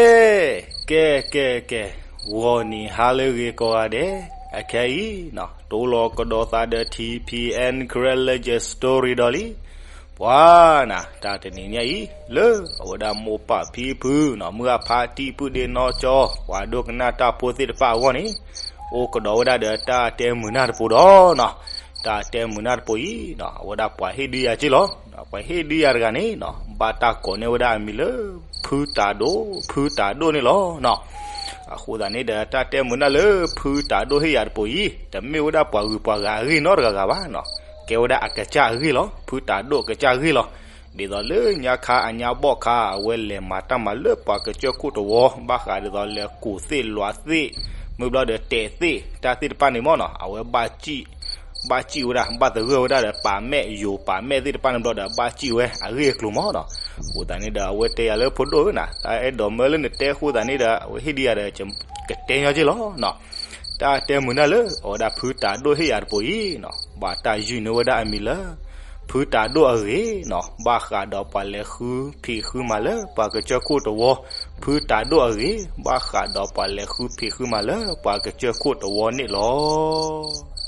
ကဲ ကဲ ကဲ ကဲ, ဂီၤနံၤဟါလၢအဂ့ၤကိးဂၤဒဲး, အခဲအံၤနီၤ တိလီၤကဒီးသးဒီး ထံၣ်ဖံးအဲၣ် Karen Legend Story ဒီးလံ. ပှၤနၤ တၢ်တနံၤညါအံၤ လၢအဝဲဒၣ်မိၢ်ပၢ်ဖံဖုနီၤ မုၢ်ဂၢ်ဖါတံၢ်ပုၢ်ဒ့နီၢ်ကၠီ ပှၤဒိကနၣ်တၢ်ဖိသ့ၣ်တဖၣ်အဂီၢ်န့ၣ် အိၣ်ကဒီးဝဲဒၣ်ဒီးတၢ်တဲမုာ်နၢ်တပိၤဒီးနီၤ, တၢ်တဲမုာ်နၢ်တပိၤအံၤနီၤ အဝဲဒၣ်ပှၤဟ့ၣ်ဒုးယၤက့လီၤ. ပှၤဟ့ၣ်ဒုးယၤတဂၤန့ၣ်နီၤ ဘၣ်တၢ်ကိးန့ၢ်ဝဲဒၣ်အမံၤလၢ ဖုတၤဒိၣ်, ဖုတၤဒိၣ်န့ၣ်လီၤနီၤ. အဃိသတးန့ၣ်ဒီး တၢ်တဲမုာ်နၢ်လၢ ဖုတၤဒိၣ်ဟ့ၣ်ယၤတပိၤအံၤ တမ့ၢ်ဝဲဒၣ်ပှၤဂုၤပှၤဂၤအဂ့ၢ်နီတဂၤဂၤဘၣ်နီၤ, ကဲဝဲဒၣ်အကစၢ်အဂ့ၢ်လီၤ. ဖုတၤဒိၣ်အကစၢ်အဂ့ၢ်လီၤ. ဒ်သိးလၢညါခါအညါဘီၣ်ခါ အဝဲလဲၤမၤတၢ်မၤလၢပှၤကစၢၢ်ခိၣ်တဝီ ဘၣ်ဃးဒ်သိးလဲၤကူၣ်သ့ၣ်လွးသ့ၣ် မ့ၢ်ဘျီဒီးတဲာ်သ့ၣ် တၢ်သ့ၣ်တဖၣ်န့ၣ်မ့ၢ်နီၤ အဝဲဘၣ်စံၣ် ဘၣ်စံၣ်ဝဲဒၣ် ဘၣ်သဂၢၢ်ဝဲဒၣ်ဒီးပာ်မဲာ် ယိၤပာ်မဲာ်သ့ၣ်တဖၣ်န့ၣ်ဘျီဒီး ဘၣ်စံၣ်ဝဲအဂ့ၢ်အကျိၤမ့ၢ်နီၤ. အဃိသတးန့ၣ်ဒီး အဝဲတဲယၤလၢဖိဒိၣ်ဧၢနၤ တၢ်အဲၣ်ဒိးမၢလၢနတဲအဃိသတးန့ၣ်ဒီး အဝဲဟ့ၣ်ဒုးယၤဒီး ကတဲညီက့လီၤနီၤ. တၢ်တဲမုာ်နၢ်လၢ အဝဲဒၣ်ဖုတၤဒိၣ်ဟ့ၣ်ယၤတပိၤအံၤနီၤ ဘၣ်တၢ်ယုၢ်န့ၢ်ဝဲဒၣ်အမံၤလၢ ဖုတၤဒိၣ်အဂ့ၢ်နီၤ ဘၣ်ဃးဒီးပှၤလဲၤဃုဖံးဃုမၤလၢပှၤကစၢၢ်ခိၣ်တဝီ, ဖုတၤဒိၣ်အဂ့ၢ် ဘၣ်ဃးဒီးပှၤလဲၤဃုဖံးဃုမၤလၢပှၤကစၢၢ်ခိၣ်တဝီန့ၣ်လီၤ.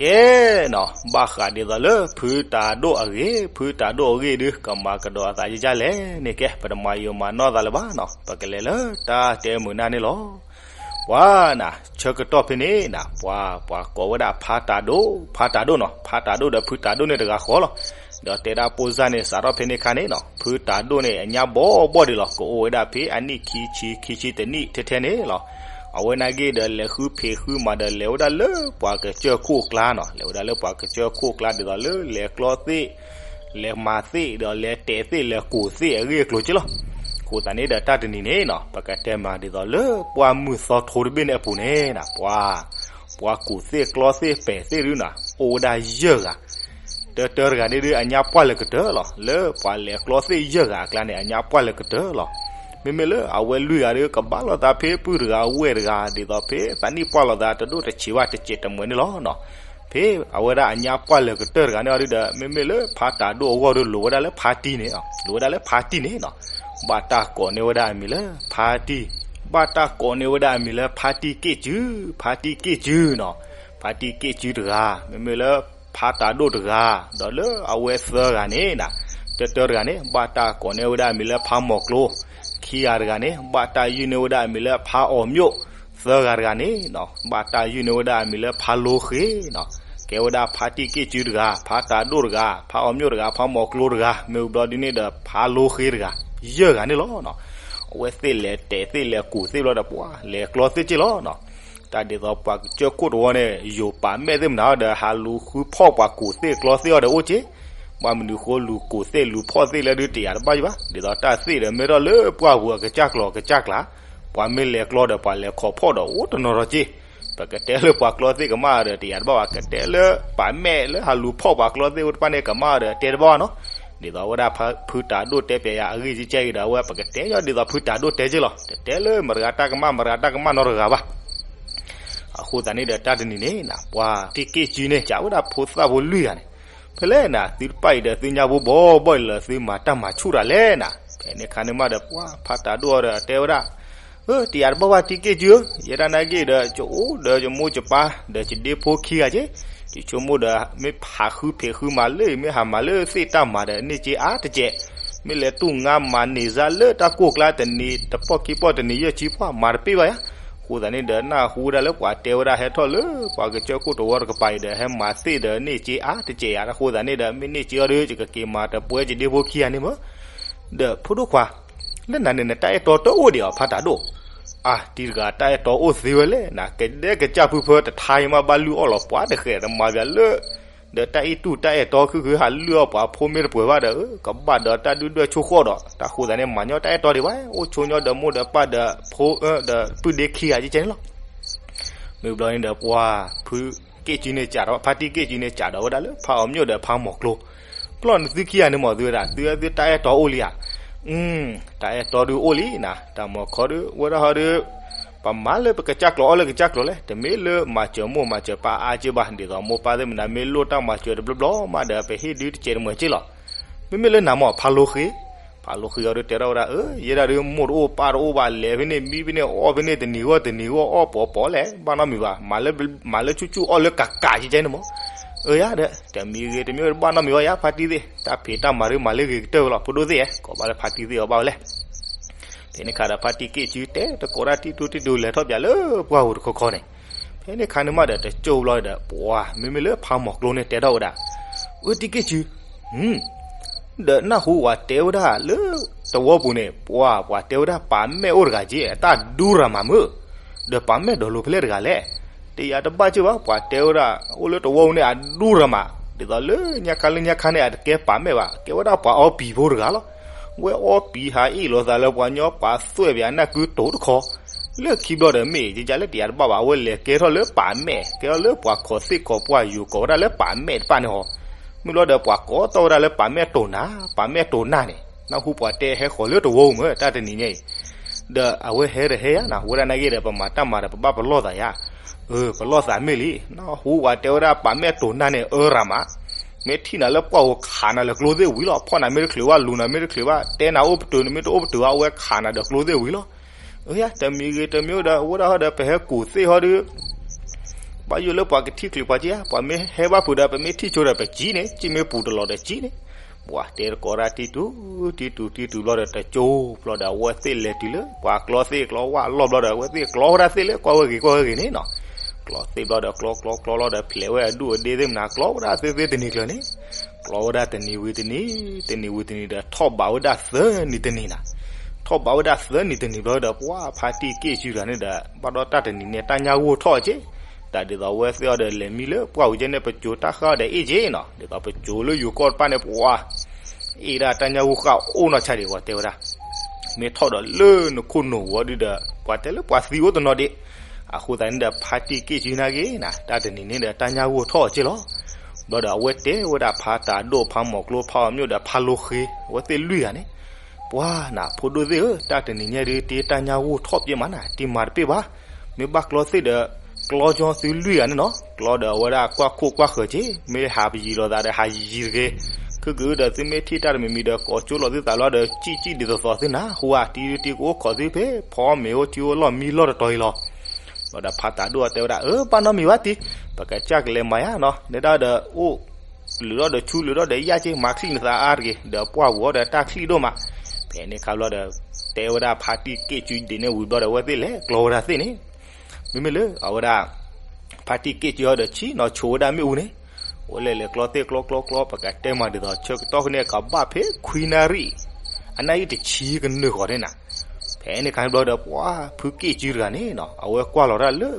ကဲနီၤ ဘၣ်ဃးဒ်သိးလၢ ဖုတၤဒိၣ်အဂ့ၢ်, ဖုတၤဒိၣ်အဂ့ၢ်ဒုး ကမၤကဒီးအသးယကလဲၣ်န့ၣ် ကဲ ပတမၤယိာ်မၤနီၢ်သးလၢၤဘၣ်နီၤ, ပကလဲၤလၢတၢ်တဲမုာ်နၢ်န့ၣ်လီၤ. ပှၤနၤ ဆၢကတီၢ်ဖဲန့ၣ်နၤ ပှၤ ပှၤကိးဝဲဒၣ်ဖါတၤဒိၣ်, ဖါတၤဒိၣ်နီၤ, ဖါတၤဒိၣ်ဒီးဖုတၤဒိၣ်န့ၣ်တဂၤဃီလီၤ. ဒီးတဲဒၣ်ပိၢ်စၢ်န့ၣ် စးထီၣ်ဖဲန့ၣ်ခါန့ၣ်နီၤ ဖုတၤဒိၣ်န့ၣ် အညါဘီဘီဒံးလီၤ, ကအိၣ်ဝဲဒၣ်ဖဲအနံၣ်ခံဆံ ခံဆံတနံၣ်ထဲထဲန့ၣ်လီၤ. အဝဲနာ်က့ဒီး လဲၤဃုဖံးဃုမၤဒီး လဲၤဝဲဒၣ်လၢပှၤကစၢၢ်ခိၣ်အကျါနီၤ, လဲၤဝဲဒၣ်လၢပှၤကစၢၢ်ခိၣ်အကျါ ဒ်သိးလၢလဲၤကျီသ့ၣ် လဲၤမၤသ့ၣ် ဒီးလဲၤတဲာ်သ့ၣ် လဲၤကူၣ်သ့ၣ်အဂ့ၢ်အကျိၤက့လီၤ. အဃိသတးန့ၣ်ဒီး တၢ်တနံၤန့ၣ်နီၤ ပကတဲမးဒ်သိးလၢ ပှၢ်မုၢ်သီထိတဘ့ၣ်န့ၣ်အပူၤန့ၣ်နၤ ပှၤ ပှၤကူၣ်သ့ၣ်ကျီသ့ၣ်ပဲာ်သ့ၣ်ဒုးနၤ အိၣ်ဝဲဒၣ်ယဲၢ်ဂၤ, တၢတၢတဂၤန့ၣ်ဒုး အညါပှၢ်လၢကတၢၢ်လီၤ. လၢပှၤလဲၤကျီသ့ၣ်ယဲၢ်ဂၤအကျါန့ၣ် အညါပှၢ်လၢကတၢၢ်လီၤ. မ့မ့ၢ်လၢအဝဲလွံၢ်ဂၤဒုး ကဘၣ်လိာ်သးဖဲပုၢ်တဂၤအဝဲၢ်တဂၤ ဒ်သိးဖဲသးနံၣ်ပှၢ်လိာ်သးတဒိၣ်တဆံးဘၣ် တစဲးတမှဲၤန့ၣ်လီၤနီၤ. ဖဲအဝဲဒၣ်အညါပှၢ်လၢကတၢၢ်တဂၤန့ၣ်အီၤဒုးဒီး မ့မ့ၢ်လၢဖါတၤဒိၣ်အဂီၢ်ဒုး လိၤဝဲဒၣ်လၢဖါတံၢ်န့ၣ်, လိၤဝဲဒၣ်လၢဖါတံၢ်န့ၣ်နီၤ. ဘၣ်တၢ်ကိးန့ၢ်ဝဲဒၣ်အမံၤလၢဖါတံၢ်, ဘၣ်တၢ်ကိးန့ၢ်ဝဲဒၣ်အမံၤလၢဖါတံၢ်က့ၣ်စု, ဖါတံၢ်က့ၣ်စုနီၤ. ဖါတံၢ်က့ၣ်စုတဂၤ, မ့မ့ၢ်လၢဖါတၤဒိၣ်တဂၤ, ဒီးလၢအဝဲသၢဂၤန့ၣ်နၤ, တၢတၢတဂၤန့ၣ် ဘၣ်တၢ်ကိးန့ၢ်ဝဲဒၣ်အမံၤလၢဖါမီၤကျိ, ခံဂၤတဂၤန့ၣ် ဘၣ်တၢ်ယုၢ်န့ၢ်ဝဲဒၣ်အမံၤလၢဖါအီၤမျိၣ်, သၢဂၤတဂၤန့ၣ် ဘၣ်တၢ်ယုၢ်န့ၢ်ဝဲဒၣ်အမံၤလၢဖါလိဃ့နီၤ. ကဲဝဲဒၣ်ဖါတံၢ်က့ၣ်စုတဂၤ, ဖါတၤဒိၣ်တဂၤ, ဖါအီၤမျိၣ်တဂၤ, ဖါမီၤကျိတဂၤ, မ့ၢ်ဝံၤဘျီဒ်န့ၣ်ဒီး ဖါလိဃ့တဂၤ, ယဲၢ်ဂၤန့ၣ်လီၤ. အဝဲသ့ၣ်လဲၤတဲာ်သ့ၣ်လဲၤကူၣ်သ့ၣ်ဘျီဒီး ပှၤလဲၤကျီသ့ၣ်က့လီၤနီၤ. တၢ်ဒ်သိးပှၤကစၢၢ်ခိၣ်တဝီန့ၣ် ယိၤပာ်မဲာ်သ့ၣ်မနုၤဒီး ဟးလူၤဃုဖီၣ်ပှၤကူၣ်သ့ၣ်ကျီသ့ၣ်အီၤဒီးအိၣ်က့, ဘၣ်မနုၤဃိလူၤကူၣ်သ့ၣ်လူၤဖီၣ်သ့ၣ်လၢဒုးတယာ်တဘၣ်ယဘၣ်, ဒ်သိးတၢ်သ့ၣ်ဒီးမ့ၢ်ထီၣ်လၢပှၢ်ပူၤအကစၢ်ကျီၤအကစၢ်ကျါ, ပှၤမ့ၢ်လဲၤကျီဒီးပှၤလဲၤခိးဖီၣ်ဒီးအိၣ်တနီၤဒီးက့, ပကတဲလၢပှၤကျီသ့ၣ်ကမၣ်ဒီးတယာ်တဘၣ်ဘၣ်, ကတဲလၢပာ်မဲာ်လၢဟးလူၤဖီၣ်ပှၤကျီသ့ၣ်ဝဲတဖၣ်န့ၣ် ကမၣ်ဒီးတဲတဘၣ်ဘၣ်နီၤ. ဒ်သိးဝဲဒၣ်ဖုတၤဒိၣ်တဲပျဲယၤအဂ့ၢ်ကဲကဲအံၤဒီး အဝဲပကတဲညီဒ်သိးဖုတၤဒိၣ်တဲက့လီၤ, တတဲလၢမတၤတဂၤတၢ်ကမၣ် မတၤတဂၤတၢ်ကမၣ်နီတဂၤဘၣ်. အဃိသတးန့ၣ်ဒီးတၢ်တနံၤန့ၣ် ပှၤတံၢ်က့ၣ်စုန့ၣ် ကးဝဲဒၣ်ဖိသၣ်ဖိလွံၢ်ဂၤန့ၣ်, ဖဲလဲၣ်နၤ သုတပၣ်အံၤဒီးသုညါဘိဘီဘီအံၤလၢသုမၤတၢ်မၤဆူၣ်တၢ်လဲၣ်နၤ, ဖဲန့ၣ်ခါန့ၣ်မးဒီးပှၤဖါတၤဒိၣ်အီၤဒီးတဲဝဲဒၣ်, အၢ တယာ်တဘၣ်ဘၣ်တံၢ်က့ၣ်စုဧၢ, ယဲဒၣ်နာ်က့ဒီး ယအိၣ်ဒီးယမိၢ်ယပၢ်ဒီးယဒ့ဖိခံဂၤက့, ယဆိကမိၣ်ဒီး မ့ၢ်ဟးဃုဖံးဃုမၤလၢ မ့ၢ်ဟးမၤလၢသ့ၣ်တၢ်မၤဒီးန့ၢ်က့အါတကဲး, မ့ၢ်လဲၤတူၢ်ငါမၤန့ၢ်စၢ်လၢတၢ်ကိၢ်ကျါတနံၤတပီၢ်ခံပီၢ်တနံၤယဲၢ်ဆံပီၢ် မၤတပ့ၢ်ဘၣ်ယၤ. အဃိသတးန့ၣ်ဒီး နၢ်ဟူဝဲဒၣ်လၢပှၤတဲဝဲဒၣ်ဟဲထီၣ်လၢပှၤကစၢၢ်ခိၣ်တဝီတကပၤအံၤဒီး ဟဲမၤသ့ၣ်ဒီးန့ၢ်က့အါတကဲးယၤ, အဃိသတးန့ၣ်ဒီး မ့ၢ်န့ၢ်က့အီၤဒီး ယကက့ၤမၤတပှဲၤယဒ့ဖိခံဂၤန့ၣ်မး. ဒီးဖိဒိၣ်ခွါ လၢနၤန့ၣ် နတၢ်အဲၣ်တီတအိၣ်ဒံးအီၤ ဖါတၤဒိၣ်. အါ တံၤတဂၤတၢ်အဲၣ်တီအိၣ်သ့ဝဲလဲၣ်, နကဒဲကစၢ်ဖုဖၢတထါအံၤမး ဘၣ်လုၢ်အီၣ်လီၤပှၤတဃဲးတမၤဘၣ်လၢ ဒီးတၢ်အံၣ်တူၢ်တၢ်အဲၣ်တီခုၣ်ခုၣ် ဟးလုၢ်အီၣ်ပှၤဖိမ့ၢ်တပှဲၤဘၣ်ဒီး ကဘၣ်ဒီးတၢ်ဒုၣ်ဒွဲၣ်ဆိၣ်ဃီၣ်ဒီး တၢ်ဃိသးန့ၣ် မၤညီတၢ်အဲၣ်တီဒံးဘၣ်, အိၣ်ဆိးညီဒီးမိၢ်ဒီးပၢ်ဒီးဖိအၢဒီးပုၢ်ဒ့ခံဂၤကဲကဲန့ၣ်လီၤ. မ့ၢ်ဘျီန့ၣ်ဒီးပှၤဖု က့ၣ်စုန့ၣ်ကးဒီး ဖါတံၢ်က့ၣ်စုန့ၣ်ကးဒီးဝဲဒၣ်လၢဖါအီၤမျိၣ်ဒီးဖါမိၢ်ကျိ, ပျီၢ်န့ၣ်သုခံဂၤန့ၣ်မ့ၢ်သုဝဲဒၣ် သုသုတၢ်အဲၣ်တီအိၣ်လံဧါ. တၢ်အဲၣ်တီဒုးအိၣ်လံနၤ, တၢ်မၤခီဒုး ဝဲဒၣ်ဟီဒုး ပမၤလၢပကစၢ်ကျိာ်အီၣ်လၢကစၢ်ကျိာ်လဲၣ်, တမ့ၢ်လၢမၤစၢၤမိၢ်မၤစၢၤပၢ်အါက့ဘၣ်, ဒ်သိးမိၢ်ပၢ်သ့ၣ်မနုၤမ့ၢ်လိၣ်တၢ်မၤစၢၤတဘျီဘျီမးဒီး ပဟ့ၣ်ဒုးတစဲးတမှဲးက့လီၤ. မ့မ့ၢ်လၢနၤမ့ၢ်ဖါလိဃ့, ဖါလိဃ့အီၤဒုးတဲထီၣ်ဝဲဒၣ် အၢ ယဲဒၣ်ဒုးမိၢ်တအိၣ်ပၢ်တအိၣ်ဘၣ်, လဲၤဖဲန့ၣ်မံဖဲန့ၣ်အီၣ်ဖဲန့ၣ် တနံၤဂီၢ်တနံၤဂီၢ်အီၣ်ပီၤပီၤလဲၣ်, ဘၣ်နီတမံၤဘၣ်, မၤလၢဆူၣ်ဆူၣ်အီၣ်လၢကးကးကဲကဲန့ၣ်မ့ၢ်. အၢယၤဒီး တမံၤဂ့ၤတမံၤဂ့ၤတဘၣ်နီတမံၤဘၣ်ယၤ ဖါတံၢ်သ့ၣ်, တၢ်ဖံးတၢ်မၤဒုးမၤလၢဂ့ၤကတၢၢ်ဝဲလီၤ, ဖိဒိၣ်သ့ၣ်ဧၢ, ကိးဘၣ်လၢဖါတံၢ်သ့ၣ်အီၤဘၣ်ဝဲလဲၣ်. ဖဲန့ၣ်ခါဒီးဖါတံၢ်က့ၣ်စုတဲတကိးတၢ်တံၢ်တူတံၢ်တူလဲၤထီၣ်ပၠးလၢပှၢ်ပူၤတခီခီန့ၣ်, ဖဲန့ၣ်ခါန့ၣ်မးဒီးတကၠိဘျီဒီး ပှၤမ့မ့ၢ်လၢဖါမိၢ်ကျိန့ၣ်တဲထီၣ်ဝဲဒၣ်, အၢတံၢ်က့ၣ်စု ဒီးနၢ်ဟူပှၤတဲဝဲဒၣ်လၢတဝီပူၤန့ၣ် ပှၤပှၤတဲဝဲဒၣ်ပာ်မဲာ်အိၣ်တဂၤက့ အတၢ်ဒူရၤမးမုၢ်, ဒီးပာ်မဲာ်ဒီးလိၤဖဲလဲၣ်တဂၤလဲၣ်. တယၤတဘၣ်က့ဘၣ် ပှၤတဲဝဲဒၣ် အိၣ်လၢတဝီပူၤန့ၣ် အဒူရၤမး, ဒ်သိးလၢညါခါလၢညါခါန့ၣ် အတကဲပာ်မဲာ်ဘၣ်, ကဲဝဲဒၣ်ပှၤအီပံၤဖိတဂၤလီၤ. ဝဲအီပံၤဟးအ့ၣ်လိာ်သးလၢပှၤညီပာ်သွဲၣ်ပၠးနၢ်ကုတိၤတခီ လၢခံဘျီဒီးမ့ၢ်ယကလဲၣ် တယၤတဘၣ်ဘၣ် အဝဲလဲၤကဲထီၣ်လၢပာ်မဲာ်, ကဲထီၣ်လၢပှၤခိးသ့ၣ်ခိးပှၢ်ယိၤကိးဝဲဒၣ်လၢပာ်မဲာ်တဖၣ်န့ၣ်ဟီ. မုၢ်လီၤဒီး ပှၤကိးတီၢ်ဝဲဒၣ်လၢပာ်မဲာ်တိၢ်နၤ, ပာ်မဲာ်တိၢ်နၤန့ၣ် နၢ်ဟူပှၤတဲဟဲဃီၤလၢတဝီပူၤမုၢ် တၢ်တနံၤညါအံၤ, ဒီးအဝဲဟဲတဟဲယါနၤ, ဝဲဒၣ်နာ်က့ဒီး ပမၤတၢ်မၤဒီး ပဘၣ်ပလီၢ်သးယါ. အၢ ပလီၢ်သးမ့ၢ်လံ, နၢ်ဟူပှၤတဲဝဲဒၣ်ပာ်မဲာ်တိၢ်နၤန့ၣ် အၢရၤမး, မ့ၢ်ထံၣ်နၤလၢပှၢ်ပူၤခးနၤလၢကျိသ့ၣ်ဝံၤလီၤ, ဖီၣ်နၤမ့ၢ်တချုးဘၣ် လူၤနၤမ့ၢ်တချုးဘၣ် တဲနၤအိၣ်ပတုာ်န့ၣ် မ့ၢ်တအိၣ်ပတုာ်ဘၣ် အဝဲခးနၤဒီးကျိသ့ၣ်ဝံၤလီၤ. အၢယၤ တမံၤဂ့ၤတမံၤဒီး အဝဲဒၣ်ဟီဒီး ပဟဲကူၣ်သ့ၣ်ဟီဒီး ဘၣ်ယိၣ်လၢပှၤကထံၣ်ချုးပှၤက့ဧါ, ပှၤမ့ၢ်ဟဲဘၣ်ဖုးဒီး ပမ့ၢ်ထံၣ်ဆိဒီးပစံးန့ၣ်, စံးမ့ၢ်ပူၤတလီၤဒီးစံးန့ၣ်, ပှၤတဲတကိးတၢ်တံၢ်တူ, တံၢ်တူတံၢ်တူဘျီဒီး တကၠိဘျီဒီး အဝဲသ့ၣ်လဲၤတုၤလၢ ပှၤကျီသ့ၣ်ကျီဝၣ်လီၢ်ဘျီဒီး အဝဲသ့ၣ်ကျီဝဲဒၣ်သ့ၣ်လၢကွၢ်ဝဲဂ့ၤကွၢ်ဝဲဂ့ၤန့ၣ်နီၤ, ကျီသ့ၣ်ဘျီဒီး ကျီကျီကျီလီၤဒီး ဖျဲးဝဲအဒူၣ်အဒ့သ့ၣ်မနၤ ကျီဝဲဒၣ်သ့ၣ်သ့ၣ်တနံၤကျၢၤန့ၣ်, ကျီဝဲဒၣ်တနံၤဝံၤတနံၤ, တနံၤဝံၤတနံၤဒီး ထီၣ်ဘးဝဲဒၣ်သၢနံၤတနံၤနၤ, ထီၣ်ဘးဝဲဒၣ်သၢနံၤတနံၤဘျီဒီး ပှၤဖါတံၢ်က့ၣ်စုတဂၤန့ၣ်ဒီး ဘၣ်ဒီးတၢ်တနံၤန့ၣ် တၢ်ညၣ်ဂိၢ်ထီၣ်က့, တၢ်ဒ်သိးအဝဲသ့ၣ်အီၤဒီး လဲၤမံလၢပှၢ်ဝံၤကဲန့ၣ် ပစိၤတၢ်ဃၢ်အီၤဒီးအ့ၣ်က့နီၤ, ဒ်သိးပစိၤလၢယိၤကီၢ်တဖၣ်န့ၣ် ပှၤ အ့ၣ်ဒၣ်တၢ်ညၣ်ဂိၢ်ဃၣ်အိၣ်နီၢ်ဆါဒံး ပှၤတဲဝဲဒၣ်, မ့ၢ်ထီၣ်ဒီးလၢနခိၣ်နူာ်ဝံၤဒီး ပှၤတဲလၢပှၤသံအိၣ်တနီၤဒံး, အဃိသတးန့ၣ်ဒီး ဖါတံၢ်က့ၣ်စုနာ်က့နၤ တၢ်တနံၤန့ၣ်ဒီး တၢ်ညၣ်ဂိၢ်ထီၣ်က့လီၤ. ဘျီဒီးအဝဲတဲဝဲဒၣ်ဖါတၤဒိၣ် ဖါမိၢ်ကျိ ဖါအီၤမျိၣ်ဒီး ဖါလိဃ့ အဝဲသ့ၣ်လွံၢ်ဂၤန့ၣ်, ပှၤနၤ ဖိဒိၣ်သ့ၣ်ဧၢ, တၢ်တနံၤညါဒုး တ့တၢ်ညၣ်ဂိၢ်ထီၣ်က့မးနၤ တံၤမၤတပ့ၢ်ဘၣ်, မ့ၢ်ဘၣ်ကျီသ့ၣ်ဒီး ကျီကၠီသုလွံၢ်ဂၤန့ၣ်နီၤ, ကျီဒီးအဝဲဒၣ်ကွၢ်ခိၣ်ကွၢ်ဃၢၤက့, မ့ၢ်ဟးပယံၤလိာ်သးဒီးဟးယံၤတဂ့ၤ, ခဲကဒုးဒီးသုမ့ၢ်ထံၣ်တၢ်တမံၤမံၤဒီး ကိးကၠိလီၤသုသးလီၤဒီး ကံၣ်ကံၣ်ဒ်သိးသိးသုနၤ, ဟူဧါ တံၤဒုးတံၤကအိၣ်ခိးသုဖဲ ဖီမ့ၤအိၣ်ထံအိၣ်လီၢ်မံလီၢ်တတီၤအံၤလီၤ. ဘျီဒီးဖါတၤဒိၣ်အီၤတဲဝဲဒၣ် အၢ ဘၣ်နီတမံၤဘၣ်တံၤ, ပကစၢ်ကလဲၤမၤယါနီၤ, နဲဒၣ်ဒီးအိၣ် လုာ်ထီၣ်ဒီးဆူ လုာ်ထီၣ်ဒီးယၢ်က့ မၤချံၣ်နသးအါတဂ့ၤ, ဒီးပှၢ်ပူၤအီၤဒီးတၢ်ချံၣ်ဒိၣ်မး. ဖဲန့ၣ်ခါဘျီဒီး တဲဝဲဒၣ်ဖါတံၢ်က့ၣ်စုဒ်န့ၣ်ဝံၤဘျီဒီး အဝဲသ့ၣ်လဲၤကျီဝဲဒၣ်သ့ၣ်န့ၣ်, မ့မ့ၢ်လၢအဝဲဒၣ် ဖါတံၢ်က့ၣ်စုအီၤဒီး ဆံၣ်နီၤဆိးဝဲဒၣ်မ့ၣ်အူန့ၣ်, အဝဲလဲၤလဲၤကျီသ့ၣ်ကျီကျီကျီ ပကတဲမးဒ်သိး ဆၢကတီၢ်ဖဲန့ၣ် ကဘၣ်ဖဲခွံနၣ်ရံၣ်, အနၣ်ရံၣ်တဆံကနုာ်ဃီၤန့ၣ်နၤ. ဖဲန့ၣ်ခါဘျီဒီး ပှၤဖုက့ၣ်စုတဂၤန့ၣ်နီၤ အဝဲကွၢ်လီၤတၢ်လၢ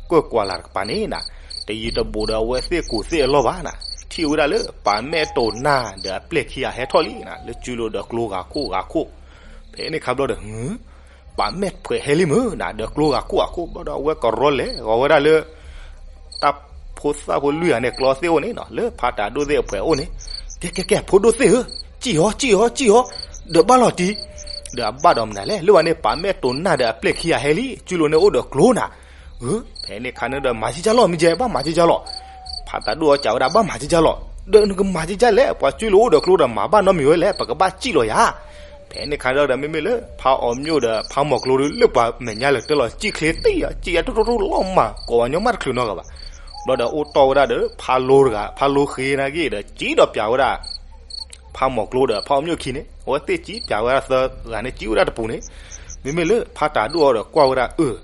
ကွၢ်ကွၢ်လၢ်တကပၤန့ၣ်နၤ, တယံၤတဘူးဒီးအဝဲသ့ၣ်ကူၣ်သ့ၣ်အလီၢ်ဘၣ်နၤ, ထံၣ်ဝဲဒၣ်လၢပာ်မဲာ်တိၢ်နၢ်ဒီးအပျဲၢ်ခံဂၤဟဲထီၣ်လံနၤ, လၢစုလိာ်ဒီးကျိဂၤခိၣ်ဂၤခိၣ်. ဖဲန့ၣ်ခါဘျီဒီး ပာ်မဲာ်တဖှဲးဟဲလံမုၢ်နၤ ဒီးကျိဂၤခိၣ်ဂၤခိၣ်. ဘျီဒီးအဝဲကရီလဲၤဂီၤဝဲဒၣ်လၢ တၢ်ဖိသၣ်ဖိလွံၢ်ဂၤန့ၣ် ကျီသ့ၣ်အိၣ်န့ၣ်နီၤ, လၢဖါတၤဒိၣ်သ့ၣ်အဖှဲးအိၣ်န့ၣ်, ကဲကဲကဲ ဖိဒိၣ်သ့ၣ်ဧၢ, ကံၣ်အီၤ ကံၣ်အီၤ ကံၣ်အီၤ, ဒီးဘၣ်လီၤတံၢ်, ဒီးအဘၣ်ဒီးမနုၤလဲၣ်, လၢဝဲန့ၣ် ပာ်မဲာ်တိၢ်နၢ်ဒီးအပျဲၢ်ခံဂၤဟဲလံ, စုလိာ်န့ၣ်အိၣ်ဒီးကျိနၤ. အၢ ဖဲန့ၣ်ခါန့ၣ်ဒီး မၤကကၢ်လီၤ မ့ၢ်ယဲ ဘၣ်မၤကကၢ်လီၤ. ဖါတၤဒိၣ်အီၤစံးဝဲဒၣ် ဘၣ်မၤကကၢ်လီၤ, ဒီးနကမၤကကၢ်လဲၣ်, ပှၤစုလိာ်အိၣ်ဒီးကျိဒီး မၤဘၣ်နီတမံၤဝဲလဲၣ်, ပကဘၣ်ကံၣ်လီၤယၤ. ဖဲန့ၣ်ခါဒီး မ့မ့ၢ်လၢ ဖါအီၤမျိၣ်ဒီးဖါမိၢ်ကျိဒီး လၢပှၤမဲာ်ညါလၢာ်တဲလီၤ ကံၣ်ချ့တံၢ်, ကံၣ်အတိတိတိလီၤမၢ် ကိးပှၤညီမးတချုးနီတဂၤဘၣ်. ဘျီဒီးအိၣ်တီၢ်ဝဲဒၣ်ဒီး ဖါလိတဂၤ ဖါလိဃ့နာ်က့ဒီး စံးဒီးပၠးဝဲဒၣ် ဖါမိၢ်ကျိဒီးဖါအီၤမျိၣ်ခံန့ၣ် အဝဲသ့ၣ်စံးပၠးဝဲဒၣ်သၢဂၤန့ၣ် စံးဝဲဒၣ်တပူၤန့ၣ်, မ့မ့ၢ်လၢဖါတၤဒိၣ်အီၤဒီးကွၢ်ဝဲဒၣ် အၢ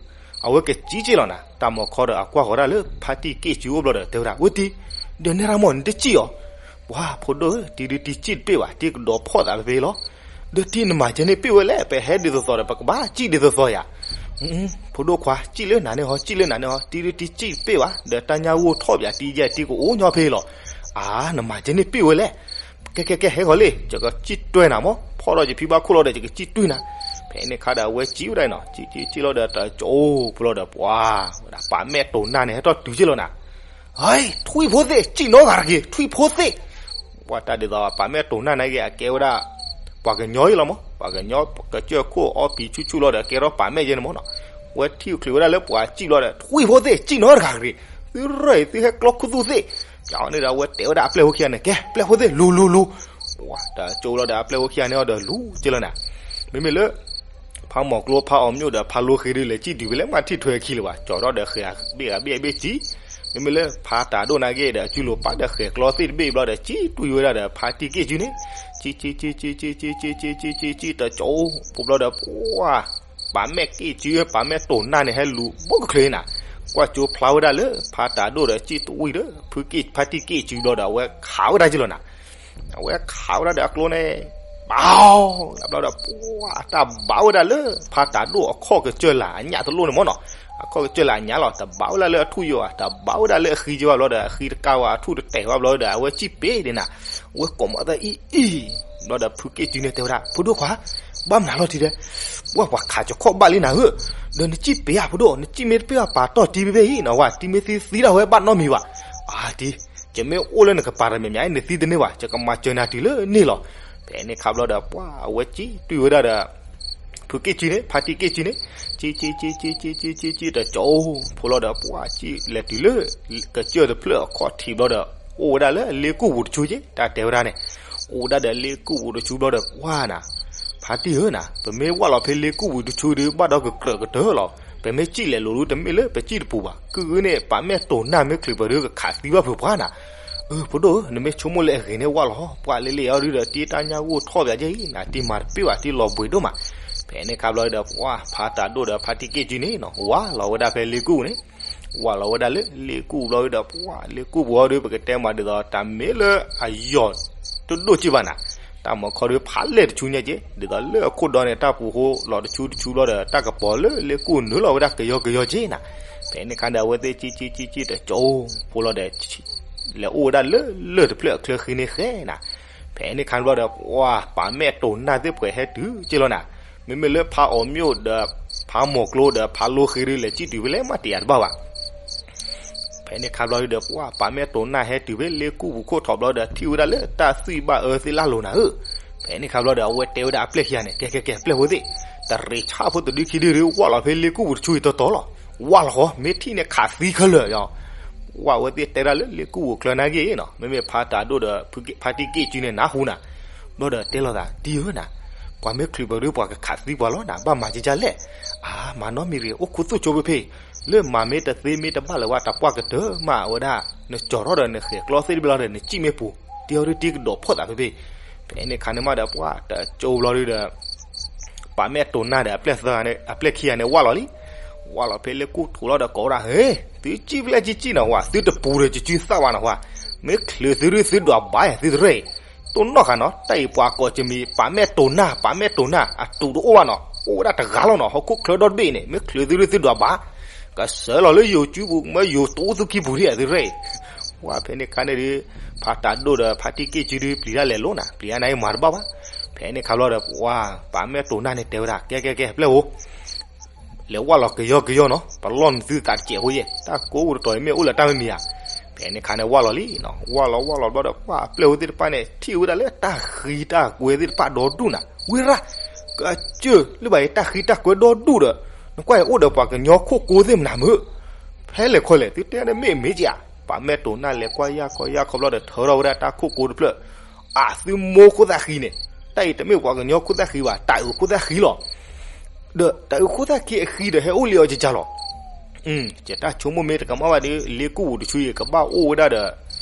အဝဲကစံးက့လီၤနၤ, တၢ်မၤခီဒီးအကွၢ်ဃီၤဒၣ်လၢ ဖါတံၢ်က့ၣ်စုအိၣ်ဘျီဒီး တဲဝဲဒၣ် ဝဲတံၢ်, ဒီးနဲရၣ်မီၢ် နတကံၣ်အီၤ, ပှၤဖိဒိၣ်ဧၢ, တံၤဒုးတံၤကံၣ်တပ့ၢ်ဘၣ်, တံၤကဒီးဖီၣ်သးဖဲဖဲလီၤ. ဒီးတံၤနမၤကဲန့ၣ်ပ့ၢ်ဝဲလဲၣ်, ပဟဲဒ်သိးသိးဒီး ပကဘၣ်ကံၣ်ဒ်သိးသိးယၤ. ဖိဒိၣ်ခွါ ကံၣ်လၢနၤန့ၣ်ဟီ, ကံၣ်လၢနၤန့ၣ်ဟီ, တံၤဒုးတံၤကံၣ်တပ့ၢ်ဘၣ်, ဒီးတၢ်ညၣ်ဂိၢ်ထီၣ်ပၠးတံၤယဲၢ် တံၤကအိၣ်ညီဖဲလီၤ. အါ နမၤကဲန့ၣ်ပ့ၢ်ဝဲလဲၣ်. ကဲကဲကဲ ဟဲဃီၤလံ, ယကစံၣ်တွဲနၤမီၢ်, ဖီၣ်ဒီးယဖံဘၣ်ခိၣ်လီၤဒီး ယကစံၣ်တွဲနၤ. ဖဲန့ၣ်ခါဒီး အဝဲစံၣ်ဝဲဒၣ်နီၤ, စံၣ်စံၣ်စံၣ်လီၤဒီး တကၠိပျီဒီး ပှၤဝဲဒၣ် ပာ်မဲာ်တိၢ်နၢ်န့ၣ် ဟဲထီၣ်တုၤက့လီၤနၤ. ထွံၣ်ဖိသ့ၣ် စံၣ်နီတဂၤတဂ့ၤ ထွံၣ်ဖိသ့ၣ်. ပှၤတၢ်ဒ်သိး ပာ်မဲာ်တိာ်နၢ်နာ်က့ အကဲဝဲဒၣ် ပှၤကညီအံၤလီၤမး, ပှၤကညီကစၢၢ်ခိၣ်အီပံၤဆူၣ်ဆူၣ်လီၤဒီး ကဲထီၣ်ပာ်မဲာ်ယဲန့ၣ်မးနီၤ. ဝဲထံၣ်ချုးဝဲဒၣ်လၢပှၤစံၣ်လီၤဒီး ထွံၣ်ဖိသ့ၣ် စံၣ်နီတဂၤတဂ့ၤ, သုရဲၣ်အံၤ သုဟဲကျီခိၣ်သူၣ်သ့ၣ်. ကန့ၣ်ဒီး အဝဲတဲဝဲဒၣ်အပျဲၢ်ဖိခံဂၤန့ၣ် ကဲ ပျဲၢ်ဖိသ့ၣ် လူၤလူၤလူၤ. ပှၤတၢ်ကၠိလီၤဒီး အပျဲၢ်ဖိခံဂၤန့ၣ်အီၤဒီး လူၤက့လီၤနၤ. မ့မ့ၢ်လၢ ဖါမီၤကျိ ဖါအီၤမျိၣ်ဒီး ဖါလိဃ့ဒုး လဲၤစံၣ်တုၤဖဲလဲၣ် မ့ၢ်ထံၣ်ထွဲခံလၢၤဘၣ်, ကၠီၤထီၣ်ဒီးဃဲၤအဘ့ၣ်အဘ့ၣ်အဘ့ၣ်စံၣ်. မ့မ့ၢ်လၢဖါတၢ်ဒိၣ်နာ်က့ဒီး အစုလိၤပာ်ဒီးဃဲၤကျီသ့ၣ်တဘ့ၣ်ဘျီဒီး စံၣ်တွံၢ်ဝဲဒၣ်ဒီး ဖါတံၢ်က့ၢ်စုန့ၣ်, စံၣ်စံၣ်စံၣ်စံၣ်စံၣ်စံၣ်စံၣ်စံၣ်စံၣ်စံၣ်တကၠိ ဖိဘျီဒီး ပှၤ ပာ်မဲာ်က့ၢ်စု ပာ်မဲာ်တိာ်နၢ်န့ၣ် ဟဲလူၤဘိကချုးနၤ. ကွၢ်ကၠိဖျါဝဲဒၣ်လၢ ဖါတၢ်ဒိၣ်ဒီး စံၣ်တွံၢ်ဒီး ဖါတံၢ်က့ၢ်စုဘျီဒီး အဝဲခးဝဲဒၣ်က့လီၤနၤ. အဝဲခးဝဲဒၣ်ဒီးအကျိန့ၣ် ဘၣ်, ဘျီဒီး ပှၤတၢ်ဘၣ်ဝဲဒၣ်လၢ ဖါတၢ်ဒိၣ်အခီၣ်ကစၢၢ်လၢအညၣ်တလိၣ်န့ၣ်မးနီၤ. အခီၣ်ကစၢၢ်လၢအညၣ်လီၤ, တဘၣ်ဝဲဒၣ်လၢအထူၣ်ယိာ်ဧါ, တဘၣ်ဝဲဒၣ်လၢအဃံကဘၣ်ဘျီဒီး အဃံတကးဝဲ အထူၣ်တတဲာ်ဝဲဘျီဒီး အဝဲစံၣ်ပ့ၤဒၣ်နၤ. အဝဲကိးမီၤသၣ်အံၤအံၤ, ဘျီဒီး ဖုက့ၢ်စုန့ၣ်တဲဝဲဒၣ် ဖိဒိၣ်ခွါ, ဘၣ်မနုၤလီၤထံဒီး, ပှၤပှၤခးကခီၣ်ဘၣ်လံနၤဧၢ, ဒီးနစံၣ်ပ့ၤဧါ ဖိဒိၣ်, နစံၣ်မ့ၢ်တပ့ၤဘၣ် ပာ်တီၢ်တံၢ်ဖဲဖဲအံၤနီၤ, ဝဲတံၢ်မ့ၢ်သံသံဒၣ်ဝဲဘၣ်နီတမံၤဘၣ်. အါတံၢ်, ယမ့ၢ်အိၣ်လၢနကပၤတမံၤမံၤ နသံတန့ၢ်ဘၣ်, ယကမၤစၢၤနၤတုၤလၢန့ၣ်လီၤ. ဖဲန့ၣ်ခါဘျီဒီး ပှၤအဝဲစံၣ်တွံၢ်ဝဲဒၣ်ဒီး ဖုက့ၢ်စုန့ၣ် ဖါတံၢ်က့ၢ်စုန့ၣ်, စံၣ်စံၣ်စံၣ်စံၣ်စံၣ်စံၣ်စံၣ်စံၣ်တကၠိ ဖိလီၤဒီး ပှၤစံၣ်လဲၤတုၤလၢ ကစၢၢ်တဖျၢၣ်အခီၣ်ထံးဘျီဒီး အိၣ်ဝဲဒၣ်လၢလ့ကူၣ်ပူၤတဆူက့ တၢ်တဲဝဲဒၣ်န့ၣ်, အိၣ်ဝဲဒၣ်ဒီးလ့ကူၣ်ပူၤတဆူဘျီဒီး ကွၢ်နၤ, ဖါတံၢ်ဧၢနၤ, ပမ့ၢ်ဝၢ်လီၤဖဲလ့ကူၣ်ပူၤတဆူဒီး ဘၣ်ဒီးကကြၢးကတၢၢ်လီၤ. ပမ့ၢ်စံၣ်လဲၤလိၤဒုး တမ့ၢ်လၢပစံၣ်တပူၤဘၣ်, ကုၢ်ဂုန့ၣ် ပာ်မဲာ်တိာ်နၢ်မ့ၢ်ချုးပှၤဒုး ကခးသံဘၣ်ဖုးပှၤနၤ. အၢ ဖိဒိၣ်ဧၢ, နမ့ၢ်ဆိကမိၣ်လၢအဂ့ၤန့ၣ် ဝၢ်လီၤ, ပှၤလ့လ့အီၤဒုးဒီး တံၢ်တၢ်ညၣ်ဂိၢ်ထီၣ်ပၠးကဲအံၤနၤ, တံၢ်မၤတပ့ၢ်ဘၣ်, တံၢ်လီၤဘှံးဒိၣ်မး. ဖဲန့ၣ်ခါဘျီဒီး ပှၤဖါတၢ်ဒိၣ်ဒီး ဖါတံၢ်က့ၢ်စုန့ၣ်နီၤ ဝၢ်လီၤဝဲဒၣ်ဖဲလ့ကူၣ်န့ၣ်, ဝၢ်လီၤဝဲဒၣ်လၢလ့ကူၣ်ဘျီဒီး ပှၤလ့ကူၣ်ပူၤအီၤဒုး ပကတဲမးဒ်သိး တၢ်မ့ၢ်လၢအယီၤတဒိၣ်က့ဘၣ်နၤ, တၢ်မၤခီဒုး ဖးလဲၢ်တဆူညါက့, ဒ်သိးလၢအခိၣ်ဒီန့ၣ် တၢ်ပူၤဃိလီၤတဆူတဆူဘျီဒီး တၢ်ကပီၤလၢလ့ကူၣ်နုာ်လီၤဝဲဒၣ်ကယီကယီက့နၤ. ဖဲန့ၣ်ခါဒီး အဝဲသ့ၣ်စံၣ်စံၣ်စံၣ်စံၣ်တကၠိ ဖိလီၤဒီး လဲၤအိၣ်ဝဲဒၣ်လၢလၢၢ်တဖျၢၣ်အချၢဃံန့ၣ်ဃဲနၤ. ဖဲန့ၣ်ခါဘျီဒီး ပှၤပာ်မဲာ်တိာ်နၢ်သ့ၣ်ပှဲၤဟဲတုၤက့လီၤနၤ. မ့မ့ၢ်လၢဖါအီၤမျိၣ်ဒီး ဖါမီၤကျိဒီး ဖါလိဃ့ဒုး လဲၤစံၣ်တုၤဖဲလဲၣ် မ့ၢ်တယာ်တဘၣ်ဘၣ်. ဖဲန့ၣ်ခါဘျီဒုးဒီး ပှၤပာ်မဲာ်တိာ်နၢ်ဟဲတုၤဖဲလ့ကူၣ်ပူၤခိၣ်ထီၣ်ဘျီဒီး ထံၣ်ဝဲဒၣ်လၢတၢ်သွံၣ်ဘၣ်အၢသ့ၣ်လၢ်လိၤနၤဧၢ. ဖဲန့ၣ်ခါဘျီဒီး အဝဲတဲဝဲဒၣ်အပျဲၢ်ခံဂၤန့ၣ် ကဲကဲကဲ ပျဲၢ်ဖိသ့ၣ်, တရံးဆၣ်ဖိတဒုခံဒုဒုး ဝၢ်လီၤဖဲလ့ကူၣ်ပူၤတဆူအံၤတီတီလီၤ. ဝၢ်လီၤဃီ မ့ၢ်ထံၣ်န့ၣ်ခးသံခဲလၢာ်ယီၤ. ဝၢ်ဝဲသ့ၣ်တဲဒၣ်လၢလ့ကူၣ်ပူၤချၢနာ်က့နီၤ, မ့မ့ၢ်ဖါတၢ်ဒိၣ်ဒီး ဖါတံၢ်က့ၢ်စုန့ၣ် နၢ်ဟူနၤ. ဘျီဒီးတဲလိာ်သး တံၢ်ဧၢနၤ, ပှၤမ့ၢ်ချုးပှၤဒုး ပှၤကခးသံပှၤလီၤနၤ, ဘၣ်မၤကကလဲၣ်. အါ မၤနီတမံၤတဂ့ၤ, အိၣ်ခူသူၣ်ဆိဖဲဖဲ လၢမၤမ့ၢ်တသ့မ့ၢ်တဘၣ်လၢၤဘၣ် တၢ်ပှၢ်ကတၢၢ်မးဝဲဒၣ်, နကၠီၤထီၣ်ဒီးနဃဲၤကျီသ့ၣ်တဘျီဒီး နစံၣ်မ့ၢ်ပူၤ, တံၢ်အီၤဒုးတံၢ်ကဒီးဖီၣ်သးဖဲဖဲ. ဖဲန့ၣ်ခါန့ၣ်မးဒီး ပှၤတကၠိဘျီဒုးဒီး ပာ်မဲာ်တိာ်နၢ်ဒီး အပျဲၢ်သၢဂၤန့ၣ် အပျဲၢ်ခံဂၤန့ၣ် ဝၢ်လီၤလံ. ဝၢ်လီၤဖဲလ့ကူၣ်ထီၣ်လီၤဒီးကိးဝဲဒၣ် ဟ့, သုစံၣ်ဖဲလဲၣ်စံၣ်စံၣ်နီၤဝဲ, သုတပူၤဒီးကစုသၣ်ဝဲနီၤဝဲ, မ့ၢ်ချုးသုဒုးသုဒွးဘၣ်ယၤ သုတရဲၣ်အံၤ, တိၢ်နီၣ်ဃာ်နီၤ, တၢ်အံၤပှၤကိးကမံၤ ပာ်မဲာ်တိာ်နၢ် ပာ်မဲာ်တိာ်နၢ် အတူးတအိၣ်ဘၣ်နီၤ, အိၣ်ဝဲဒၣ်တဂၤလီၤနီၤ, ဟီၣ်ခိၣ်ချၢဒီတဘ့ၣ်အံၤန့ၣ် မ့ၢ်ချုးသုဒုးသုဒွးဘၣ်, ကစၢလီၤလၢယိၤစုပူၤ မ့ၢ်ယိၤတူသုခံပူၤဒံး သုတရဲၣ်အံၤ. ဝဲဖဲန့ၣ်ခါန့ၣ်ဒုး ဖါတၢ်ဒိၣ်ဒီးဖါတံၢ်က့ၢ်စုဒုး ပျံၤတၢ်လဲၤလိၤနၤ, ပျံၤတၢ်န့ၣ်မၤတဘၣ်ဘၣ်. ဖဲန့ၣ်ခါဘျီဒီး ပှၤပာ်မဲာ်တိာ်နၢ်န့ၣ်တဲဝဲဒၣ် ကဲကဲကဲ ပျဲၢ်ဧိၤ လဲၤဝၢ်လီၤကယီကယီနီၤ, ပလီၢ်နသုသးတစဲးဖိယဲၢ်, တၢ်ကိးအိၣ်တတီၤအံၤမ့ၢ်အိၣ်လၢတၢ်မ့ၢ်မံၤဧါ. ဖဲန့ၣ်ခါန့ၣ်ဝၢ်လီၤလံနီၤ, ဝၢ်လီၤဝၢ်လီၤဘျီဒီး ပှၤအပျဲၢ်ဖိသ့ၣ်တဖၣ်န့ၣ် ထံၣ်ဝဲဒၣ်လၢတၢ်ဃံတၢ်ကွဲသ့ၣ်တဖၣ်ဒီဒူၣ်နၤ, ဝ့ၢ်ရၣ်, ကစၢၢ်လၢဘၣ်အံၤ တၢ်ဃံတၢ်ကွဲဒီဒူၣ်ဒီး နကွၢ်အံၤအိၣ်ဒီးပှၤကညီခိၣ်ကိသ့ၣ်မနုၤမုၢ် ဖဲလဲၣ်ခီလဲၣ် သုတဲဒၣ်မ့ၢ်မ့ၢ်က့ဧါ, ပာ်မဲာ်တိာ်နၢ်လဲၤကွၢ်ယၢ်ခီယၢ်ခီဘျီဒီး ထၢထီၣ်ဝဲဒၣ်တၢ်ခိၣ်ကိတဖျၢၣ်, အသုမိၢ်ခိၣ်သၣ်ဃံန့ၣ်, တၢ်အံၤတမ့ၢ်ပှၤကညီခိၣ်သၣ်ဃံဘၣ်, တၢ်အုးခိၣ်သၣ်ဃံလီၤ. ဒီးတၢ်အုးခိၣ်သၣ်ဃံအဃံဒီး ဟဲအိၣ်လံအီၤကကၢ်လီၤ. ယတၢ်ဆိကမိၣ်မ့ၢ်တကမၣ်ဘၣ်ဒီး လ့ကူၣ်ပူၤတဆူအံၤ ကဘၣ်အိၣ်ဝဲဒၣ်ဒီး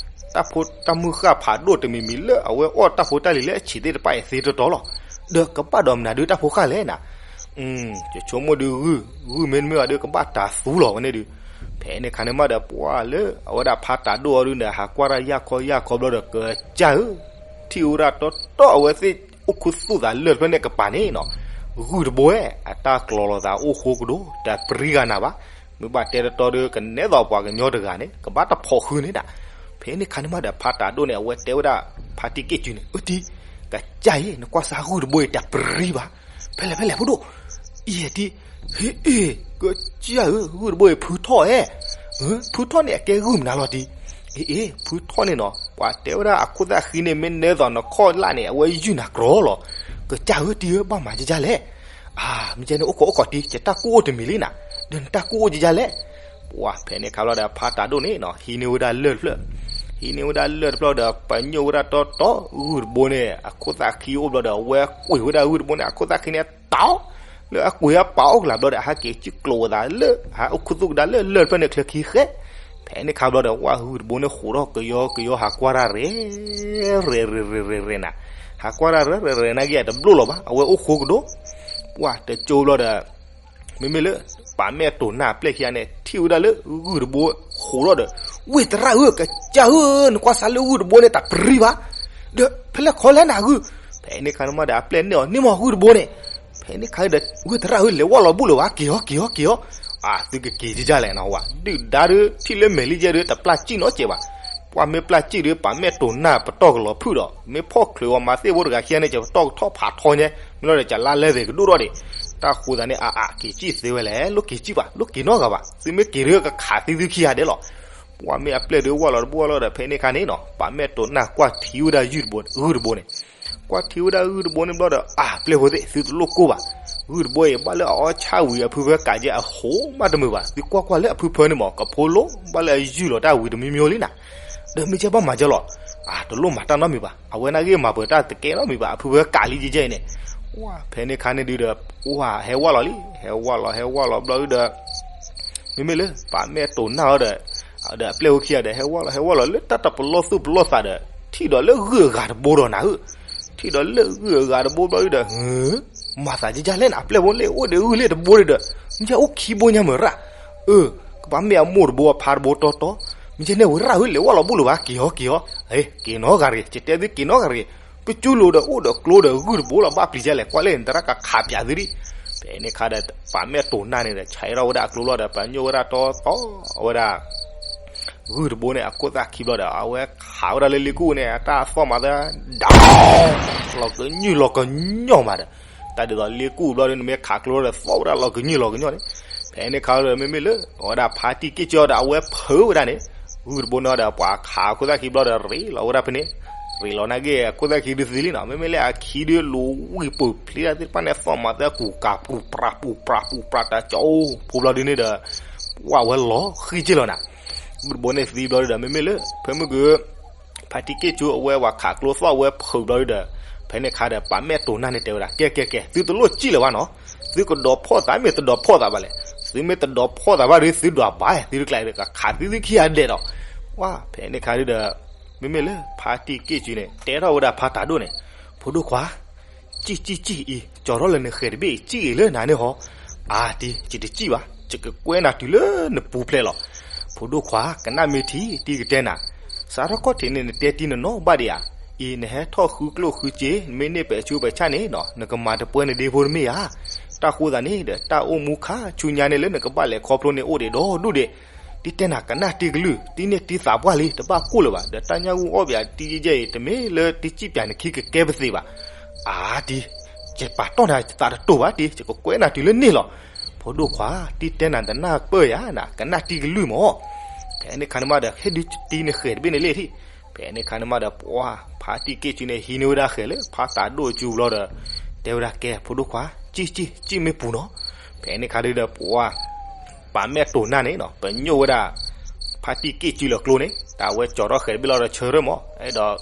တၢ်ဖိတၢ်မုၢ်ဃၢ်ဖးဒိၣ်တမံၤမံၤလၢ အဝဲအီၣ်တၢ်ဖိတၢ်လံၤလၢအဆံးသ့ၣ်တဖၣ်အံၤသ့တီတီလီၤ. ဒီးကဘၣ်ဒီးမနုၤဒုးတၢ်ဖိဃၢ်လဲၣ်နၤ. ယဆိကမိၣ်ဒုးဂုၢ်, ဂုၢ်မ့တမ့ၢ်ဘၣ်ဒီး ကဘၣ်တၤသူလီၤဝဲန့ၣ်ဒုး. ဖဲန့ၣ်ခါန့ၣ်မးဒီး ပှၤလၢအဝဲဒၣ်ဖါတၢ်ဒိၣ်အီၤဒုးဒီး ဟးကွၢ်တၢ်ယၢ်ခီယၢ်ခီဘျီဒီး ကစၢ်ဧၢ, ထံၣ်ဝဲဒၣ်တီတီအဝဲသ့ၣ်အိၣ်ခူသူၣ်သးလၢၢ်တဖျၢၣ်န့ၣ်ကပၤန့ၣ်နီၤ, ဂုၢ်တဘိဝဲ အတၢ်ကျီၤလိာ်သးအိၣ်ဃိကဒီး တပြံဂၤနၤဘၣ်. မ့ၢ်ဘၣ်တဲတီတီဒီး ကနဲသိးပှၤကညီတဂၤန့ၣ် ကဘၣ်တဖိးဃုာ်န့ၣ်ဒၣ်. ဖဲန့ၣ်ခါန့ၣ်မးဒီး ဖါတၢ်ဒိၣ်န့ၣ် အဝဲတဲဝဲဒၣ် ဖါတံၢ်က့ၢ်စုန့ၣ် အၢတံၢ်, ကစၢ်အံၤ နကွၢ်စၢ်ဂုၢ်တဘိအံၤ တပြံဘၣ်. ဖဲလဲၣ်ဖဲလဲၣ်ဖိဒိၣ်, အံၤတံၢ်, ဟ့ၣ်အ့ၣ်, ကစၢ်ဧၢ, ဂုၢ်တဘိအံၤဖုထီၣ်ဧဲ, ဖုထီၣ်န့ၣ် အကဲဂုၢ်မနုၤလီၤတံၢ်. အ့ အ့ ဖုထီၣ်န့ၣ်နီၤ, ပှၤတဲဝဲဒၣ်အခိၣ်သၣ်ဃံန့ၣ် မ့ၢ်နဲသိးနခီၣ်လၢ်န့ၣ် အဝဲယုၢ်နၤကြီလီၤ. ကစၢ်ဧၢ တံၤဧၢ ဘၣ်မၤကကၢ်လဲၣ်. အါ မ့ၢ်ကဲန့ၣ် အိၣ်ခိးအိၣ်ခိးတံၤ ယတၢ်ကူၣ်အိၣ်တမံၤလံနၤ, ဒီးနတၢ်ကူၣ်အိၣ်ကကၢ်လဲၣ်. ပှၤဖဲန့ၣ်ခါဘျီဒီး ဖါတၢ်ဒိၣ်န့ၣ်နီၤ ဟံးန့ၢ်ဝဲဒၣ်လၢၢ်တဖျၢၣ်, ဟံးန့ၢ်ဝဲဒၣ်လၢၢ်တဖျၢၣ်ဒီး ပညိၣ်ဝဲဒၣ်တီတီ ဂုၢ်တဘိန့ၣ် အခိၣ်သၣ်ဃံအိၣ်ဘျီဒီး အဝဲကွံာ်ဝဲဒၣ်ဂုၢ်တဘိန့ၣ် အခိၣ်သၣ်ဃံန့ၣ် တီ လၢအကွံာ်အပာ်အိၣ်ကလာ်ဘျီဒီး ဟဲက့ၤစံၣ်ကျိးဝဲသးလၢ ဟဲအိၣ်ခူသူၣ်ကဒါလၢလၢၢ်တဖျၢၣ်န့ၣ်ချၢခံဃဲ. ဖဲန့ၣ်ခါဘျီဒီး ဝၢ်ဂုၢ်တဘိန့ၣ်ဃိးထီၣ်ကယီကယီ ဟးကွၢ်တၢ်ရဲၣ် ရဲၣ်ရဲၣ်ရဲၣ်ရဲၣ်နၤ, ဟးကွၢ်တၢ်ရဲၣ်ရဲၣ်ရဲၣ်နာ်က့ အတဘျိၣ်လီၤဘၣ် အဝဲအိၣ်ဃိကဒိၣ်. ပှၤတကၠိဘျီဒီး မ့မ့ၢ်လၢ ပာ်မဲာ်တိာ်နၢ်အပျဲၢ်ခံဂၤန့ၣ် ထံၣ်ဝဲဒၣ်လၢဂုၢ်တဘိဃိးထီၣ်ဒီး ဝ့ၢ်သရၣ်ဧၢ ကစၢ်ဧၢ နကွၢ်စးလၢဂုၢ်တဘိန့ၣ် တၢ်ပရံဘၣ်, ဒီးဖဲလဲၣ်ခီလဲၣ်နၤဂုၢ်. ဖဲန့ၣ်ခါန့ၣ်မးဒီး အပျဲၢ်န့ၢ်အီၤန့ၢ်မးဂုၢ်တဘိန့ၣ်. ဖဲန့ၣ်ခါဒီး ဝ့ၢ်သရၣ်ဧၢ လဲၤဝၣ်လီၤဘူၣ်လၢၤဘၣ် က့ၤအီၤ က့ၤအီၤ က့ၤအီၤ. အသုကက့ၤကကၢ်လဲၣ်နဝဲ ဒုၣ်ဒါဒီး ထံၣ်လၢမဲာ်လံကဲဒီး တပျၢ်စံၣ်နီတစဲးဘၣ်. ပှၤမ့ၢ်ပျၢ်စံၣ်ဒီး ပာ်မဲာ်တိာ်နၢ်ပတီၢ်ကလီၤဖုၣ်ဒီး မ့ၢ်ဖီၣ်ချုးအီၤမၤသ့ၣ်ဖိတဂၤခံဂၤန့ၣ် ကပတီၢ်ကထီၣ်ဖးထီညါ, မ့ၢ်လီၤဒီး ကလါလဲသ့ၣ်ကဒိၣ်ထီၣ်ဒံး. တၢ်ဃိသးန့ၣ် အါအါ က့ၤစံၣ်သ့ဝဲလဲၣ်, လိၣ်က့ၤစံၣ်ဘၣ်, လိၣ်က့ၤနီတဂၤဘၣ်, သုမ့ၢ်က့ၤဒီးကခးသုသုခံဂၤဒဲးလီၤ. ပှၤမ့ၢ်အပျဲၢ်ဒီးဝၣ်လီၤတဘူၣ်ဝၣ်လီၤဒီး ဖဲန့ၣ်ခါန့ၣ်နီၤ ပာ်မဲာ်တိာ်နၢ်ကွၢ်ထံဝဲဒၣ်ယုၢ်တဘိ ဂုၢ်တဘိန့ၣ် ကွၢ်ထံဝဲဒၣ်ဂုၢ်တဘိန့ၣ်ဘျီဒီး အါ ပျဲၢ်ဖိသ့ၣ် သုတလိၣ်ကိၢ်ဘၣ်. ဂုၢ်တဘိအံၤ ဘၣ်လၢအအီၣ်ဆၣ်ဝံၤအဖုဖၢကးကဲအဟိမးတမုာ်ဘၣ်. သုကွၢ်ကွၢ်လၢအဖုဖၢန့ၣ်မး ကဖိလိၣ် ဘၣ်လၢအယုၢ်လီၤတၢ်ဝံၤတမံၤမံၤလံနၤ. ဒီးမ့ၢ်ကဲဘၣ်မၤကဲလီၤ. အါ တလိၣ်မၤတၢ်နီတမံၤဘၣ်. အဝဲနာ်က့မၤပှဲၤတၢ်တကဲနီတမံၤဘၣ် အဖုဖၢကးလံကဲကဲအံၤန့ၣ်. ဝၢ် ဖဲန့ၣ်ခါန့ၣ်ဒုးဒီး ဝၢ် ဟဲဝၣ်လီၤလံ ဟဲဝၣ်လီၤ ဟဲဝၣ်လီၤဘျီဒုးဒီး မ့မ့ၢ်လၢပာ်မဲာ်တိာ်နၢ်အီၤဒီး ဒီးအပျဲၢ်ဖိခံဂၤဒီး ဟဲဝၣ်လီၤ ဟဲဝၣ်လီၤလၢတၢ်တပလီၢ်သူၣ်ပလီၢ်သးဒီး ထံၣ်ဒီးလၢဂုၢ်အဂၤတဘိဒီးနၤဧၢ, ထံၣ်ဒီးလၢဂုၢ်အဂၤတဘိဘျီဒုးဒီး မၤသးကကၢ်လဲၣ်နၤ အပျဲၢ်ဖိလၢအိၣ်ဒီးဂုၢ်လၢတဘိဒုးဒီး မ့ၢ်ကဲအိၣ်ခံဘိညါမုၢ်ရၣ်, အၢ ကဘၣ်မ့ၢ်အမိၢ်တဘိအဖါတဘိတီတီ, မ့ၢ်ကဲန့ၣ်ဝဲရၣ်ဧၢ လဲၤဝၣ်လီၤဘူၣ်လၢၤဘၣ် က့ၤအီၤက့ၤအီၤ, က့ၤနီတဂၤတဂ့ၤ ကတဲသုက့ၤနီတဂၤတဂ့ၤ, ပကၠူလိာ်ဒီးအိၣ်ဒီးကျိဒီးဂုၢ်တဘိလီၤ ဘၣ်ပျံၤကလဲၣ် ကွၢ်လၢနတရၣ်ကခးပၠးသုဒံး. ဖဲန့ၣ်ခါဒီး ပာ်မဲာ်တိာ်နၢ်န့ၣ်ဒီး ဆဲးထီၣ်ဝဲဒၣ်အကျိဘျီဒီး ပညိၣ်ဝဲဒၣ်တီတီဝဲဒၣ် ဂုၢ်တဘိန့ၣ် အခိၣ်သၣ်ခံဘျီဒီး အဝဲခးဝဲဒၣ်လၢလ့ကူၣ်န့ၣ် အတၢ်အသီၣ်မၤသၢ ဒီး လီၤကညီၢ်လီၤကညီၢ်မးဒီး တၢ်ဒ်သိးလ့ကူၣ်ဘျီဒီး နမ့ၢ်ခးကျိဒီးသီၣ်ဝဲဒၣ်လီၤကညီၢ်လီၤကညီၢ်န့ၣ်. ဖဲန့ၣ်ခါဒီး မ့မ့ၢ်လၢ အဝဲဒၣ်ဖါတံၢ်က့ၢ်ကၠီဒီး အဝဲဖုးဝဲဒၣ်န့ၣ် ဂုၢ်တဘိန့ၣ်ဒီး ပှၤခးအခိၣ်သၣ်ခံဘျီဒီး ရ့းလီၤဝဲဒၣ်ဖဲန့ၣ်, ရ့းလီၤနာ်က့ အခိၣ်သၣ်ခံဒုးသံလံနီၤ, မ့မ့ၢ်လၢအခံဒုးလိၤဝံၤပူၤဖျ့ဒၣ်သ့ၣ်တဖၣ်န့ၣ် သီၣ်မၤသၢကူၤကၤ ပူၤပြးပူၤပြးပူၤပြး တၢ်ကၠီဖိဘျီဒုးန့ၣ်ဒီး ပှၤဝဲလီၤဃံက့ၢ်လီၤနၤ. ဂုၢ်တဘိန့ၣ်သံဘျီဒုးဒီး မ့မ့ၢ်လၢ ဖဲမုၢ်က ဖါတံၢ်က့ၢ်ကၠီအဝဲဝဲခးကျိသီၣ်ဝဲဖုးဘျီဒုးဒီး ဖဲန့ၣ်ခါဒီး ပာ်မဲာ်တိာ်နၢ်န့ၣ်တဲဝဲဒၣ် ကဲကဲကဲ သုတလိၣ်စံၣ်လၢၤဘၣ်နီၤ, သုကဒိးဖီၣ်သးမ့ၢ်တဒိးဖီၣ်သးဘၣ်လဲၣ်, သုမ့ၢ်တဒိးဖီၣ်သးဘၣ်ဒီး သုဒွးဘၣ် သုတကျါဒီး ကခးသုသုခံဂၤဒဲးဒီး ဝၢ် ဖဲန့ၣ်ခါဒုးဒီး မ့မ့ၢ်လၢဖါတံၢ်က့ၢ်ကၠီန့ၣ် တဲထီၣ်ဝဲဒၣ်ဖါတၢ်ဒိၣ်န့ၣ်, ဖိဒိၣ်ခွါ စံၣ်စံၣ်စံၣ်အံၤ ကၠီထီၣ်လၢနဃဲၤတဘ့ၣ်အံၤ စံၣ်အံၤလၢနၤန့ၣ်ဟီ, အါတံၢ် ယတစံၣ်ဘၣ် ယကကွဲးနၤတုၤလၢနပူၤဖျဲးလီၤ. ဖိဒိၣ်ခွါ ကနၣ်မ့ၢ်ထံ တံၤကတဲနၤ, စးထီၣ်ခီၣ်ထံးန့ၣ် နတဲတံၤနနီၣ်ဘၣ်ဒံးဧါ, အံၤ နဟဲထီၣ်ဃုကျိၣ်ဃုစ့ နမ့ၢ်န့ၢ်ပဲာ်ဆူးပဲာ်ဆၣ်န့ၣ်နီၤ နကမၤတပှဲၤနဒ့ဖိတမ့ၢ်ဧါ. တၢ်ဃိသးန့ၣ်ဒီး တၢ်အိၣ်မူခါဆူညါန့ၣ်လၢနကဘၣ်လဲၤခီဖျိန့ၣ်အိၣ်ဒံးဒီဒူၣ်ဒံး တံၤတဲနၤကနၣ်တံၤကလုၢ် တံၤန့ၢ်တံၤသးပှၢ်လံ တဘၣ်ကိၢ်လၢၤဘၣ် ဒီးတၢ်ညၣ်ဂူၢ်အီၣ်ဘၣ်တံၤယဲၢ်အံၤ တမ့ၢ်လၢတံၤစံၣ်ပၠးနခံကကဲပသ့ဘၣ်. အါတံၤ ယပာ်တီၢ်နၤသးတတိၢ်ဘၣ်တံၤ ယကကွဲးနၤတုၤလၢန့ၣ်လီၤ. ဖိဒိၣ်ခွါ တံၤတဲနၤတနၢ်ပၢၢ်ယၤနၤ ကနၣ်တံၤကလုၢ်မး. ဖဲန့ၣ်ခါန့ၣ်မးဒီး ဟဲဒုးတံၤနဃဲၤတဘ့ၣ်န့ၣ်လံထံၣ်. ဖဲန့ၣ်ခါန့ၣ်မးဒီး ပှၤ ဖါတံၢ်က့ၢ်ကၠီန့ၣ် ဟံးန့ၢ်ဝဲဒၣ်ဃဲၤလၢ ဖါတၢ်ဒိၣ်ကၠူဘျီဒီး တဲဝဲဒၣ်ကဲ ဖိဒိၣ်ခွါ စံၣ်စံၣ် စံၣ်မ့ၢ်ပူၤနီၤ. ဖဲန့ၣ်ခါဒုးဒီး ပှၤ ပာ်မဲာ်တိာ်နၢ်န့ၣ်နီၤ ပညိၣ်ဝဲဒၣ် ဖါတံၢ်က့ၢ်ကၠီလၢကျိန့ၣ် တၢ်ဝဲကၠီထီၣ်ဃဲၤတဘ့ၣ်လီၤဒီးဆၢထၢၣ်မး အဲၣ်ဒိး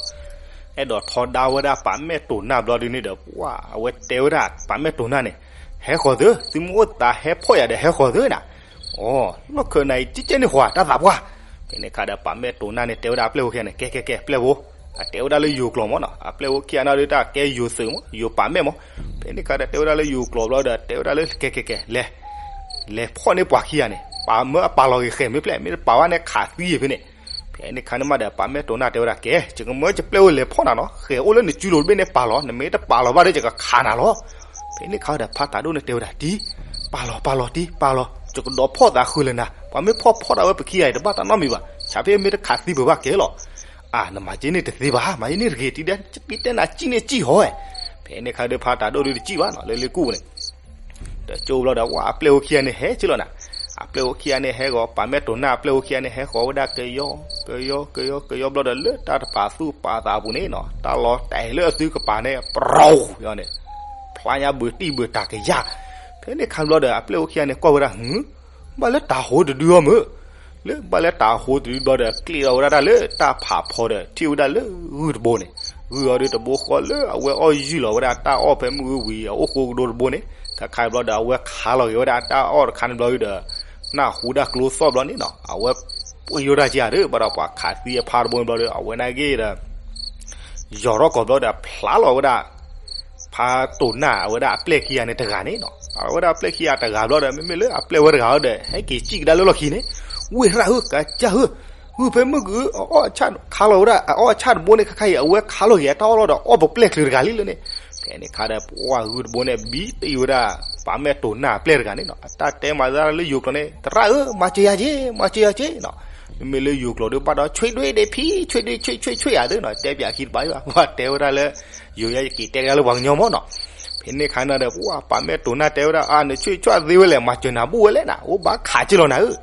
အဲၣ်ဒိးထီဒါဝဲဒၣ်ပာ်မဲာ်တိာ်နၢ်ဘျီဒုးန့ၣ်ဒီး ပှၤ အဝဲတဲဝဲဒၣ်ပာ်မဲာ်တိာ်နၢ်န့ၣ် ဟဲဃီၤသု သုမ့ၢ်အိၣ်သးဟဲဖီၣ်ယၤဒီးဟဲဃီၤသုနၤ. အီ လီၢ်ခၢးနၤအံၤ ကကဲန့ၣ်ဃီၤ တၢ်သးပှၢ်. ဖဲန့ၣ်ခါဒီးပာ်မဲာ်တိာ်နၢ်န့ၣ် တဲဝဲဒၣ်အပျဲၢ်ဖိခံဂၤန့ၣ် ကဲကဲကဲ ပျဲၢ်ဖိ အတဲဝဲဒၣ်လၢယိၤကျိာ်မးနီၤ အပျဲၢ်ဖိခံဂၤန့ၣ်ဒုးတၢ်ကဲယိၤသုးမး ယိၤပာ်မဲာ်မး. ဖဲန့ၣ်ခါဒီးတဲဝဲဒၣ်လၢယိၤကျိာ်ဘျီဒီး တဲဝဲဒၣ်လၢကဲကဲကဲ လဲၤ လဲၤဖီၣ်န့ၢ်ပှၤခံဂၤန့ၣ် ပာ်မၢအပာ်လီၤဂ့ၤဃဲၤမ့ၢ်ဖျဲၣ် မ့ၢ်တပာ်ဘၣ်န့ၣ်ခးသံဂ့ၤဖဲန့ၣ်. ဖဲန့ၣ်ခါန့ၣ်မးဒီး ပာ်မဲာ်တိာ်နၢ်တဲဝဲဒၣ် ကဲ ယကမၢယပျဲၢ်ဖိလဲၤဖီၣ်နၤနီၤ ဃဲၤအိၣ်လၢနစုလိၤတဘ့ၣ်န့ၣ်ပာ်လီၤ နမ့ၢ်တပာ်လီၤဘၣ်ဒီး ယကခးနၤလီၤ. ဖဲန့ၣ်ခါဒီးဖါတၢ်ဒိၣ်န့ၣ်တဲဝဲဒၣ် တံၤ ပာ်လီၤ ပာ်လီၤတံၤ ပာ်လီၤ ယကဒိးဖီၣ်သးဃုာ်လၢနၤ ပှၤမ့ၢ်ဖီၣ်ဖီၣ်ဒၣ်ဝဲပခံဂၤအံၤ တဘၣ်တၢ်နီတမံၤဘၣ် ဆးဖဲမ့ၢ်တခးသံပၢၢ်ဘၣ်ကဲလီၤ. အါ နမၤက့န့ၣ်တသ့ဘၣ် မၤက့န့ၣ်တဂ့ၤ တံၤတဲနၤစံၣ်န့ၣ်စံၣ်ဟီဝဲ. ဖဲန့ၣ်ခါဒီးဖါတၢ်ဒိၣ်ဒုးတစံၣ်ဘၣ်နီၤ လၢလ့ကူၣ်န့ၣ် တကၠိဘျီဒီး ဝဲအပျဲၢ်ဖိခံဂၤန့ၣ် ဟဲဆ့လီၤနၤ. အပျဲၢ်ဖိခံဂၤန့ၣ်ဟဲဂီၤ, ပာ်မဲၢ်တိၢ်နၢ်အပျဲၢ်ဖိခံဂၤန့ၣ် ဟဲဃီၤဝဲဒၣ်ကယီ ကယီ ကယီ ကယီဘျီဒီး လၢတၢ်တပာ်သူၣ်ပာ်သးအပူၤန့ၣ်နီၤ, တၢ်လီၤတဲာ်လၢအသုကပၤန့ၣ် ပြီၣ်န့ၣ် ဖျါညါဘုးတံၢ်ဘုးတၢ်ကယၢ်. ဖဲန့ၣ်ခါဘျီဒီး အပျဲၢ်ဖိခံဂၤန့ၣ်ကွၢ်ဝဲဒၣ်, ဟူ, ဘၣ်လၢတၢ်ဟိတဒုအီၤမုၢ်, လၢဘၣ်လၢတၢ်ဟိတဒုဘျီဒီး ကျ့ၣ်လီၤဝဲဒၣ်တၢ်လၢတၢ်ဖးဖီဒီး ထံၣ်ဝဲဒၣ်လၢဂုၢ်တဘိန့ၣ်, ဂုၢ်အီၤဒုးတဘိဃီလၢအဝဲအီၣ်ယုၢ်လီၤဝဲဒၣ်တၢ်အီၣ်ဖဲမုၢ်ဂုၢ်ဝံၤအအိၣ်ဃိကဒီတဘိန့ၣ်, ခါခါဘျီဒီးအဝဲခးလီၤက့ၤဝဲဒၣ်တၢ်အီၣ်တခါန့ၣ်ဘျီဒီး နၢ်ဟူဒၣ်ကျိသီၣ်ဘျီန့ၣ်နီၤ, အဝဲပှ့ၤယိၣ်တၢ်က့ၤဧါဒီး ဘၣ်ဒီးပှၤခးသံအဖါတဘိန့ၣ်ဘျီဒီး အဝဲနာ်က့ၤဒီး ယီၤထီၣ်ကီၤဘျီဒီး ဖျါလီၤဝဲဒၣ် ဖါတိၢ်နၢ်အဝဲဒၣ်အပျဲၢ်ခံဂၤန့ၣ်တဂၤန့ၣ်နီၤ, အဝဲဒၣ်အပျဲၢ်ခံဂၤတဂၤဘျီဒီး မ့မ့ၢ်လၢအပျဲၢ်ဝဲတဂၤဒီး ဟဲက့ၤစံၣ်ကဒါလၢလီၢ်ခံန့ၣ်, ဝ့ၢ်ရၣ်ဧၢ ကစၢ်ဧၢ, ဂုၢ်ဖဲမုၢ်ဂုၢ် အအီၣ်ဆၣ်ခးလီၤဝဲဒၣ် အအီၣ်ဆၣ်တဘိန့ၣ် ခါခါအံၤ အဝဲခးလီၤက့ၤအတၢ်အီၣ်လီၤဒီး အီၣ်ပပျဲၢ်ချုးတဂၤလံလၢန့ၣ်, ဖဲန့ၣ်ခါဒီး ပှၤဂုၢ်တဘိန့ၣ် ဘံတ့ၢ်ဝဲဒၣ် ပာ်မဲၢ်တိၢ်နၢ်အပျဲၢ်တဂၤန့ၣ်နီၤ, အတၢ်တဲမၤသးလၢယိၤကျိာ်န့ၣ် သရၣ်ဧၢ မၤစၢၤယၤက့ၤ မၤစၢၤယၤက့ၤနီၤ, မ့မ့ၢ်လၢယိၤကျိာ်ဒုးဘၣ်ဒီး ဆွေးတွေးတယ်ဖီ ဆွေးတွေး ဆွေးဆွေးဆွေး ဧါဒုးနီၤ, တဲပၠးခံတပၤဘၣ် ပှၤတဲဝဲဒၣ်လၢ ယိၤယဲက့ၤတဲကဒါလၢပှၤကညီမ့ၢ်နီၤ, ဖဲန့ၣ်ခါန့ၣ်ဒီး ပှၤပာ်မဲၢ်တိၢ်နၢ်တဲဝဲဒၣ် အါ နဆွေးဆွေးသ့ဝဲလဲၣ် မၤစၢၤနၤဘူၣ်ဝဲလဲၣ်နီၤ, အိၣ်ဘၣ်ခးက့ၤလီၤနၤဧၢ,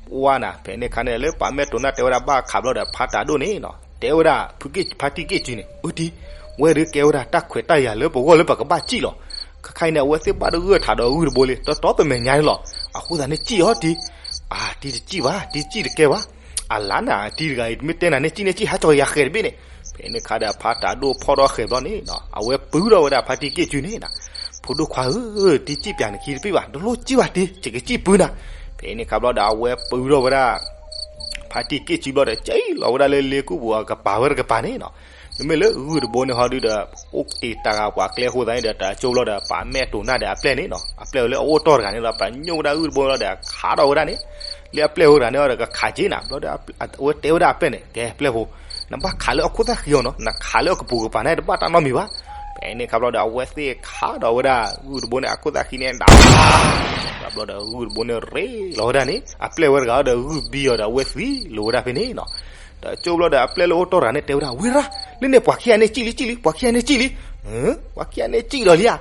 ပှၤနီၤ ဖဲန့ၣ်ခါန့ၣ် လၢပာ်မဲၢ်တိၢ်နၢ်တဲဝဲဒၣ်ဘၣ်ခးဘျီဒီး ဖါတၢ်ဒိၣ်န့ၣ်နီၤ တဲဝဲဒၣ် ဖုက့ၣ်ဖါတံၢ်က့ၣ်စုန့ၣ် အၢတံၢ်, ဝဲဒုးကဲဝဲဒၣ်တၢ်ခွဲးတၢ်ယာ်လၢပဂီၢ်လၢပကဘၣ်စံၣ်လီၤ, ခါခါအံၤန့ၣ် အဝဲသ့ၣ်ဘၣ်တဂၢၢ်ထးဒီးဂုၢ်တဘိလံ တီတီပမဲာ်ညါန့ၣ်လီၤ, အဃိသတးန့ၣ်စံၣ်အီၤတံၢ်, အါ တံၢ်တစံၣ်ဘၣ် တံၢ်တစံၣ်တကဲဘၣ်, အလါနၤ တံၢ်တဂၤအံၤ မ့ၢ်တဲနၤန့ၣ်စံၣ်န့ၣ်စံၣ် ဟးကၠီၤယၤဃဲၤတဘ့ၣ်န့ၣ်, ဖဲန့ၣ်ခါဒီးဖါတၢ်ဒိၣ်ဖီၣ်ထီၣ်ဃဲၤဘျီန့ၣ်နီၤ အဝဲပုၢ်ထီၣ်ဝဲဒၣ်ဖါတံၢ်က့ၣ်စုန့ၣ်နီၤ, ဖိဒိၣ်ခွါဧၢ, တံၢ်စံၣ်ပၠးနခံတဘ့ၣ်ဘၣ် တလိၣ်စံၣ်ဘၣ်တံၢ် ယကစံၣ်ပုၢ်နၤ, ဖဲန့ၣ်ခါဘျီဒီး အဝဲပုၢ်ထီၣ်ဝဲဒၣ် ဖါတံၢ်က့ၣ်စုဘျီဒီး က့ၤလီၤဝဲဒၣ်လၢလ့ကူၣ်ပူၤအကပၤဝဲတကပၤန့ၣ်နီၤ, မ့မ့ၢ်လၢဂုၢ်တဘိန့ၣ်ဟီဒုဒီး အိၣ်တ့ၢ်တၢ်ဂၤပှၤကျဲအဃိသတးန့ၣ်ဒီး တၢ်ကၠိဘျီဒီး ပာ်မဲၢ်တိၢ်နၢ်ဒီးအပျဲၢ်န့ၣ်နီၤ အပျဲၢ်လၢအအိၣ်တီၢ်တဂၤန့ၣ်ဒီး ပညိၣ်ဝဲဒၣ်ဂုၢ်တဘိလီၤဒီး ခးထီၣ်ဝဲဒၣ်န့ၣ်, လၢအပျဲၢ်ဝဲတဂၤန့ၣ်ဒီး ကခးက့ၤနၤ ဘျီဒီး အဝဲတဲဝဲဒၣ်အပျဲၢ်န့ၣ် ကဲပျဲၢ်ဖိ, နဘၣ်ခးလၢအခိၣ်သၣ်ဃံအီၤနီၤ နခးလၢအကပူၤကပၤန့ၣ် တဘၣ်တၢ်နီတမံၤဘၣ်, ဖဲန့ၣ်ခါဘျီဒီး အဝဲသ့ၣ်ခးဒီးဝဲဒၣ်ဂုၢ်တဘိန့ၣ် အခိၣ်သၣ်ဃံန့ၣ် ဒၣ် ဘျီဒီးဂုၢ်တဘိန့ၣ်ရ့လီၤဝဲဒၣ်န့ၣ် အပျဲၢ်ဝဲတဂၤဒီးဂုၢ်ဘံအီၤဒီး အဝဲသံလိာ်ဝဲဒၣ်ဖဲန့ၣ်နီၤ, တၢ်ကၠိဘျီဒီးအပျဲၢ်လၢအိၣ်တီၢ်တဂၤန့ၣ် တဲဝဲဒၣ် ဝ့ၢ်ရၣ် လၢန့ၣ်ပှၤခံဂၤန့ၣ်စံၣ်လံစံၣ်လံ ပှၤခံဂၤန့ၣ်စံၣ်လံ, ပှၤခံဂၤန့ၣ်စံၣ်ဒီးလံဧါ,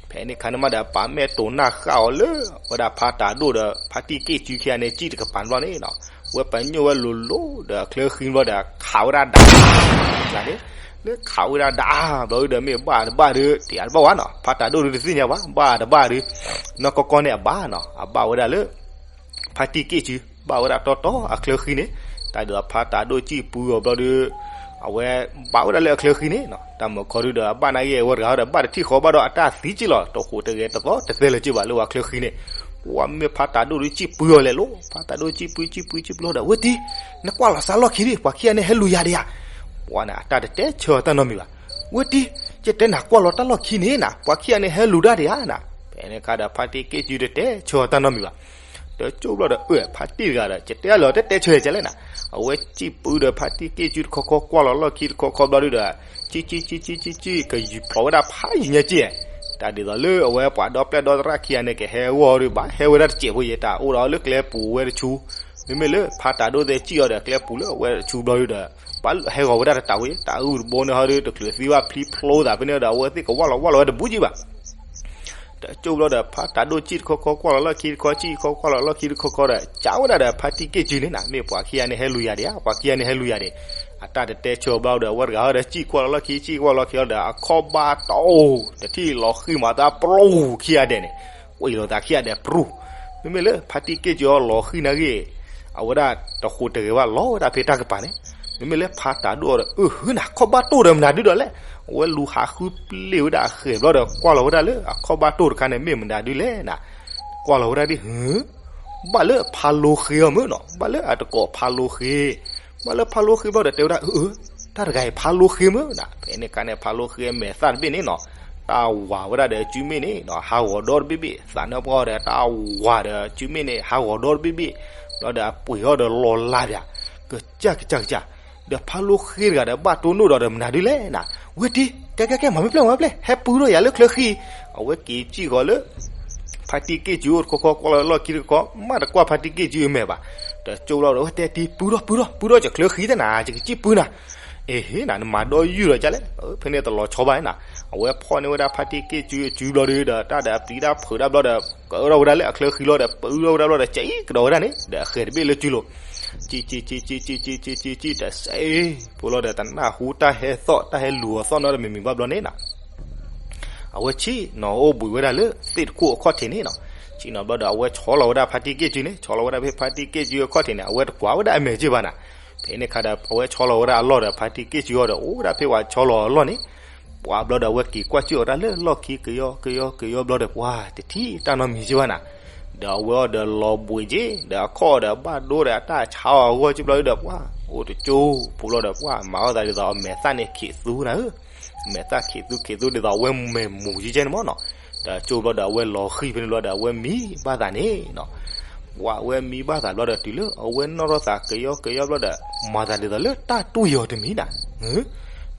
ဖဲန့ၣ်ခါန့ၣ်မးဒီး ပာ်မဲၢ်တိၢ်နၢ်ဃၣ်အီၤလၢ ဝဲဒၣ်ဖါတၢ်ဒိၣ်ဒီး ဖါတံၢ်က့ၣ်စုခံဂၤန့ၣ် စံၣ်တကပၤဘျီန့ၣ်နီၤ, ဝဲပညိၣ်ဝဲလိၤလိၤဒီးအချၢဃံဘျီဒီး ခးဝဲဒၣ်ဒၣ်န့ၣ်, လၢခးဝဲဒၣ်ဒၣ်ဘျီဒီး မ့ၢ်ဘၣ်တဘၣ်ဒီး တယၤတဘၣ်ဝဲနီၤ ဖါတၢ်ဒိၣ်ဒုးတသ့ၣ်ညါဘၣ် ဘၣ်တဘၣ်ဒီး နီၢ်ကီၢ်ကီၢ်န့ၣ်အဘၣ်နီၤ အဘၣ်ဝဲဒၣ်လၢ ဖါတံၢ်က့ၣ်စု ဘၣ်ဝဲဒၣ်တီတီအချၢဃံန့ၣ်, တၢ်ဒုးဒီးဖါတၢ်ဒိၣ်စံၣ်ပှ့ၤအီၤဘျီဒီး အဝဲဘၣ်ဝဲဒၣ်လၢအချၢဃံန့ၣ်နီၤ, တၢ်မုၢ်ခီဒုဒီး အဘၣ်နာ်က့ၤဝဲတဂၤဒီး ဘၣ်တထံၣ်ဃီဘၣ်ဒီး အတၢ်သံက့ၤလီၤ တဟူးတဂဲၤတသီတသဲလၢၤက့ၤဘၣ်လၢဝဲချၢဃံန့ၣ်, ပှၤမ့ၢ်ဖါတၢ်ဒိၣ်ဒုးစံၣ်ပှ့ၤအီၤလဲၣ်လိၤ ဖါတၢ်ဒိၣ်စံၣ်ပှ့ၤ စံၣ်ပှ့ၤ စံၣ်ပှ့ၤလီၤဒီး ဝဲတံၢ် နကွၢ်လီၤစးလီၢ်ခံဒံး ပှၤခံဂၤန့ၣ်ဟဲလူၤယၤဒံးဧါ, ပှၤန့ၣ် အတၢ်တတဲဆၢအီၤတၢ်နီတမံၤဘၣ်, ဝဲတံၢ် ယတဲနၤကွၢ်လီၤတၢ်လီၢ်ခံန့ၣ်နၤ ပှၤခံဂၤန့ၣ်ဟဲလူၤဒၣ်ဒံးဧါနၤ, ဖဲန့ၣ်ခါဒီးဖါတံၢ်က့ၣ်စုတတဲဆၢအီၤတၢ်နီတမံၤဘၣ် တကၠိဘျီဒီး အၢ ဖါတံၢ်တဂၤဒီး ယတဲလီၤတတဲဆၢယၤကလဲၣ်နၤ, အဝဲစံၣ်ပှ့ၤဒီးဖါတံၢ်က့ၣ်စုတခီခီကွၢ်လီၤလီၢ်ခံတခီခီဘျီဒုဒီး စံၣ်စံၣ်စံၣ်စံၣ်စံၣ် ကယူၤဖျိးဝဲဒၣ်ဖးယံၤညါက့ၤ, တၢ်ဒ်သိးလၢအဝဲပှၤဒီပျဲၢ်ဒီသရၣ်ခံဂၤန့ၣ် ကဟဲဂီၢ်ဒီးဘၣ် ဟဲဝဲဒၣ်တစဲးဖိယဲ တၢ်အိၣ်ဒီးလၢကျဲပူၤဝဲတဆူ မ့မ့ၢ်လၢဖါတၢ်ဒိၣ်သဲစံၣ်အီၤဒီး ကျဲပူၤလၢအဝဲတဆူဘျီဒုဒီး ဘၣ်ဟဲဂီၤဝဲဒၣ်တတးဝဲ တၢ်ဂုၢ်တဘိန့ၣ်ဟီဒု တချုးသံဘၣ်ဖျံဖျိသးဖဲန့ၣ်ဒီး အဝဲသ့ၣ်ကဝၢ်လီၤဝၢ်လီၤဝဲတဘူးက့ၤဘၣ် တကၠိဘျီဒီး ဖါတၢ်ဒိၣ်စံၣ်တခီခီကွၢ်လီၤလီၢ်ခံတခီ စံၣ်တခီကွၢ်လီၤလီၢ်ခံတခီခီဒီး ကးဝဲဒၣ်ဒီးဖါတံၢ်က့ၣ်စုန့ၣ်နၤ မ့ၢ်ပှၤခံဂၤန့ၣ်ဟဲလူၤယၤဒံးဧါ ပှၤခံဂၤန့ၣ်ဟဲလူၤယၤဒံး, အတၢ်တတဲဆၢဘျီဒီး အဝဲတဂၤဟီဒီး စံၣ်ကွၢ်လီၤလီၢ်ခံ စံၣ်ကွၢ်လီၤခံဒီး အခီၣ်ဘၣ်တိၢ် တထံၣ်လီၤဃံၤမၤသးပရူၤခံဂၤဒဲးန့ၣ်, ကွံာ်လိာ်သးခံဂၤဒဲးပရူၤ, မ့မ့ၢ်လၢဖါတံၢ်က့ၣ်စုအီၤလီၤဃံၤနာ်ဂ့ၤ အဝဲဒၣ်တဟူးတဂဲၤဘၣ်လီၤဝဲဒၣ်ဖဲတၢ်ကပၤန့ၣ်, မ့မ့ၢ်လၢဖါတၢ်ဒိၣ်အီၤဒီး အၢ ဟၢနၤ ခီၣ်ဘၣ်တိၢ်ဒီးမနုၤဒုဒီးလဲၣ်, အဝဲလူၤဟးဃုပျ့ၢ်ဝဲဒၣ်အဃဲၤဘျီဒီး ကွၢ်လီၤဝဲဒၣ်လၢအခီၣ်ဘၣ်တိၢ်တခါန့ၣ် မ့ၢ်မနုၤဒုလဲၣ်နၤ, ကွၢ်လီၤဝဲဒၣ်ဒ် ဟၢ ဘၣ်လၢဖါလိဃ့အီၤမ့ၢ်နီၤ, ဘၣ်လၢအတကိးဖါလိဃ့, ဘၣ်လၢဖါလိဃ့ဘျီဒီး တဲဝဲဒၣ် အၢ အၢ တၢ်တဂၤအံၤဖါလိဃ့မ့ၢ်နၤ, ဖဲန့ၣ်ခါန့ၣ် ဖါလိဃ့အမဲာ်သၣ်တဘ့ၣ်န့ၣ်နီၤ, တၢ်ဝၤဝဲဒၣ်ဒီးစုမ့ၣ်န့ၣ်နီၤ ဟးဂီၤဒီတဘ့ၣ်ဘ့ၣ်, သးနၢပှၢ်ဒီးတၢ်ဝၤဒီးစုမ့ၣ်န့ၣ် ဟးဂီၤဒီတဘ့ၣ်ဘ့ၣ်, ဘျီဒီးအပှ့ၤအီၤဒီးလီၤလးပၠး, ကစၢ်ကစၢ်ကစၢ်, ဒီးဖါလိဃ့တဂၤဒီးဘၣ်တိၢ်နီၣ်ဒီးဒီးမနုၤဒုလဲၣ်နၤ, ဝဲတံၢ် ကဲကဲကဲ မၤမ့ၢ်ပျဲၢ် မၤမ့ၢ်ပျဲၢ် ဟဲပုၢ်ထီၣ်ယၤလၢချၢဃံ, အဝဲက့ၤစံၣ်ဃီၤလၢ ဖါတံၢ်က့ၣ်စုအိၣ်တခီခီ ကွၢ်လီၤလီၢ်ခံတခီခီ မ့ၢ်တကွၢ်ဖါတံၢ်က့ၣ်စုအမဲာ်ဘၣ်, တကၠိဘျီဒီး အဝဲတဲတံၢ် ပုၢ်ထီၣ် ပုၢ်ထီၣ် ပုၢ်ထီၣ် ယချၢဃံတနၤ ယကစံၣ်ပုၢ်နၤ, အ့ဟ့နၤ နမၤဒီယုၢ်ဒီးကလဲၣ်, ဖဲန့ၣ်တလီၤဆီဘၣ်နၤ, အဝဲဖီၣ်န့ၢ်ဝဲဒၣ်ဖါတံၢ်က့ၣ်စုအစုဘျီဒီး တၢ်ဒီးအပျံၤတၢ်ဖုးတၢ်ဘျီဒီး ကအၢထီၣ်ဝဲဒၣ်လၢအချၢဃံလီၤဒီး ပအၢထီၣ်ဝဲဒၣ်ဘျီဒီး ကၠံကဒီးဝဲဒၣ်န့ၣ် ဒီးအဃဲၤတဘ့ၣ်လၢစုလိၤ ကၠံကၠံကၠံကၠံကၠံကၠံကၠံ တစဲးဖိလီၤဒီး တနၢ်ဟူတၢ်ဟဲသီၣ် တၢ်ဟဲလူၤအသီၣ်နီတမံၤမံၤဘၣ်ဘျီန့ၣ်နီၤ အဝဲဆ့ၣ်နီၤအိၣ်ဘှံးဝဲဒၣ်လၢသ့ၣ်တခိၣ်အခီၣ်ထံးန့ၣ်နီၤ. ဆ့ၣ်နီၤဘျီဒီး အဝဲဆီလီၤဝဲဒၣ်ဖါတံၢ်က့ၣ်စုန့ၣ် ဆီလီၤဝဲဒၣ်ဖဲဖါတံၢ်က့ၣ်စုအခီၣ်ထံးန့ၣ် အဝဲတကွၢ်ဝဲဒၣ်အမဲာ်က့ၢ်ဘၣ်နၤ. ဖဲန့ၣ်ခါဒီး အဝဲဆီလီၤဝဲဒၣ်အလီၢ်ဒီး ဖါတံၢ်က့ၣ်စုအီၤဒီး အိၣ်ဝဲဒၣ်ဖဲပှၤဆီလီၤအလီၢ်န့ၣ် ပှၤဘျီဒီး အဝဲက့ၤကွၢ်စ့ၢ်အီၤတၢ်လၢလီၢ်ခံ ကယီကယီကယီဘျီဒီး ပှၤတထံၣ်တၢ်နီတမံၤက့ၢ်ဘၣ်နၤ. ဒီးအဝဲအီၤဒီးလီၤဘှံးက့ၢ် ဒီးအခီၣ်ဒီးဘၣ်ဒိဒီး အတၢ်ဆါအီၤအဂီၢ်က့ၢ်ဘျီဒီး ပှၤအိၣ်တကၠိဖိဘျီဒီး ပှၤမၤအီၣ်သးဒ်သိးအမဲာ်သၣ်န့ၣ်ခံးသူနၤဧၢ မဲာ်သၣ်ခံးသူခံးသူဒ်သိးအဝဲမဲာ်မူၤကဲကဲန့ၣ်မ့ၢ်နီၤ. ဒီးကၠိဘျီဒီး အဝဲလီၤဃံၢ်ဖဲန့ၣ်ဘျီဒီး အဝဲမံဘၣ်သးန့ၣ်နီၤ. ပှၤအဝဲမံဘၣ်သးဘျီဒီး တုၤလၢအဝဲနီၣ်ထီၣ်သးကယီကယီဘျီဒီး မၤသးဒ်သိးလၢတၢ်တူၢ်ယီၤတမံၤနၤ.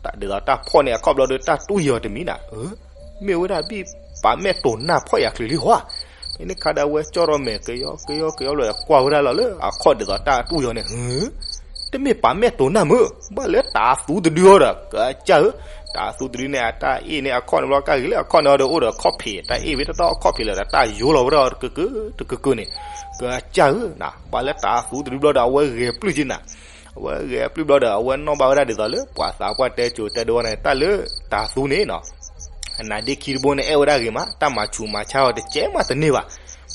တၢ်ဒ်သိးတၢ်ဖီၣ်န့ၢ်အခီၣ်ဘျီဒီး တၢ်တူၢ်ယီၤတမံၤနၤ. မ့ၢ်ဝဲဒၣ်ဘံၣ်ပာ်မဲာ်တိာ်နၢ်ဖီၣ်ယၤချုးလံဟီဧါ. ဖဲန့ၣ်ခါဒီး အဝဲကၠီၣ်ထီၣ်မဲာ်ကယီကယီကယီဘျီဒီး ကွၢ်ဝဲဒၣ်လီၤလၢအခီၣ်ဒ်သိးတၢ်တူၢ်ယီၤန့ၣ် တမ့ၢ်ပာ်မဲာ်တိာ်နၢ်မုၢ် ဘၣ်လၢတၤသူတဒုအီၤဒီး ကစၢ်ဧၢ, တၤသူတဒုန့ၣ် အတၢ်အ့ၣ်န့ၣ်အခီၣ်န့ၣ်ဘျီ ကၢ်ဂ့ၤလၢအခီၣ်န့ၣ်အီၤဒီး အိၣ်ဒီးခီၣ်ဖံး တၢ်အ့ၣ်ဝဲတတီၢ်ခီၣ်ဖံးလၢာ်ဒီး တၢ်ယိလီၤဝဲဒၣ်တကကတကကန့ၣ်, ကစၢ်ဧၢနၤ, ဘၣ်လၢတၤသူတဒုဘျီဒီး အဝဲဂဲၤပျုၢ်က့နၤ, အဝဲဂဲၤပျုၢ်ဘျီဒီး အဝဲနီၣ်ဘၣ်ဝဲဒၣ်ဒ်သိးလၢ ပှၤသးပှၢ်တဲကိၤတဲဒိဝဲန့ၣ် တၢ်လၢတၤသူန့ၣ်နီၤ အနါဒ့ခံတဘိန့ၣ် အဲၣ်ဝဲဒၣ်ဂ့ၤမး တၢ်မၤဆူးမၤဆါအီၤတကဲမးတန့ၢ်ဘၣ်.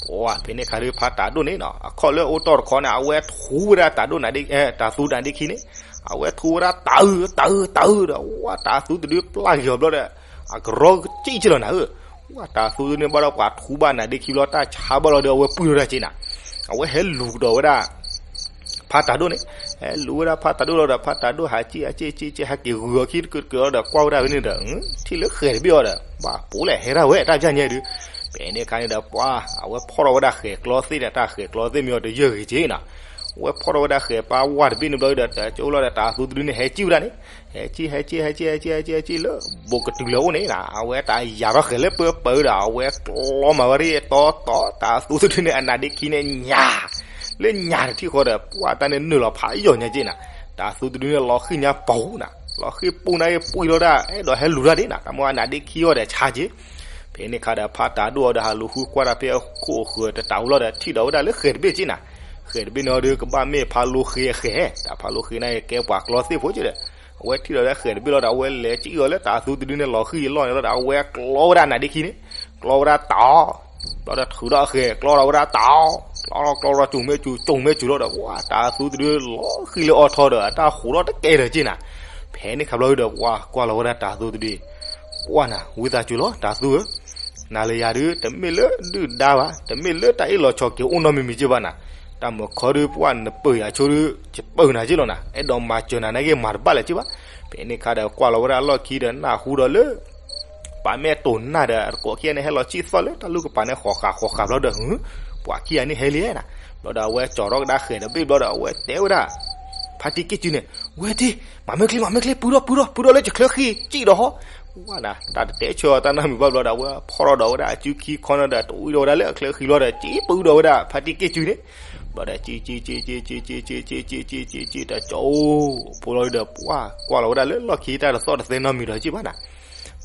ပှၤဖဲန့ၣ်ခါဒီး ဖါတၤဒိၣ်န့ၣ်နီၤ အခီၣ်လၢအအိၣ်တီၢ်တခီန့ၣ် အဝဲထူဝဲဒၣ်တၤဒိၣ်နါဒ့, တၤသူတၤဒ့ခံန့ၣ်, အဝဲထူဝဲဒၣ်တၤအုးတၤအုးတၤအုးဒီး ဝဲတၤသူတဒုပျၢ်က့ၤအီၤဘျီဒီး အကရီကစံၣ်က့လီၤနၤဧၢ, ဝဲတၤသူတဒုန့ၣ်ဘၣ်ဒီး ပှၤထူဘၣ်နါဒ့ခံဘျီ တၢ်ဆါဘၣ်လီၤဒီး အဝဲပှံၢ်ထီၣ်ဒၣ်က့နၤ, အဝဲဟဲလူၤကဒီးဝဲဒၣ် ဖါတၤဒိၣ်န့ၣ်, ဟဲလူၤဝဲဒၣ်ဖါတၤဒိၣ်လီၤဒီး ဖါတၤဒိၣ်ဟးကံၣ်ဟးကံၣ်ကံၣ်ကံၣ် ဟဲက့ၤဂုာ်အီၤခံတကတကဒီး ကွၢ်ဝဲဒၣ်ဖဲန့ၣ်ဒီး ထံၣ်လၢဃဲၤတဘ့ၣ်အီၤဒီး ဘၣ်ပိာ်လဲၣ်ဟဲဒၣ်ဝဲ တၢ်ပျၢ်ညါဒုး, ဖဲန့ၣ်ခါန့ၣ်ဒီး ပှၤ အဝဲဖီၣ်ထီၣ်ဝဲဒၣ်ဃဲၤကျီသ့ၣ်ဒီး တၢ်ဃဲၤကျီသ့ၣ်မ့ၢ်အီၤတယၢၢ်ဂ့ၤက့နၤ, အဝဲဖီၣ်ထီၣ်ဝဲဒၣ်ဃဲၤပာ်ဝါတဘ့ၣ်န့ၣ်ဘျီဒီး တၢ်ကၠိလီၤဒီး တၤသူတဒုန့ၣ် ဟဲကံၣ်ဝဲဒၣ်န့ၣ်, ဟဲကံၣ် ဟဲကံၣ် ဟဲကံၣ် ဟဲကံၣ် ဟဲကံၣ်လၢ ဘိးကတုၤလၢအအိၣ်န့ၣ်နၤ အဝဲတၢ်ယၤထီၣ်ဃဲၤလၢပၢပၢဒီး အဝဲကျီမၤဝဲဒၣ်တီတီ တၤသူတဒုန့ၣ် အနါဒ့ခံန့ၣ်ညၣ် လၢညၣ်တထံၣ်ဃီဒီး ပှၤတၢ်န့ၣ်နုာ်လီၤဖးယိာ်ညါက့နၤ, တၤသူတဒုန့ၣ် လီၤဃံၢ်ညါပူၤနၤ, လီၤဃံၢ်ပူၤန့ၣ် ပှံၤလီၤဒၣ် အဲၣ်ဒိးဟဲလူၤတၢ်ဒ့နၤ, တၢ်မိၣ်အနါဒ့ခံအီၤဒီးဆါက့, ဖဲန့ၣ်ခါဒီး ဖါတၤဒိၣ်အီၤဒီး ဟးလူၤဃုကွၢ်တၢ်ဖဲအခိၣ်အဃၢၤတတၤဝံၤလီၤဒီး ထံၣ်ဒီးဝဲဒၣ်လၢဃဲၤတဘ့ၣ်က့နၤ, ဃဲၤတဘ့ၣ်န့ၣ်အီၤဒီး ကဘၣ်မ့ၢ်ဖါလိဃ့အဃဲၤ, တၢ်ဖါလိဃ့န့ၣ် ကဲပှၤကျီသ့ၣ်ဖိက့ဒီး အဝဲထံၣ်ဒီးလၢဃဲၤတဘ့ၣ်လီၤဒီး အဝဲလဲၤကံၣ်အီၤလၢတၤသူတဒုန့ၣ် လီၤဃံၢ်အလီၢ်န့ၣ်လီၤဒီး အဝဲကျီဝဲဒၣ်နါဒ့ခံန့ၣ်, ကျီဝဲဒၣ်တၤအီၤ ဘျီဒီးထုးဒီးအဃဲၤ ကျီဒီးဝဲဒၣ်တၤအီၤ, ကျီဒီးကျီဒီး ကၠိၣ်မဲာ်ကၠိၣ် ကၠိၣ်မဲာ်ကၠိၣ်လီၤဒီး ဝဲတၤသူတဒုလီၤဃံၢ်လၢအီၤထီဒီး အတၢ်ဟူးထီၣ်တကဲဒီးက့နၤ, ဖဲန့ၣ်ခါဘျီဒီး ပှၤကွၢ်လီၤဝဲဒၣ်တၤသူတဒု ပှၤနၤ ဝံသးစူၤလီၤ တၤသူဧၢ, နၤလၢယၤဒုး တမ့ၢ်လၢဒုၣ်ဒါဘၣ်, တမ့ၢ်လၢတၢ်အ့ၣ်လိာ်ဆိးက့အိၣ်နီတမံၤမံၤက့ဘၣ်နၤ, တၢ်မုာ်ခီဒုး ပှၤနပၢၢ်ယၤဆိဒုး ယပၢၢ်နၤက့လီၤနၤ, အဲၣ်ဒိးမၤစၢၤနၤနာ်က့ မၤတဘၣ်လၢၤက့ဘၣ်. ဖဲန့ၣ်ခါဒီး ကွၢ်လီၤဝဲဒၣ်အလီၢ်ခံဒီး နၢ်ဟူဒီးလၢ ပာ်မဲာ်တိာ်နၢ်ဒီး အတကိးခံဂၤန့ၣ် ဟဲလီၤဆံၣ်သီၣ်လၢတၢ်လူၢ်ကပၤန့ၣ် ဃီၤဃာ်ဃီၤဃာ်ဘျီဒီး ပှၤခံဂၤန့ၣ်ဟဲလံနၤ, ဘျီဒီးအဝဲကၠီၤထီၣ်ကဒါဃဲၤတဘ့ၣ်ဘျီဒီး အဝဲတဲဝဲဒၣ် ဖါတံၢ်က့ၣ်စုန့ၣ်, ဝဲတ့ၢ်, မၤမ့ၢ်ချ့ မၤမ့ၢ်ချ့ ပုၢ်ဒီး ပုၢ်ဒီး ပုၢ်ဒီးလၢယချၢဃံၢ်ကံၣ်ဒီးဟီ, ဝဲနၤ တၢ်တတဲဆၢအီၤတၢ်နီတမံၤဘၣ်ဘျီဒီး အဝဲဖီၣ်ထီၣ်ဒီးဝဲဒၣ်အစုခံခီန့ၣ်ဒီး တဝံဒီးဝဲဒၣ်လၢအချၢဃံၢ်လီၤဒီး ကံၣ်ပုၢ်ဒီးဝဲဒၣ်ဖါတံၢ်က့ၣ်စုန့ၣ်, ဘျီဒီး ကံၣ် ကံၣ် ကံၣ် ကံၣ် ကံၣ် ကံၣ် ကံၣ် ကံၣ် ကံၣ် တကၠိ ဖိလီၤဒီး ပှၤကွၢ်လီၤဝဲဒၣ်လၢလီၢ်ခံတၢ်တသီၣ်တသဲနီတမံၤဒီးက့ဘၣ်နၤ,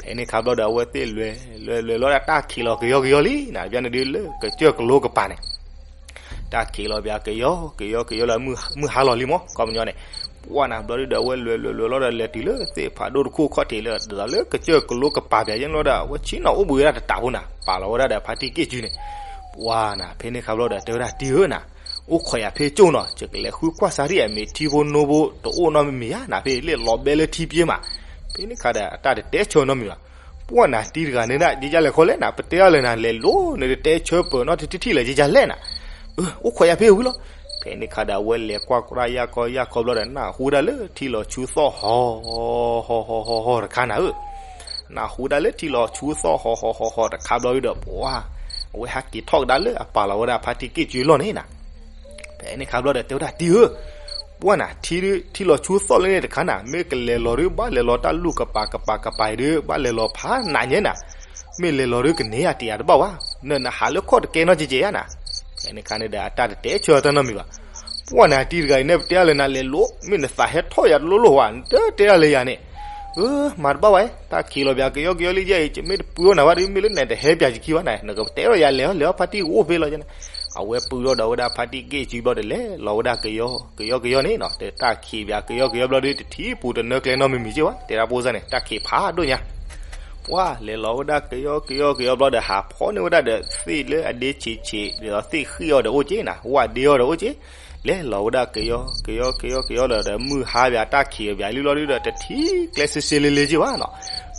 ဖဲန့ၣ်ခါဘျီဒီး အဝဲသ့ၣ်လွဲၤလွဲၤလွဲၤလီၤဒၣ်တၢ်ခံးလီၤကယီကယီလံနၤ, ဘၣ်န့ၣ်ဒုးလၢကစၢၢ်ကလိကပၤန့ၣ် တၢ်ခံးလီၤဘၣ်ကယီကယီကယီလၢ မုၢ်ဟါလီၤလံမး ခီပညီန့ၣ်, ပှၤနၤဘျီဒုးဒီး အဝဲလွဲၤလွဲၤလွဲၤလီၤဒီး လဲၤတုၤလၢသ့ၣ်ဖးဒိၣ်တခိၣ်ခီၣ်ထံးလၢ ဒ်သိးလၢကစၢၢ်ကလိကပၤပၠးယဲၢ်န့ၣ်လီၤဒီး အဝဲဆ့ၣ်နီၤအိၣ်ဘှံးဝဲဒၣ်တတးဖိနၤ, ပာ်လီၤဝဲဒၣ်ဒီးဖါတံၢ်က့ၣ်စုန့ၣ်, ပှၤနၤ ဖဲန့ၣ်ခါဘျီဒီး တဲဝဲဒၣ် တံၢ်ဧၢနၤ, အိၣ်ခိးယၤဖဲကၠိနီၤ, ယကလဲၤဃုကွၢ်စးထံၣ်အမ့ၢ်ထံဖိနိဖိတအိၣ်နီတမံၤဧါနၤ, ဖဲလၢလီၤဘဲလၢထံပျ့မး, ဖဲန့ၣ်ခါဒီး အတၢ်တတဲဆၢနီတမံၤဘၣ်. ပှၤနၤတံၢ်တဂၤန့ၣ်ဒၣ် ယဲယလဲၤခီလဲၣ်နၤ, ပတဲအီၤလဲၣ်နၤ လဲၤလိၤန့ၣ်တတဲဆၢပၢၤနီတထံၣ်လဲၣ် ယဲယလဲၣ်နၤ, အိၣ်ခိးယၤဖဲဝံၤလီၤ. ဖဲန့ၣ်ခါဒီး အဝဲလဲၤကွၢ်ကွၢ်ယၢ်ကီယၢ်ကီဘျီဒီး နၢ်ဟူဒၣ်လၢထံလီၤဆူသီၣ်ဟီ ဟီ ဟီ ဟီ ဟီ တခါနၤဧၢ နၢ်ဟူဒၣ်လၢထံလီၤဆူသီၣ်ဟီ ဟီ ဟီ ဟီ တခါဘျီဒီး ပှၤ အဝဲဟဲက့ၤထီၣ်ကဒါလၢအပာ်လီၤဝဲဒၣ်ဖါတံၢ်က့ၣ်စုအလီၢ်န့ၣ်နၤ. ဖဲန့ၣ်ခါဘျီဒီး တဲဝဲဒၣ် တံၢ်ဧၢ, ပှၤနၤ ထံလီၤဆူသီၣ်လၢန့ၣ်တခါနၤ, မ့ၢ်ကလဲၤလီၤဒုး ဘၣ်လဲၤလီၤတၢ်လူၢ်ကပၤကပၤကပၤအံၤဒုး ဘၣ်လဲၤလီၤဖးနးညါနၤ, မ့ၢ်လဲၤလီၤဒုးကန့ၢ်ယၤတယၤတဘၣ်ဝဲ, နနဟးလၢခီၣ်တကဲနီတကဲကဲယါနၤ. ဖဲန့ၣ်ခါန့ၣ်ဒီး အတၢ်တတဲဆၢတၢ်နီတမံၤဘၣ်. ပှၤနၤတံၢ်တဂၤအံၤ နဲပတဲအီၤလဲၣ်နၤ လဲၤလိၤ, မ့ၢ်နသးဟဲထီၣ်ယၤတလိၣ်လိၣ်ဝဲ နတတဲအီၤလၢယၤန့ၣ် ဧၢ, မၤတဘၣ်ဝဲ, တၢ်ခံးလီၤပၠးကယီကယီလံယဲအံၤ, မ့ၢ်တပှ့ၤအီၣ်နၤဘၣ်ဒီး မ့ၢ်လၢနတဟဲပၠးယခံဘၣ်န့ၣ်, နကတဲလီၤယၤလဲၤအီၤ လဲၤအီၤ ဖါတံၢ်ကအိၣ်ဖဲလီၤန့ၣ်. အဝဲပှ့ၤထီၣ်ဒီးဝဲဒၣ်ဖါတံၢ်က့ၣ်စုဘျီဒီး လဲၤလီၤဝဲဒၣ်ကယီကယီကယီန့ၣ်နီၤ, တၢ်ခံးပၠးကယီကယီဘျီဒီး တထံၣ်ပူၤတနၢကျဲနီတမံၤက့ဘၣ်, တဲဒၣ်ဖိစၢ်န့ၣ် တၢ်ခံးဖးဒိၣ်ညါ. ပှၤလဲၤလီၤဝဲဒၣ်ကယီကယီကယီဘျီဒီး ဟးဖီၣ်န့ၢ်ဝဲဒၣ်ဒီး သ့ၣ်လၢအဒ့ဆံးဆံး ဒ်သိးသ့ၣ်ဃံၣ်အီၤဒီးအိၣ်က့နီၤ, ဝၣ်ဒ့အီၤဒီးအိၣ်က့. လဲၤလီၤဝဲဒၣ်ကယီကယီကယီကယီလီၤဒီး မုၢ်ဟါပၠး တၢ်ခံးပၠးလံဘျီဒီး တထံၣ်ကျဲစ့စ့လ့လ့က့ဘၣ်နီၤ.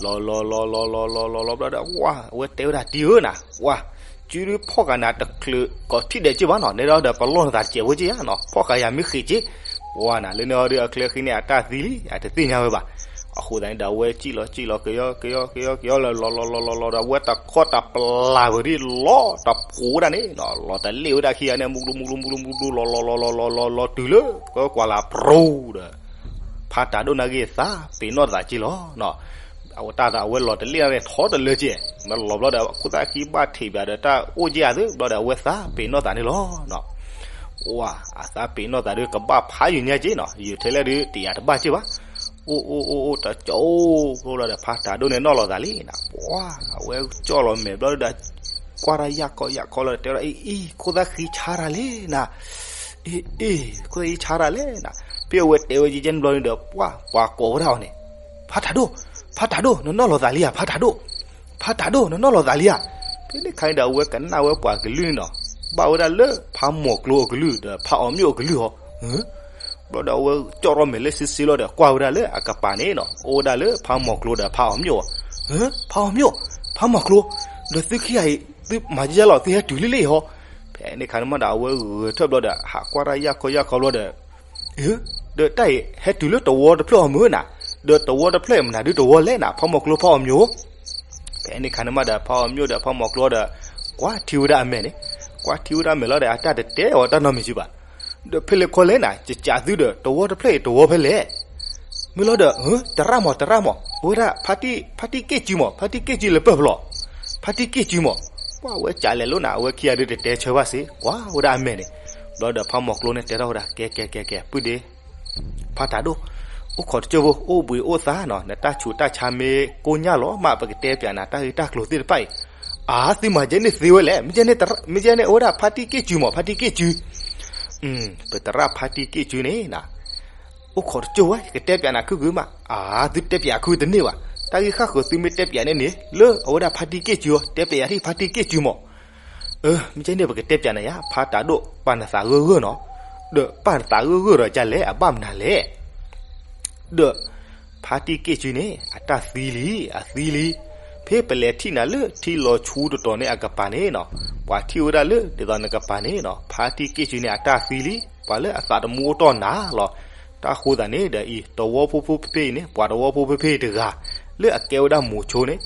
လီၤလီၤလီၤလီၤလီၤလီၤလီၤလီၤဘျီဒီး ဝၢ် အဝဲတဲဝဲဒၣ် တံၤဧၢနၤ, ဝၢ် စုဒုဖီၣ်ဃာ်နၤတချုးကိးထံၣ်ဒဲးက့ဘၣ်နီၤ, နဲဒၣ်ဒီး ပလီၢ်နသးတစဲးဖိက့ဧါနီၤ, ဖီၣ်ဃာ်ယၤမ့ၢ်ဃ့းက့. ပှၤနၤလၢန့ၣ်အီၤဒီး အချၢဃံန့ၣ် အတၢ်သံလံ အတသ့ၣ်ညါဝဲဘၣ်. အဃိသတးန့ၣ်ဒီး အဝဲစံၣ်လီၤစံၣ်လီၤ ကယီကယီကယီကယီလီၤ လီၤလီၤလီၤလီၤလီၤဒီး အဝဲတခီတပျၢ်ဝဲဒၣ် လီၤတဖိးဝဲဒၣ်န့ၣ်နီၤ, လီၤတလ့ၣ်ဝဲဒၣ်ခံဂၤန့ၣ် မူကျူမူကျူမူကျူမူကျူ လီၤလီၤလီၤလီၤလီၤလီၤလီၤတုၤလၢ ကကွၢ်လၢပြူၤဒီး ဖါတၢ်ဒိၣ်နာ်က့ၤသးပ့ၤနီၣ်သးက့လီၤ. အဝဲတၢ်သးအဝဲလီၤတလ့ၣ်န့ၣ် ထီတလၢက့, မ့ၢ်လီၤဘျီဒီး ခိၣ်သၣ်ခံဘၣ်ထံးပၠးဒီး တၢ်အိၣ်က့အသးဘျီဒီး အဝဲသးပ့ၤနီၣ်သးန့ၣ်လီၤ. ဝၢ် အသးပ့ၤနီၣ်သးဒီး ကဘၣ်ဖးယံာ်ညါက့နီၤ, ယံာ်ထဲလဲၣ်ဒီး တယာ်တဘၣ်က့ဘၣ်. အိၣ်အိၣ်အိၣ်အိၣ် တကၠိဖိလီၤဒီး ဖါတၢ်ဒိၣ်န့ၣ်နီၣ်လီၤသးလံနီၤ, ပှၤ အဝဲကၠီၣ်လီၤမဲာ်ဘျီဒီး ကွၢ်တၢ်ယၢ်ကီယၢ်ကီလီၤဒီး တဲဝဲဒၣ် အ့ အ့ ခိၣ်သၣ်ခံဆါတၢ်လဲၣ်နၤ, အ့ အ့ ခိၣ်သၣ်ခံဆါတၢ်လဲၣ်နၤ. ဖဲအဝဲတဲဝဲကဲန့ၣ်ဘျီန့ၣ်ဒီး ပှၤ ပှၤကိးဝဲဒၣ်အီၤန့ၣ် ဖါတၢ်ဒိၣ်, ဖါတၢ်ဒိၣ် နနီၣ်လီၤသးလံဧါ ဖါတၢ်ဒိၣ်, ဖါတၢ်ဒိၣ် နနီၣ်လီၤသးလံဧါ. ဖဲန့ၣ်ခါန့ၣ်ဒီး အဝဲကနၣ်ဝဲပှၤကလုၢ်န့ၣ်နီၤ, ဘၣ်ဝဲဒၣ်လၢဖါမီၤကျိအကလုၢ်ဒီး ဖါအီၤမျိၣ်အကလုၢ်အီၤ. ဘျီဒီးအဝဲကၠီၣ်ထီၣ်မဲာ်လၢစ့စ့လီၤဒီး ကွၢ်ဝဲဒၣ်လၢအကပၤန့ၣ်နီၤ, အိၣ်ဝဲဒၣ်လၢဖါမီၤကျိဒီးဖါအီၤမျိၣ်အီၤ. ဖါအီၤမျိၣ်, ဖါမီၤကျိ, ဒီးသုခံဂၤအံၤ သုမၤကဲလီၤ သုဟဲတုၤလံလံဟီ. ဖဲန့ၣ်ခါန့ၣ်မးဒီး အဝဲဂဲၤထၢၣ်ဘျီဒီး ဟးကွၢ်တၢ်ယၢ်ကီယၢ်ကီဘျီဒီး ဒီးတၢ်အံၤ ဟဲတုၤလၢတဝီတဖျၢၣ်အီၤမ့ၢ်နၤ, ဒီးတဝီတဖျၢၣ်အံၤ မနုၤဒုတဝီလဲၣ်နၤ ဖါမီၤကျိဖါအီၤမျိၣ်. ဖဲန့ၣ်ခါန့ၣ်မးဒီး ဖါအီၤမျိၣ်ဒီးဖါမီၤကျိဒီး ကွၢ်ထံဝဲဒၣ်အမဲာ်န့ၣ်, ကွၢ်ထံဝဲဒၣ်အမဲာ်လီၤဒီး အတၢ်တတဲအီၤတၢ်နီတမံၤက့ဘၣ်. ဒီးဖဲလဲၣ်ခီလဲၣ်နၤ ကကးသုဒီး တဝီတဖျၢၣ်အံၤတဝီဖဲလဲၣ်. မ့ၢ်လီၤဒီး တရၣ်မး တရၣ်မး အဝဲဒၣ် ဖါတံၢ်က့ၢ်စုမး ဖါတံၢ်က့ၢ်စုလၢပၢၢ်ဖျိး, ဖါတံၢ်က့ၢ်စုမး. ပှၤဝဲကးလဲၤလိာ်နၤ အဝဲခံဂၤဒုးတတဲဆၢဘၣ်စ့ၢ် ကွၢ်ဝဲဒၣ်အမဲာ်န့ၣ်. ဘျီဒီးဖါမီၤကျိန့ၣ်တဲထီၣ်ဝဲဒၣ် ကဲ ကဲ ကဲ ကဲ ပုၢ်ဒ့ ဖါတၢ်ဒိၣ်, အိၣ်ခိးတကၠိၢ်ဖိ အိၣ်ဘှံးအိၣ်သါနီၤ, နတၢ်ဆူးတၢ်ဆါမ့ၢ်ကိညၢ်လီၤမး ပကတဲပၠးနၤတၢ်ဂ့ၢ်တၢ်ကျိၤသ့ၣ်တဖၣ်အံၤ. အါ သုမၤကဲန့ၣ်သ့ဝဲလဲၣ်, မ့ၢ်ကဲန့ၣ် မ့ၢ်ကဲန့ၣ် အဝဲဒၣ်ဖါတံၢ်က့ၢ်စုမး ဖါတံၢ်က့ၢ်စု. ပသရၣ်ဖါတံၢ်က့ၢ်စုန့ၣ်နၤ အိၣ်ခိးတကၠိၢ်ဝဲ ယကတဲပၠးနၤခုၣ်ခုၣ်မး. အါ သုတဲပၠးခုၣ်တန့ၢ်ဘၣ်, တၢ်ဂ့ၢ်ဃၣ်ဃၢၤသုမ့ၢ်တဲပၠးန့ၣ်န့ၣ် လၢအဝဲဒၣ်ဖါတံၢ်က့ၢ်စုအီၤ တဲပၠးယၤထံၣ်ဖါတံၢ်က့ၢ်စုမး. အၢ မ့ၢ်ကဲန့ၣ် ပကတဲပၠးနၤယါ ဖါတၢ်ဒိၣ် ပာ်နသးဂၢၢ်ဂၢၢ်နီၤ. ဒီးပာ်နသးဂၢၢ်ဂၢၢ်ဒီးကလဲၣ် အဘၣ်မနုၤလဲၣ်. ဒီး ဖါတံၢ်က့ၢ်စုန့ၣ် အတၢ်သံလံ အသံလံ. ဖဲပလဲၤထံၣ်နၤလၢထံလီၤဆူတတီၤန့ၣ်အကပၤန့ၣ်နီၤ, ပှၤထံၣ်ဝဲဒၣ်လၢဒ်သိးနကပၤန့ၣ်နီၤ ဖါတံၢ်က့ၢ်စုန့ၣ် အတၢ်သံလံ. ပှၤလၢအသးတမူအိၣ်တီၢ်နၤလီၤ. တၢ်ဃိသးန့ၣ်ဒီးအံၤ တဝီဖိဖိဖဲဖဲအံၤန့ၣ် ပှၤတဝီဖိဖဲဖဲအံၤတဂၤ လၢအကဲဝဲဒၣ်မိၤဆိန့ၣ်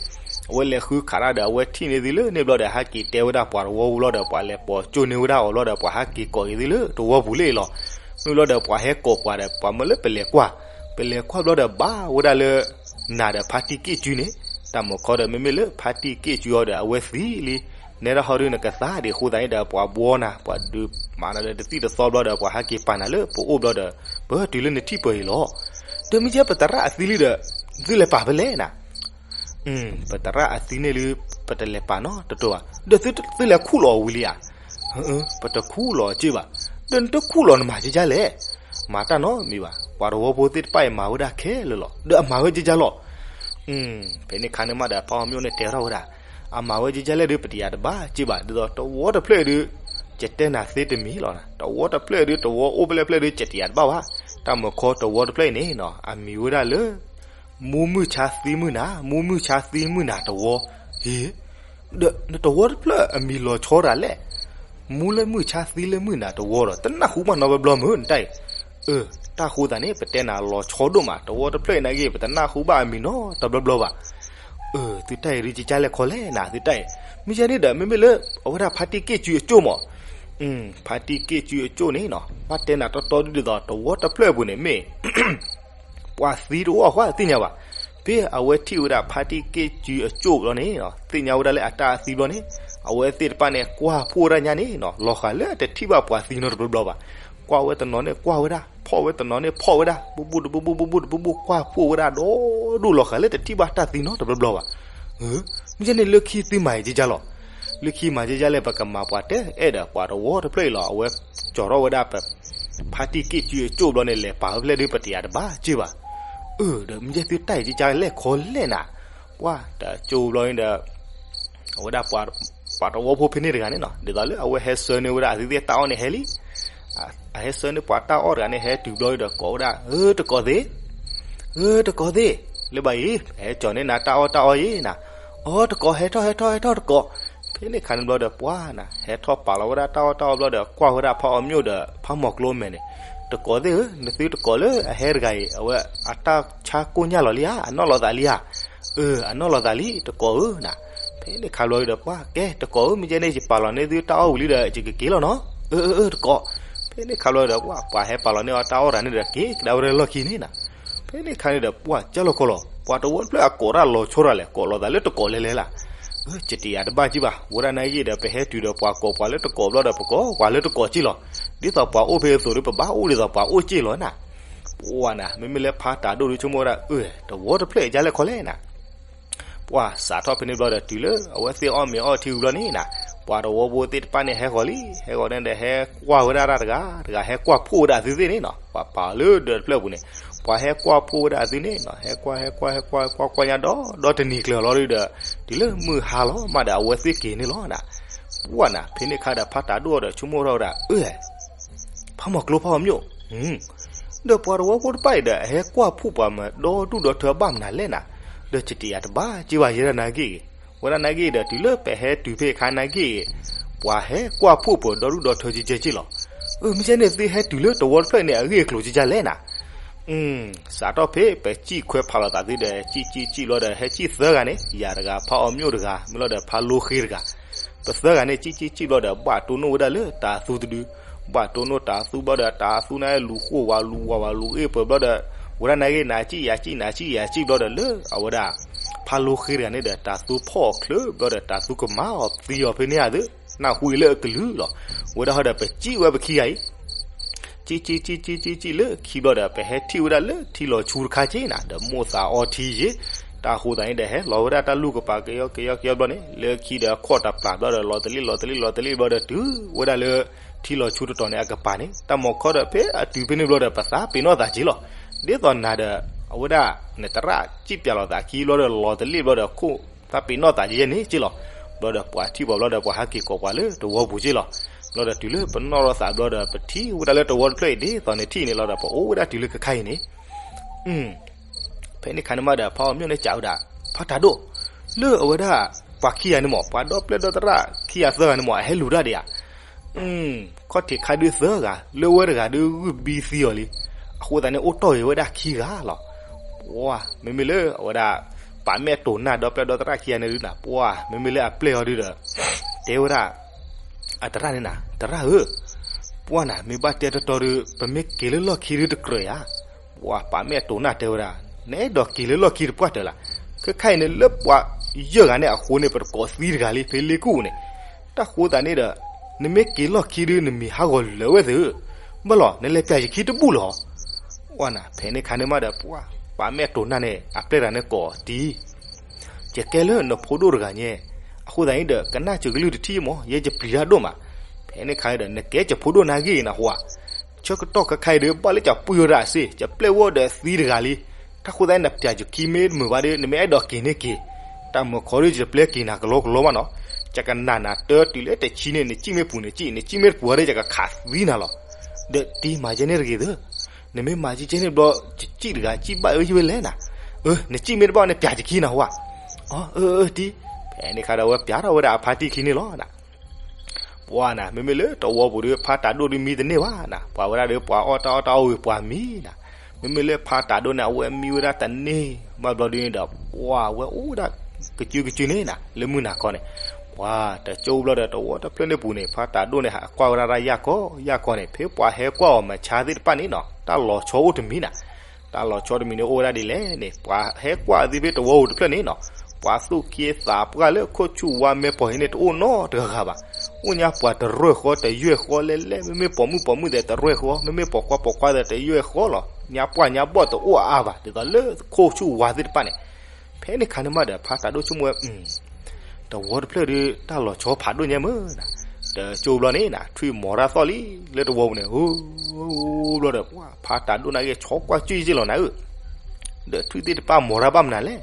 အဝဲလဲၤဃုခးတၢ်ဒီး အဝဲထံၣ်န့ၢ်သုလၢန့ၣ်ဘျီဒီး ဟဲက့ၤတဲဝဲဒၣ်ပှၤတဝီပူၤလီၤဒီး ပှၤလဲၤပိာ်ကၠိန့ၢ်ဝဲဒၣ်အီၤလီၤဒီး ပှၤဟဲက့ၤကိးက့ၤသုလၢတဝီပူၤလၢအံၤလီၤ. မ့ၢ်လီၤဒီး ပှၤဟဲကိးပှၤဒီး ပှၤမၢလၢပလဲၤကွၢ်, ပလဲၤကွၢ်ဘျီဒီး ဘၣ်ဝဲဒၣ်လၢ နၤဒီးဖါတံၢ်က့ၢ်စုန့ၣ်, တၢ်မုၢ်ခီဒီး မ့မ့ၢ်လၢဖါတံၢ်က့ၢ်စုအီၤဒီး အဝဲသံလံ. နဲဒၣ်ဟီဒုးနကသါဒံးအဃိသတးန့ၣ်ဒီး ပှၤဘှီနၤ, ပှၤဒုးမၤနၤဒီးတသံၣ်တသီဘျီဒီး ပှၤဟဲက့ၤပာ်နၤလၢပအိၣ်ဘျီဒီး ပတုၤလၢနထံၣ်ပၢၢ်အံၤလီၤ. ဒီးမ့ၢ်ကဲပသရၣ်အသံလံဒီး သုလဲၤပာ်ဖဲလဲၣ်နၤ. ပသရၣ်အသံန့ၣ်လံ ပတလဲၤပာ်နီတတီၤဘၣ်. ဒီးသုလဲၤခူၣ်လီၤအီၤဝံၤလံဧါ. ပတခူၣ်လီၤအီၤက့ဘၣ်. ဒီးနတခူၣ်လီၤနမၤကကလဲၣ်. မၤတၢ်နီတမံၤဘၣ်. ပှၤတဝီဖိသ့ၣ်တဖၣ်အံၤမၤဝဲဒၣ်ခဲလၢာ်လီၤ. ဒီးအမၤဝဲကကလဲၣ်လီၤ. ဖဲန့ၣ်ခါန့ၣ်မးဒီး ဖါအီၤမျိၣ်န့ၣ်တဲထီၣ်ဝဲဒၣ်, အမၤဝဲကကလဲၣ်ဒီး ပတယာ်တဘၣ်က့ဘၣ်. ဒ်သိးတဝီတဖျၢၣ်အံၤဒီး ကတဲနၤသ့တမံၤလီၤ. တဝီတဖျၢၣ်အံၤဒီး တဝီအိၣ်ဖဲလဲၣ်ဖဲလဲၣ်ဒီး ကတယာ်တဘၣ်ဘၣ်. တၢ်မုၢ်ခီတဝီတဖျၢၣ်အံၤန့ၣ်နီၤ အမံၤဝဲဒၣ်လၢ မူမုၢ်ဆါသံမုၢ်နၤ, မူမုၢ်ဆါသံမုၢ်နၤတဝီ. ဟ့ၣ်, ဒီးနတဝီတဖျၢၣ်အမံၤလီၤဆီတၢ်လဲၣ်. မူလၢမုၢ်ဆါသံလၢမုၢ်နၤတဝီဒီး တနၢ်ဟူဘၣ်နီတဘျီဘျီမုၢ်နတၢ်အံၤ. အၢ, တၢ်ဃိသးန့ၣ် ပတဲနၤလီၤဆီဒိၣ်မး, တဝီတဖျၢၣ်အံၤနာ်က့ ပတနၢ်ဟူဘၣ်အမံၤနီတဘျီဘျီဘၣ်. အၢ, သုတၢ်အံၤဒုးကကလဲၣ်ခီလဲၣ်နၤ သုတၢ်အံၤ. မ့ၢ်ကဲန့ၣ်ဒီး မ့မ့ၢ်လၢ အဝဲဒၣ်ဖါတံၢ်က့ၢ်စုအကၠိၢ်မး. ဖါတံၢ်က့ၢ်စုအကၠိၢ်န့ၣ်နီၤ ဘၣ်တဲနၤတီတီဒ်သိး တဝီတဖျၢၣ်အပူၤန့ၣ်မ့ၢ် ပှၤသံတအိၣ်အဃိသ့ၣ်ညါဘၣ်. ဖဲအဝဲထံၣ်ဝဲဒၣ်ဖါတံၢ်က့ၢ်စုအကၠိၢ်ဘျီန့ၣ် သ့ၣ်ညါဝဲဒၣ်လၢအတၢ်အသံဘျီန့ၣ် အဝဲသ့ၣ်တဖၣ်န့ၣ် ကွၢ်ဖှိၣ်ဝဲဒၣ်ညါန့ၣ်နီၤ လီၤဃာ်လၢအတထံၣ်ဘၣ်ပှၤသံနီတဘျီဘျီဘၣ်. ကွၢ်ဝဲတနီၤန့ၣ်ကွၢ်ဝဲဒၣ်, ဖီၣ်ဝဲတနီၤန့ၣ်ဖီၣ်ဝဲဒၣ်, ဘူၣ်ဘူၣ်တဘူၣ်ဘူၣ်, ဘူၣ်ဘူၣ်တဘူၣ်ဘူၣ်, ကွၢ်ဖှိၣ်ဝဲဒၣ်ဒီဒူၣ်လီၤဃာ်လၢတထံၣ်ဘၣ်တၢ်သံနီတဘျီဘျီဘၣ်. မ့ၢ်ကဲန့ၣ်လၢခံသုမၤယံာ်ကယါလီၤ. လၢခံမၤယံာ်ကယါလဲၣ် ပကမၤပှၤတဲအဲၣ်ဒီးပှၤတဝီတဖျၢၣ်အံၤလီၤ. အဝဲကၠီၤထီၣ်ဝဲဒၣ်ပ ဖါတံၢ်က့ၣ်စုအကၠိၣ်ဘျီန့ၣ် လဲၤပာ်ဝဲဖဲလဲၣ်ဒုးပတယၤတဘၣ်က့ၢ်ဘၣ်. အၢ ဒီးမ့ၢ်ကဲသုတၢ်ယံာ်ကယါလဲၣ်ခီလဲၣ်နၤ, ပှၢ်တကၠိၣ်ဘျီန့ၣ်ဒီး အဝဲဒၣ် ပှၤတဝီဖိဖဲန့ၣ်တဂၤန့ၣ်နီၤ ဒ်သိးလၢအဝဲဟဲဆှၢန့ၢ်ဝဲဒၣ်အသုသ့ၣ်တၢ်အီၣ်န့ၣ်ဟဲလံ. အဟဲဆှၢန့ၢ်ပှၤတၢ်အီၣ်တဂၤန့ၣ် ဟဲတုၤဘျီဒီးကိးဝဲဒၣ်, ဧၢ တကိးသ့ၣ်, ဧၢ တကိးသ့ၣ်, လၢဘၣ်အံၤ ဟဲကၠီၤန့ၢ်နၤတၢ်အီၣ်တၢ်အီယ့ၢ်နၤ. အိ တကိး ဟဲထီၣ် ဟဲထီၣ် ဟဲထီၣ်တကိး. ဖဲန့ၣ်ခါန့ၣ်ဘျီဒီးပှၢ်နၤ ဟဲထီၣ်ပာ်လီၤဝဲဒၣ်တၢ်အီၣ်တၢ်အီဘျီဒီး ကွၢ်ဝဲဒၣ်ဖးအီၤမျိၣ်ဒီးဖးမီၤကျိမဲာ်န့ၣ်, တကိးသ့ၣ်ဧၢ, နသုတကိးလၢအဟဲတဂၤအံၤ အဝဲအတၢ်ဆါကိၢ်ညၣ်လီၤလံဧါ, အနီၣ်လီၤသးလံဧါ. အၢ အနီၣ်လီၤသးလံ တကိးဧၢနၤ. ဖဲန့ၣ်ခါဘျီဒီးပှၢ် ကဲ တကိးဧၢ, မ့ၢ်ကဲန့ၣ် ယပာ်လီၤန့ၢ်သုတၢ်အီၣ်ဝံၤလံဒီး ယကက့ၤလီၤနီၤ. အၢ အၢ အၢ တကိး. ဖဲန့ၣ်ခါဘျီဒီးပှၢ် ပှၤဟဲပာ်လီၤန့ၢ်အီၤတၢ်အီၣ်တဂၤန့ၣ်ဒီး က့ၤကဒါဝဲဒၣ်လီၢ်ခံန့ၣ်နၤ. ဖဲန့ၣ်ခါန့ၣ်ဒီးပှၢ် ကၢ်လီၤကီလီၤ ပှၤတဝီတဖျၢၣ်အကိးတၢ်လီၤဆီတၢ်လဲၣ်, ကိးလီၤသးလၢတကိးလဲၤလဲၤလၢ်. အၢ ယတယၤတဘၣ်က့ၢ်ဘၣ်, ဝဲဒၣ်နာ်က့ဒီး ပဟဲတုၤဒီးပှၤကိးပှၤလၢတကိးဘျီဒီး ပကိးပှၤလၢတကိးက့ၢ်လီၤ. ဒ်သိးပှၤအိၣ်ဖဲအသိးဒီး ပဘၣ်အိၣ်ဒ်သိးပှၤအိၣ်က့ၢ်လီၤနၤ. ပှၢ်နၤ မ့မ့ၢ်လၢဖါတၤဒိၣ်ဒီး ဆိကမိၣ်ဝဲဒၣ် အၢ တဝီတဖျၢၣ်အံၤကၢ်လဲၣ်ခီလဲၣ်နၤ. ပှၢ်စးထီၣ်ဖဲန့ၣ်ဘျီဒီး တုၤလၢအဝဲသ့ၣ်အီၣ်မ့ၤအီထံဝံၤဘျီန့ၣ်နၤ, ပှၤတဝီဖိသ့ၣ်တဖၣ်န့ၣ်ဟဲဃီၤလံ, ဟဲဃီၤန့ၣ်ဒီးဟဲကွၢ်ဝဲဒၣ်တၢ်တဂၤ, တဂၤဟဲကွၢ်ဖှိၣ်ဝဲဒၣ်အသုသ့ၣ်န့ၣ်နီၤ, ပှၤပာ်အီၤလၢဒၢးတဖျၢၣ်အပူၤန့ၣ်, ပှၤဟဲကွၢ်ဖှိၣ်ဝဲဒၣ်အသုန့ၣ်နီၤ, ဟဲကွၢ် ဟဲကွၢ် ဟဲကွၢ် ဟဲကွၢ် ကွၢ်ကွၢ်ညါဒီး ဒီတနံၤကျၢၤလီၤဒီး, တုၤလၢမုၢ်ဟါလီၤမးဒီး အဝဲသ့ၣ်က့ၤန့ၣ်လီၤနၤ. ပှၢ်နၤ ဖဲန့ၣ်ခါဒီး ဖါတၤဒိၣ်ဒီး ဆိကမိၣ်ထီၣ်ဝဲဒၣ် အၢ ဖးမီၤကျိဖးအီၤမျိၣ်, ဒီးပှၤတဝီဖိတဖၣ်အံၤဒီး အဟဲကွၢ်ဖှိၣ်ပှၤမၤဒီဒူၣ်ဒီထၢဘၣ်မနုၤလဲၣ်နၤ, ဒီးယတယၤတဘၣ်က့ၢ်ဘၣ်ယဲဒၣ်နာ်က့ၢ်, ဝဲဒၣ်နာ်က့ၢ်ဒီး တုၤလၢပဟဲတုၤဖဲအခါနာ်က့ၢ်, ပှၤဟဲကွၢ်ဖှိၣ်ပှၤဒီဒူၣ်ဒီထၢကဲကဲက့ၢ်လီၤ. အၢ မ့ၢ်ကဲန့ၣ်သုဟဲတုၤလၢတဝီတဖျၢၣ်န့ၣ် အဂ့ၢ်အကျိၤကဲကဲလဲၣ်နၤ. စးထီၣ်ဖဲပစံၣ်ခွဲးဖးလိာ်သးသုဒီး စံၣ်စံၣ်စံၣ်ဘျီဒီး ဟဲစံၣ်သၢဂၤန့ၣ်, ယၤတဂၤ ဖးအီၤမျိၣ်တဂၤ, မ့ၢ်လီၤဒီးဖးလိဃ့တဂၤ ပသၢဂၤန့ၣ် စံၣ်စံၣ်စံၣ်ဘျီဒီး ဘၣ်တိၢ်နီၣ်ဝဲဒၣ်လၢတၤသူတဒု, ဘၣ်တိၢ်နီၣ်တၤသူဘျီဒီး တၤသူန့ၣ်လူၤဃိၣ်ဝးလူၤဝးဝးလူၤအ့ၣ်ပှဲၤဘျီဒီး, ဝဲဒၣ်နာ်က့ၢ် နၤစံၣ်ယၤစံၣ် နၤစံၣ်ယၤစံၣ်ဘျီဒီး လၢအဝဲဒၣ် ဖးလိဃ့တဂၤန့ၣ်ဒီး တၤသူဖီၣ်အီၤချၢဘျီဒီး တၤသူကမၤအီၤသံအီၤဖဲန့ၣ်ဧါသု, နၢ်ဟူအံၤလၢအကလုၢ်လီၤ. ဝဲဒၣ်ဟီဒီး ပစံၣ်ဝဲပခံဂၤအံၤ စံၣ်စံၣ်စံၣ်စံၣ်စံၣ်လၢခံဘျီဒီး ပဟဲထံၣ်ဝဲဒၣ်လၢထံလီၤဆူတခါက့ၢ်နၤ, ဒီးမိၢ်သးအီထံယ့ၢ်, တၢ်ဃိသးန့ၣ်ဒီး ဟဲလီၤဝဲဒၣ်တၢ်လူၢ်ကပၤကယီကယီကယီဘျီန့ၣ်, လၢခံဒီးခီၣ်တပျၢ်ဘျီဒီး လီၤတလ့ၣ်လီၤတလ့ၣ်လီၤတလ့ၣ်ဘျီဒီး တုၤဝဲဒၣ်လၢ ထံလီၤဆူတတီၤန့ၣ်အကပၤန့ၣ်, တၢ်မီၤခီဒီး ဖဲအတုၤဖဲန့ၣ်ဘျီဒီး ပသးပ့ၤနီၣ်သးက့ၢ်လီၤ. ဒ်သိးနၤဒီး အဝဲဒၣ် နသရၣ်စံၣ်ပၠးလိာ်သးခံဘျီဒီး လီၤတလ့ၣ်ဘျီဒီး ခိၣ်သးပ့ၤနီၣ်သးယဲန့ၣ်က့ၢ်လီၤ. ဘျီဒီးပှၤထံၣ်ပှၤဘျီဒီး ပှၤဟးက့ၤကိးပှၤလၢတဝီပူၤက့ၢ်လီၤ. ဘျီဒီးတုၤလၢပနီၣ်ထီၣ်သးဘျီဒီး ပထံၣ်ဝဲဒၣ်လၢတဝီတဖျၢၣ်အံၤ ဒ်သိးနထံၣ်န့ၣ်လီၤဒီး ပအိၣ်ဝဲဒၣ်တုၤလၢခဲခါအံၤန့ၣ် ဖဲန့ၣ်ခါန့ၣ်မးဒီး ဖးအီၤမျိၣ်န့ၣ်စံးဝဲဒၣ်, ဖါတၤဒိၣ်, လၢအဝဲဒၣ် ပှၤခံဂၤန့ၣ်မး ပှၤဒီပျဲၢ်ဒီသရၣ်ခံဂၤသၢဂၤန့ၣ်မး အဟဲလူၤတၢ်ဒံးဧါ. ခီၣ်ထံးခါဒုးသၢဂၤ လၢဝဲတဂၤဒုးဂုၢ်ဘံသံအီၤလံ. အဃိသတးန့ၣ် အိၣ်တီၢ်ဂ့ၤဝဲဒၣ်ခံဂၤလီၤ. ပှၢ် မ့မ့ၢ်လၢအဝဲဒၣ် ပာ်မဲာ်တိာ်နၢ်ဒီပျဲၢ်ဒီသရၣ်ခံဂၤန့ၣ်ဒုးနၤ ပှၢ် မ့မ့ၢ်လၢအပျဲၢ်အီၤဒုးဒီး တဲဝဲဒၣ် အသရၣ်န့ၣ်နၤ သရၣ်ဧၢ, ပှၢ်နၤ မ့ၢ်ဘၣ်တဲတီတီဒုး ပမ့ၢ်က့ၤလၢလီၢ်ခံဒုးတကြၢးဧါ. ပှၤပာ်မဲာ်တိာ်နၢ်တဲဝဲဒၣ် နအဲၣ်ဒိးက့ၤလၢလီၢ်ခံတပှၢ်တၢၢ်လၢ်. ခဲခါအံၤန့ၣ် လၢပှၤယဲၢ်ဂၤန့ၣ်အဃိန့ၣ် ပတကိးသံတဂၤလံ ဖဲလ့ကူၣ်န့ၣ်. တၢ်ဃိသတးန့ၣ်ဒီး နမ့ၢ်က့ၤလီၢ်ခံဒုး နမံၤဟးဂီၤလၢာ်ဝဲသ့ၣ်ဧၢ, ဘၣ်လီၤ နလဲၤပျးယခံတဘူၣ်လီၤ. ပှၢ်နၤ ဖဲန့ၣ်ခါန့ၣ်မးဒီး ပှၤ ပာ်မဲာ်တိာ်နၢ်န့ၣ် အပျဲၢ်တဂၤန့ၣ်ကိးတံၢ် ယကဲလၢနဖိဒိၣ်တဂၤညါ, အဃိသတးန့ၣ်ဒီး ကနၣ်စၢၤကလုၢ်တထံၣ်မး ယဲယပျံၤတၢ်ဒိၣ်မး. ဖဲန့ၣ်ခါဒီး နကဲယဖိဒိၣ်နာ်ဂ့ၢ်နဟူဧါ. ဆၢကတီၢ်ခဲခါအံၤဒီး ဘၣ်လၢယပှံၢ်ဝဲဒၣ်အစ့ၢ် ယပျဲၢ်ဝဲဒီးသံတဂၤလံ. တၢ်ဃိသတးန့ၣ် နပျးယခံမ့ၢ်တမုာ်ဘၣ်ဒီး နမ့ၢ်အဲၣ်ဒိးက့ၤန့ၣ်က့ၤ, တၢ်မုာ်ခီဒီး ယတပျဲက့ၤနၤကလီကလီဘၣ်နီၤ. ယကနာ်နၤတၢ်တုၤလၢတဆံန့ၣ် နစံၣ်မ့ၢ်ပူၤနစံၣ်, နစံၣ်မ့ၢ်တပူၤဘၣ်ဒီး ယကခးသံနၤလီၤ. ဒီးတံၤမၤယဲန့ၣ်တဂ့ၤသၢ နမ့ၢ်မၤကကဲန့ၣ်ဘျီ ယစံၣ်တဂၤ စံၣ်ဘၣ်အၢယဝဲလဲၣ်နၤ. အၢ နစံၣ်မ့ၢ်တဘၣ် နပျးယခံနၤဟူဧါ. အၢ အၢ အၢ တံၤ. ဖဲန့ၣ်ခါဒီး အဝဲပျးထီၣ်ဝဲဒၣ်အဖါတံၢ်ခံန့ၣ်လီၤနၤ. ပှၢ်နၤ မ့မ့ၢ်လၢတဝီပူၤဒီး ဖါတၤဒိၣ်ဒုးမံတန့ၢ်ဘၣ်နၤ. ပှၤဝဲဒၣ်ဒီး ပှၤအီၣ်တၢ်အီၣ်တၢ်အီဝံၤ ပှၤမံနၤ. မ့မ့ၢ်လၢဖါတၤဒိၣ်န့ၣ် အဝဲမံဝဲဒၣ်တန့ၢ်ဘၣ်ဘျီဒုးန့ၣ်ဒီး ပှၢ်ဝဲအိၣ်ဝဲဒၣ်ကစုကစုန့ၣ်နၤ လၢမုၢ်နၤခီန့ၣ် ပှၤတကၠိဘျီဒီး တဝီတဖျၢၣ်န့ၣ်ပူၤန့ၣ် ဖါတၤဒိၣ်န့ၣ် ဟးကွၢ်ဝဲဒၣ်တၢ်ယၢ်ကီၢ်ယၢ်ကီၢ်န့ၣ် ဖဲပှၤဟဲကွၢ်အီၤမဆါသ့ၣ်တဖၣ်န့ၣ်နီၤ တၢ်လီၤဆီအိၣ်တမံၤနၤ. တၢ်လီၤဆီတမံၤန့ၣ် အိၣ်ဝဲဒၣ်ဒ်လဲၣ်န့ၣ် ပှၤဟဲကွၢ်အသ့ၣ်ဖဲတဝီပူၤတဖျၢၣ်န့ၣ်နီၤ ပှၤသူၣ်က့သးပှၢ်လၢခိၣ်ဆူၣ်ဝါမဲာ်ဖီၣ်အံၤန့ၣ် တအိၣ်နီတဂၤဂၤဘၣ်. အိၣ်ညါပှၤတရၢၢ်ဃီတယွဲၢ်ဃီလဲၣ်လဲၣ်, မ့မ့ၢ်ပိာ်မုၣ်ပိာ်မုၣ်သ့ၣ်တရၢၢ်ဃီ, မ့မ့ၢ်ပိာ်ခွါပိာ်ခွါသ့ၣ်တယွဲၢ်ဃီလီၤ. ညါပှၢ်ညါဘီၣ်တအိၣ်အါအါဘၣ်, ဒ်သိးလၢခိၣ်ဆူၣ်ဝါသ့ၣ်တဖၣ်န့ၣ်, ဖဲန့ၣ်ခါန့ၣ်မးဒီး ဖါတၢ်ဒိၣ်ဆိကမိၣ်ဝဲ တဝီတဖျၢၣ်ဒီး တၢ်လီၤဆီဖးဒိၣ်ညါမ့ၢ်နၤ, တကၠိဘျီန့ၣ်နၤ ထွံၣ်မီၤတၢ်သီၣ်လံ လၢတဝီပူၤန့ၣ်, ဘျီဒီး ဖါတၢ်ဒိၣ်န့ၣ်က့ၤဆီကွၢ်ကၠုၣ်ယ့ၢ်လီၤနၤဧၢ, ဒီးထွံၣ်သ့ၣ်တဖၣ်မီၤတၢ်ဘၣ်မနုၤလဲၣ်,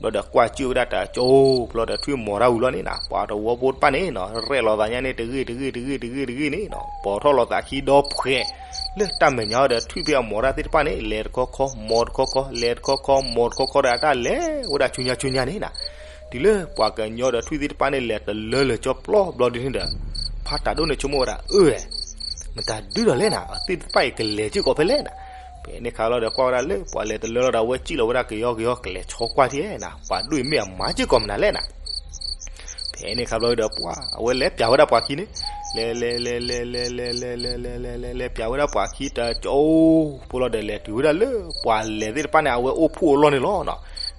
ဘျီဒီးကွၢ်ကၠုၣ်ဝဲဒၣ်တကၠိ, ဘျီဒီးထွံၣ်မီၤတၢ်ဝံၤလီၤန့ၣ်နၤ ပှၤတဝီဖိတဖၣ်န့ၣ်နီၤ ရဲၣ်လီၤသးညါန့ၣ် တဂ့ၢ်တဂ့ၢ်တဂ့ၢ်တဂ့ၢ်တဂ့ၢ်န့ၣ်နီၤ ပိာ်ထီၣ်လီၤသးခံဒီဖှဲး, လၢတၢ်မဲာ်ညါဒီးထွံၣ်ဖဲအမီၤတၢ်သ့ၣ်တဖၣ်န့ၣ် လဲၤတခီခီ မီၤတခီခီ လဲၤတခီခီ မီၤတခီခီဒီးအတၢ်လဲၤဝဲဒၣ်ဆူညါဆူညါန့ၣ်နၤ, တုၤလၢပှၤကညီဒီးထွံၣ်သ့ၣ်တဖၣ်န့ၣ် လဲၤတလၢလၢာ်ကၠီပျီဘျီဒ်န့ၣ်ဒီး, ဖါတၢ်ဒိၣ်န့ၣ်ဆိကမိၣ်ဝဲဒၣ် အၢ မတၤဒုဒီးလဲၣ်နၤ အသ့ၣ်တဖၣ်အံၤကလဲၤစ့ၢ်ကီးဖဲလဲၣ်နၤ, ဖဲန့ၣ်ခါလီၤဒီးကွၢ်ဝဲဒၣ်လၢပှၤလဲၤတလၢလီၤဒီး အဝဲစံၣ်လီၤဝဲဒၣ်ကယီကယီ ကလဲၤဆီကွၢ်ထံၣ်နၤ ပှၤဒိၣ်အံၤမ့ၢ်အမၤစ့ၢ်ကီးမနုၤလဲၣ်နၤ ဖဲန့ၣ်ခါဘျီဒီးပှၤ အဝဲလဲၤပျးဝဲဒၣ်ပှၤခံန့ၣ်, လဲၤလဲၤလဲၤလဲၤလဲၤလဲၤလဲၤလဲၤလဲၤလဲၤလဲၤပျးဝဲဒၣ်ပှၤခံတကၠိ, ဖိလီၤဒီးလဲၤတုၤဝဲဒၣ်လၢပှၤလဲၤသ့ၣ်တဖၣ်န့ၣ် အဝဲအိၣ်ဖှိၣ်အလီၢ်န့ၣ်လီၤနီၤ,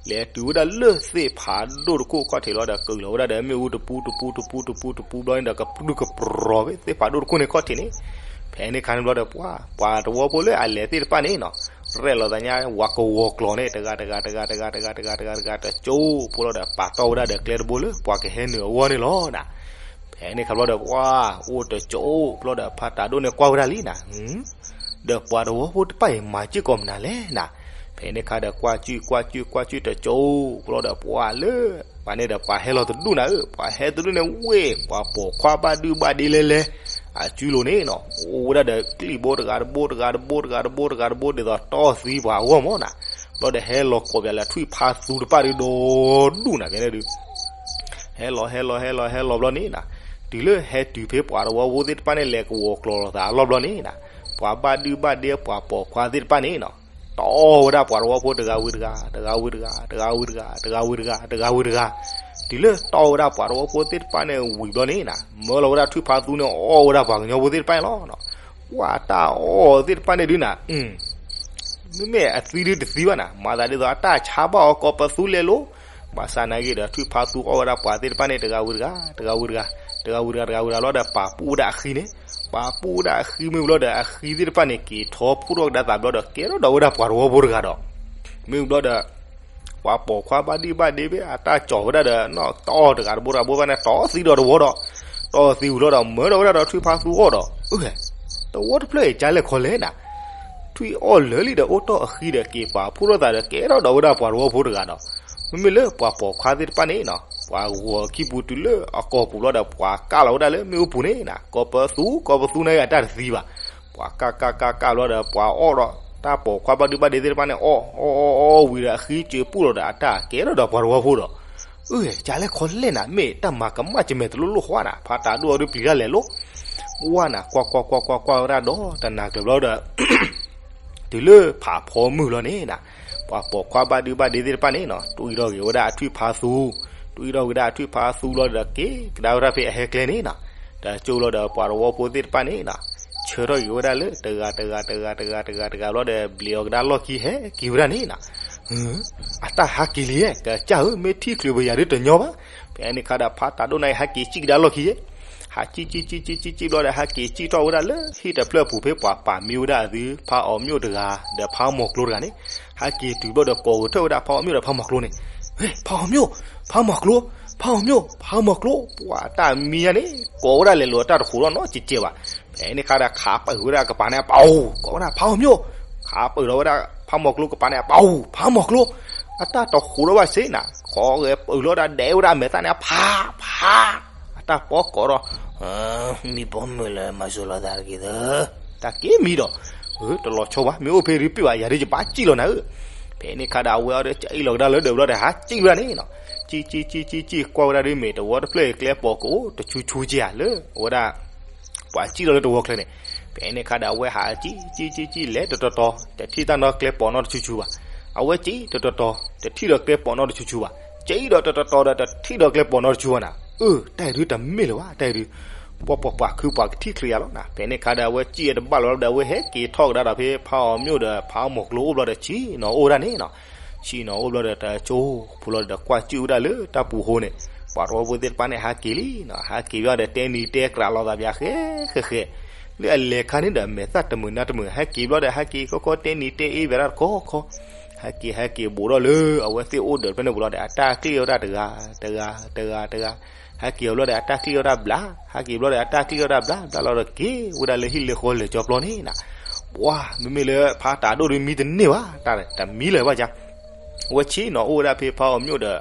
လဲၤတုၤဝဲဒၣ်လၢသ့ၣ်ဖးဒိၣ်တခိၣ်ခီၣ်ထံးလီၤဒီး ကုာ်လီၤဝဲဒၣ်ဒီးမ့ၣ်အူတပူတပူတပူတပူတပူဘျီန့ၣ်ဒီး ကပြုၢ်ကပြီၤဖဲသ့ၣ်ဖးဒိၣ်တခိၣ်န့ၣ်ခီၣ်ထံးန့ၣ်, ဖဲန့ၣ်ခါန့ၣ်ဘျီဒီးပှၤ ပှၤတဝီဖိလၢအလဲၤသ့ၣ်တဖၣ်န့ၣ်နီၤ ရဲၣ်လီၤသးညါ ဝၤကဝီၤကျိာ်န့ၣ် တဂၤတဂၤတဂၤတဂၤတဂၤတဂၤတဂၤတဂၤတကၠိဖိလီၤဒီး ပာ်တီၢ်ဝဲဒၣ်ဒီးကျဲတဘိလၢပှၤကဟဲနုာ်အဂီၢ်န့ၣ်လီၤနၤ, ဖဲန့ၣ်ခါဘျီဒီးပှၤ အိၣ်တကၠိဖိလီၤဒီး ဖါတၢ်ဒိၣ်န့ၣ်ကွၢ်ဝဲဒၣ်လံနၤ, ဒီးပှၤတဝီဖိတဖၣ်အံၤမၤစ့ၢ်ကီးမနုၤလဲၣ်နၤ, ဖဲန့ၣ်ခါဒီးကွၢ်ကၠုၣ်ကွၢ်ကၠုၣ်ကွၢ်ကၠုၣ်တကၠိ, ဘျီဒီးပှၤလၢ ပှၤန့ၣ်ဒီးပှၤဟဲလီၤတဒူၣ်နၤဧၢ, ပှၤဟဲတဒူၣ်န့ၣ်ဝ့ၢ် ပှၤပိာ်ခွါဘၣ်ဒုဘၣ်ဒ့လဲလဲ, အစုလိၤန့ၣ်နီၤ အိၣ်ဝဲဒၣ်ဒီးကျံၣ်ဘိတဂၤတဘိတဂၤတဘိတဂၤတဘိတဂၤတဘိ ဒ်သိးတီၢ်သံပှၤအဂီၢ်မ့ၢ်နၤ, ဘျီဒီးဟဲလီၤကိးပၠးလၢထွံၣ်ဖါသူတဖၣ်ဒုဒီဒူၣ်နၤ ဖဲန့ၣ်ဒု ဟဲလီၤဟဲလီၤဟဲလီၤဟဲလီၤဘျီန့ၣ်နၤ, တုၤလၢဟဲတုၤဖဲပှၤတဝီဖိသ့ၣ်တဖၣ်န့ၣ် လဲၤကဝီၤကျိာ်လိာ်သးအလီၢ်ဘျီန့ၣ်နၤ, ပှၤဘၣ်ဒုဘၣ်ဒ့ပှၤပိာ်ခွါသ့ၣ်တဖၣ်န့ၣ်နီၤ တီၢ်ဝဲဒၣ်ပှၤတဝီဖိတဂၤဝံၤတဂၤ, တဂၤဝံၤတဂၤ, တဂၤဝံၤတဂၤ, တဂၤဝံၤတဂၤ, တုၤလၢတီၢ်ဝဲဒၣ်ပှၤတဝီဖိသ့ၣ်တဖၣ်န့ၣ်ဝံၤဘျီန့ၣ်နၤ, မၢလီၤဝဲဒၣ်ထွံၣ်ဖါသူန့ၣ်အီၣ်ဝဲဒၣ်ပှၤကညီဖိသ့ၣ်တဖၣ်န့ၣ်လီၤ. ပှၤတၢ်အီၣ်သ့ၣ်တဖၣ်န့ၣ်ဒုနၤ မ့မ့ၢ်အသံဒုတသံဘၣ်နၤ, မၤသးဒ်သိးအတၢ်ဆါဘၣ်အီၤ ကိးပသူလဲၤလိၤ, ဘၣ်ဆၣ်နာ်က့ဒီး ထွံၣ်ဖါသူအီၣ်ဝဲဒၣ်ပှၤသ့ၣ်တဖၣ်န့ၣ် တဂၤဝံၤတဂၤ, တဂၤဝံၤတဂၤ, တဂၤဝံၤတဂၤ, တဂၤဝံၤတဂၤလီၤဒီး ပာ်ပူၣ်ဝဲဒၣ်အဃံန့ၣ်, ပာ်ပူၣ်ဝဲဒၣ်အဃံမ့ၢ်ဘျီဒီး အဃံသ့ၣ်တဖၣ်န့ၣ် က့ၤထီဖှိၣ်ထီၣ်ကဒါသးဘျီဒီး ကဲထီၣ်ဒီးဝဲဒၣ်ပှၤတဝီဖိတဂၤဒီး, မ့ၢ်ဘျီဒီး ပှၤပိာ်ခွါဘၣ်ဒုဘၣ်ဒ့ဖဲအတၢ်ကၠီၤဝဲဒၣ်ဒီး နီၢ်တီၢ်တဂၤတဘိတဂၤဘိဘၣ်န့ၣ် တီၢ်သံဒီးတဝီဒီး, တီၢ်သံဝံၤလီၤဒီး မၢဒီးဝဲဒၣ်ဒီးထွံၣ်ဖါသူအီၣ်ဒီး, အၢ တဝီတဖျၢၣ်အံၤ ကလဲၣ်ခီလဲၣ်နၤ, ထွံၣ်အီၣ်လၢာ်လံဒီး အိၣ်တီၢ်အဃံဒီး က့ၤပာ်ဖှိၣ်ထီၣ်သးဒီး ကဲထီၣ်ဒီးဝဲဒၣ်ပှၤတဝီဖိတဂၤဒီး, မ့မ့ၢ်လၢပှၤပိာ်ခွါသ့ၣ်တဖၣ်န့ၣ်နီၤ ပှၤဂီၤအခံပူၤတုၤလၢအကိာ်ပူၤလီၤဒီး ပှၤကၢ်လီၤဝဲဒၣ်လၢမ့ၣ်အူပူၤန့ၣ်နၤ ကိးပသူ ကိးပသူန့ၣ်အတၢ်တသံဘၣ်, ပှၤကၢ်ကၢ်ကၢ်ကၢ်လီၤဒီး ပှၤအီၣ်ဒီး တၢ်ပိာ်ခွါဘၣ်ဒုဘၣ်ဒ့သ့ၣ်တဖၣ်န့ၣ် အီၣ်အီၣ်အီၣ်အီၣ်ဝံၤဒီး အဃံစၢၤပူၣ်လီၤဒီး အတၢ်ကဲထီၣ်ဒီးပှၤတဝီဖိဒီး, အၢ ကလဲၣ်ခီလဲၣ်နၤ မ့ၢ်တၢ်မၤကမၣ်ကမဲာ်တလိၣ်လိၣ်ဃီနၤ ဖးတၢ်ဒိၣ်အီၤဒုပျံၤတၢ်လဲၤလိၤ, ဝါနၤ ကွၢ်ကွၢ်ကွၢ်ကွၢ်ကွၢ်ကွၢ်ဝဲဒၣ်ဒီး တနၤကျၢၤဘျီဒီး တုၤလၢဖးဖီမုၢ်လီၤန့ၣ်နၤ, ပှၤပိာ်ခွါဘၣ်ဒုဘၣ်ဒ့သ့ၣ်တဖၣ်န့ၣ်နီၤ တွံၢ်ထီၣ်က့ၤဝဲဒၣ်အထွံၣ်ဖါသူ, တွံၢ်ထီၣ်က့ၤဝဲဒၣ်အထွံၣ်ဖါသူလီၤဒီး က့ၤကဒါဝဲဒၣ်ဖဲအဟဲကျဲန့ၣ်နီၤ, တကၠိလီၤဒီးပှၤတဝီဖိသ့ၣ်တဖၣ်န့ၣ်နီၤ, ဆၢထီၣ်က့ၤဝဲဒၣ်လၢတဂၤတဂၤတဂၤတဂၤတဂၤတဂၤဘျီဒီး ဘျံးအီၤကဒါလီၢ်ခံဟဲက့ၤဝဲဒၣ်န့ၣ်နီၤ, အတၢ်ဟးက့ၤလံကစၢ်ဧၢ မ့ၢ်ထံၣ်ချုးပယၤဒုတညီဘၣ်, ဖဲန့ၣ်ခါဒီးဖးတၢ်ဒိၣ်န့ၣ် ဟဲက့ၤစံၣ်ကဒါလီၢ်ခံယဲ ဟးစံၣ်စံၣ်စံၣ်စံၣ်စံၣ်စံၣ်ဘျီဒီး ဟဲက့ၤစံၣ်ထီၣ်ဝဲဒၣ်လၢဟံၣ်တဖျၢၣ်ပူၤဖဲပှၤပာ်မံဝဲဒၣ်အသု ဖးအီၤမျိာ်တဂၤ ဒီးဖးမီၤကျိတဂၤန့ၣ်, ဟဲက့ၤတုၤဘျီဒီးကိးကထၢၣ်ဝဲဒၣ်ဖးအီၤမျိာ်ဒီးဖးမီၤကျိန့ၣ်, ဟ့ ဖးအီၤမျိာ်, ဖးမီၤကျိ, ဖးအီၤမျိာ်, ဖးမီၤကျိ, ပှၤတၢ်မံညါန့ၣ် ကိးဝဲဒၣ်လဲၤလိၤအတၢ်တဃိးထီၣ်နီတစဲးဘၣ်, ဖဲန့ၣ်ခါဒီးခးပၢၢ်ဝဲဒၣ်ကပၤန့ၣ် အပၢ်ဧၢ, ကိးဝဲဒၣ်ဖးအီၤမျိာ်, ခးပၢၢ်ဒီးဝဲဒၣ်ဖးမီၤကျိကပၤန့ၣ် အပၢ်ဧၢ, ဖးမီၤကျိ, အတၢ်တဃိးထီၣ်ဘၣ်စ့နၤ, ခီဂဲၤပၢၢ်လီၤဒၣ်ဒဲးဝဲဒၣ်အမဲာ်သၣ်န့ၣ် ဖး ဖး အတၢ်ပီကိးဒီး, မံပိာ်မုၣ်လၢမၤစိၤလီၤသးတဂ့ၤသၢ, တၢ်က့ၤမံဒီး, တလီၤဆီဘၣ် မ့ၢ်အိၣ်ဖဲဒုပ့ၢ်ဘၣ် ယၤဒုယဘၣ်စံၣ်လီၤနၤဧၢ, ဖဲန့ၣ်ခါဒီးအဝဲအီၤဒီး ကအ့ၣ်လီၤကဒါလၢဒၢးဘျီဒီး ဟးစံၣ်ဝဲဒၣ်န့ၣ်နီၤ, စံၣ်စံၣ်စံၣ်စံၣ်စံၣ် ကွၢ်ဝဲဒၣ်ဒုမ့ၢ်တဝီတဖျၢၣ်အံၤ ကျဲပိာ်ကအိၣ်တဆူဆူက့ဧါလၢ အဝဲဒၣ် ပှၤစံၣ်လီၤလၢတဝီကျဲန့ၣ်, ဖဲန့ၣ်ခါဒီးအဝဲဟးစံၣ်စံၣ်စံၣ်စံၣ် လဲၤတတီၤတီၤ တထံၣ်တၢ်နီၢ်ကျဲပိာ်နီတဆူဆူဘၣ်, အဝဲစံၣ်တတီၤတီၤ တထံၣ်ဒီးကျဲပိာ်နီတဆူဆူဘၣ်, စံၣ်ဒီးတတီၤတီၤဒီး တထံၣ်ဒီးကျဲပိာ်နီတဆူဘၣ်နၤ, အၢ တၢ်အံၤဒုတမ့ၢ်လၢၤဘၣ် တၢ်အံၤဒု ပှၤပိာ်ပှၤခုပှၤကထံၣ်ချုးယၤလီၤနၤ, ဖဲန့ၣ်ခါဒီးအဝဲစံၣ်တဘၣ်လီၤဒီး အဝဲဟဲက့ၤထီၣ်ကဒါဒီးဖဲဖးအီၤမျိာ်ဒီးဖးအီၤမီၤကျိအိၣ်ဘျီဒီး ဆံးနီၤအိၣ်ဝဲဒၣ်န့ၣ်နီၤ, ဆံးနီၤအိၣ်ဘျီဒီး တကၠိဖိလီၤဒီး ကွၢ်စံၣ်ဝဲဒၣ်လၢတၢ်ပူၤဃိန့ၣ်, ပှၤတဝီဖိသ့ၣ်တဖၣ်န့ၣ် ဟးက့ၤလံနီၤ, ဟးက့ၤဘျီဒီး တဲနံၤတဲကြးလိာ်သးဘၣ်ဃဲဃဲဃဲ, လၢအလဲၤခါန့ၣ်ဒီး မဲာ်သၣ်တမုာ်နါတမုာ် ဟဲက့ၤဘျီဒီး ဟဲက့ၤခီခီတဲနံၤတဲအ့ဝဲဒၣ်တခီခီ, ဟဲက့ၤဟဲက့ၤဘူးထီၣ်လၢ အဝဲသ့ၣ်အိၣ်ဒီးတဖျၢၣ်န့ၣ်ဘူးလီၤဒီး အတၢ်ကျ့ၣ်အီၣ်တၢ်တဂၤ တဂၤ တဂၤ တဂၤ, ဟဲက့ၤအီၤဘျီဒီး အတၢ်ကျ့ၣ်အီၣ်တၢ်ဘျါ, ဟဲက့ၤဘျီဒီး အတၢ်ကျ့ၣ်အီၣ်တၢ်ဘျါ ဘျါလီၤဒီးက့ၤဝဲဒၣ်လၢဟံၣ်လၢဃီလၢာ်ကၠီပျီန့ၣ်နီၤ, ပှၤ မ့မ့ၢ်လၢဖါတးဒိၣ်ဒီးမံတန့ၢ်ဘၣ်, တၢ်တမံလၢၤဘၣ်ယါ အဝဲဆ့ၣ်နီၤအိၣ်ဝဲဒၣ်ဖဲဖါအီၤမျိာ်ဒီး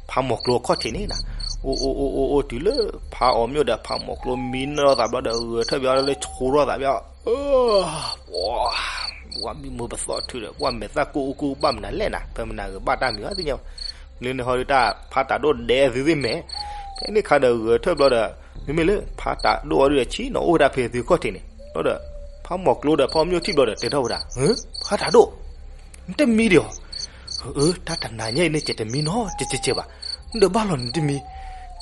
ဖါမီၤကျိခီၣ်ထံးန့ၣ်နီၤ, အိၣ်အိၣ်အိၣ်အိၣ်အိၣ်တုၤလၢ ဖါအီၤမျိာ်ဒီးဖါမီၤကျိမံနီၢ်သးဘျီဒီး ဂဲၤထၢၣ်ဘျီလၢဆိထီၣ်သးဘျီ, ပှၤ ပှၤမံမုာ်ပသီၣ်ထုးဒီး ပှၤမဲာ်သၣ်ကိၢ်အူကိၢ်ဘၣ်မနုၤလဲၣ်နီၤ, ဖဲမနုၤဂ့ၤဘၣ်တၢ်မံၤဘၣ်သ့ၣ်ညါဘၣ်, လၢန့ၣ်ဟီဒုးတၢ်ဖါတးဒိၣ်ဒဲးသုသ့ၣ်မဲာ်, ဖဲန့ၣ်ခါဒီးဂဲၤထၢၣ်ဘျီဒီး မ့မ့ၢ်လၢဖါတးဒိၣ်အီၤဒုးဒီး ဆ့ၣ်နီၤအိၣ်ဝဲဒၣ်ဖဲသုခီၣ်ထံးန့ၣ်, ဘျီဒီး ဖါမီၤကျိဒီးဖါအီၤမျိာ်ထံၣ်ဘျီဒီး တဲထီၣ်ဝဲဒၣ်, ဖါတးဒိၣ် နတမံဒံးဧါ, အၢ တၢ်တနၤညါအံၤန့ၣ် ယတမံနီတစဲးစဲးဘၣ်, နတဘၣ်လီၤနတမံ,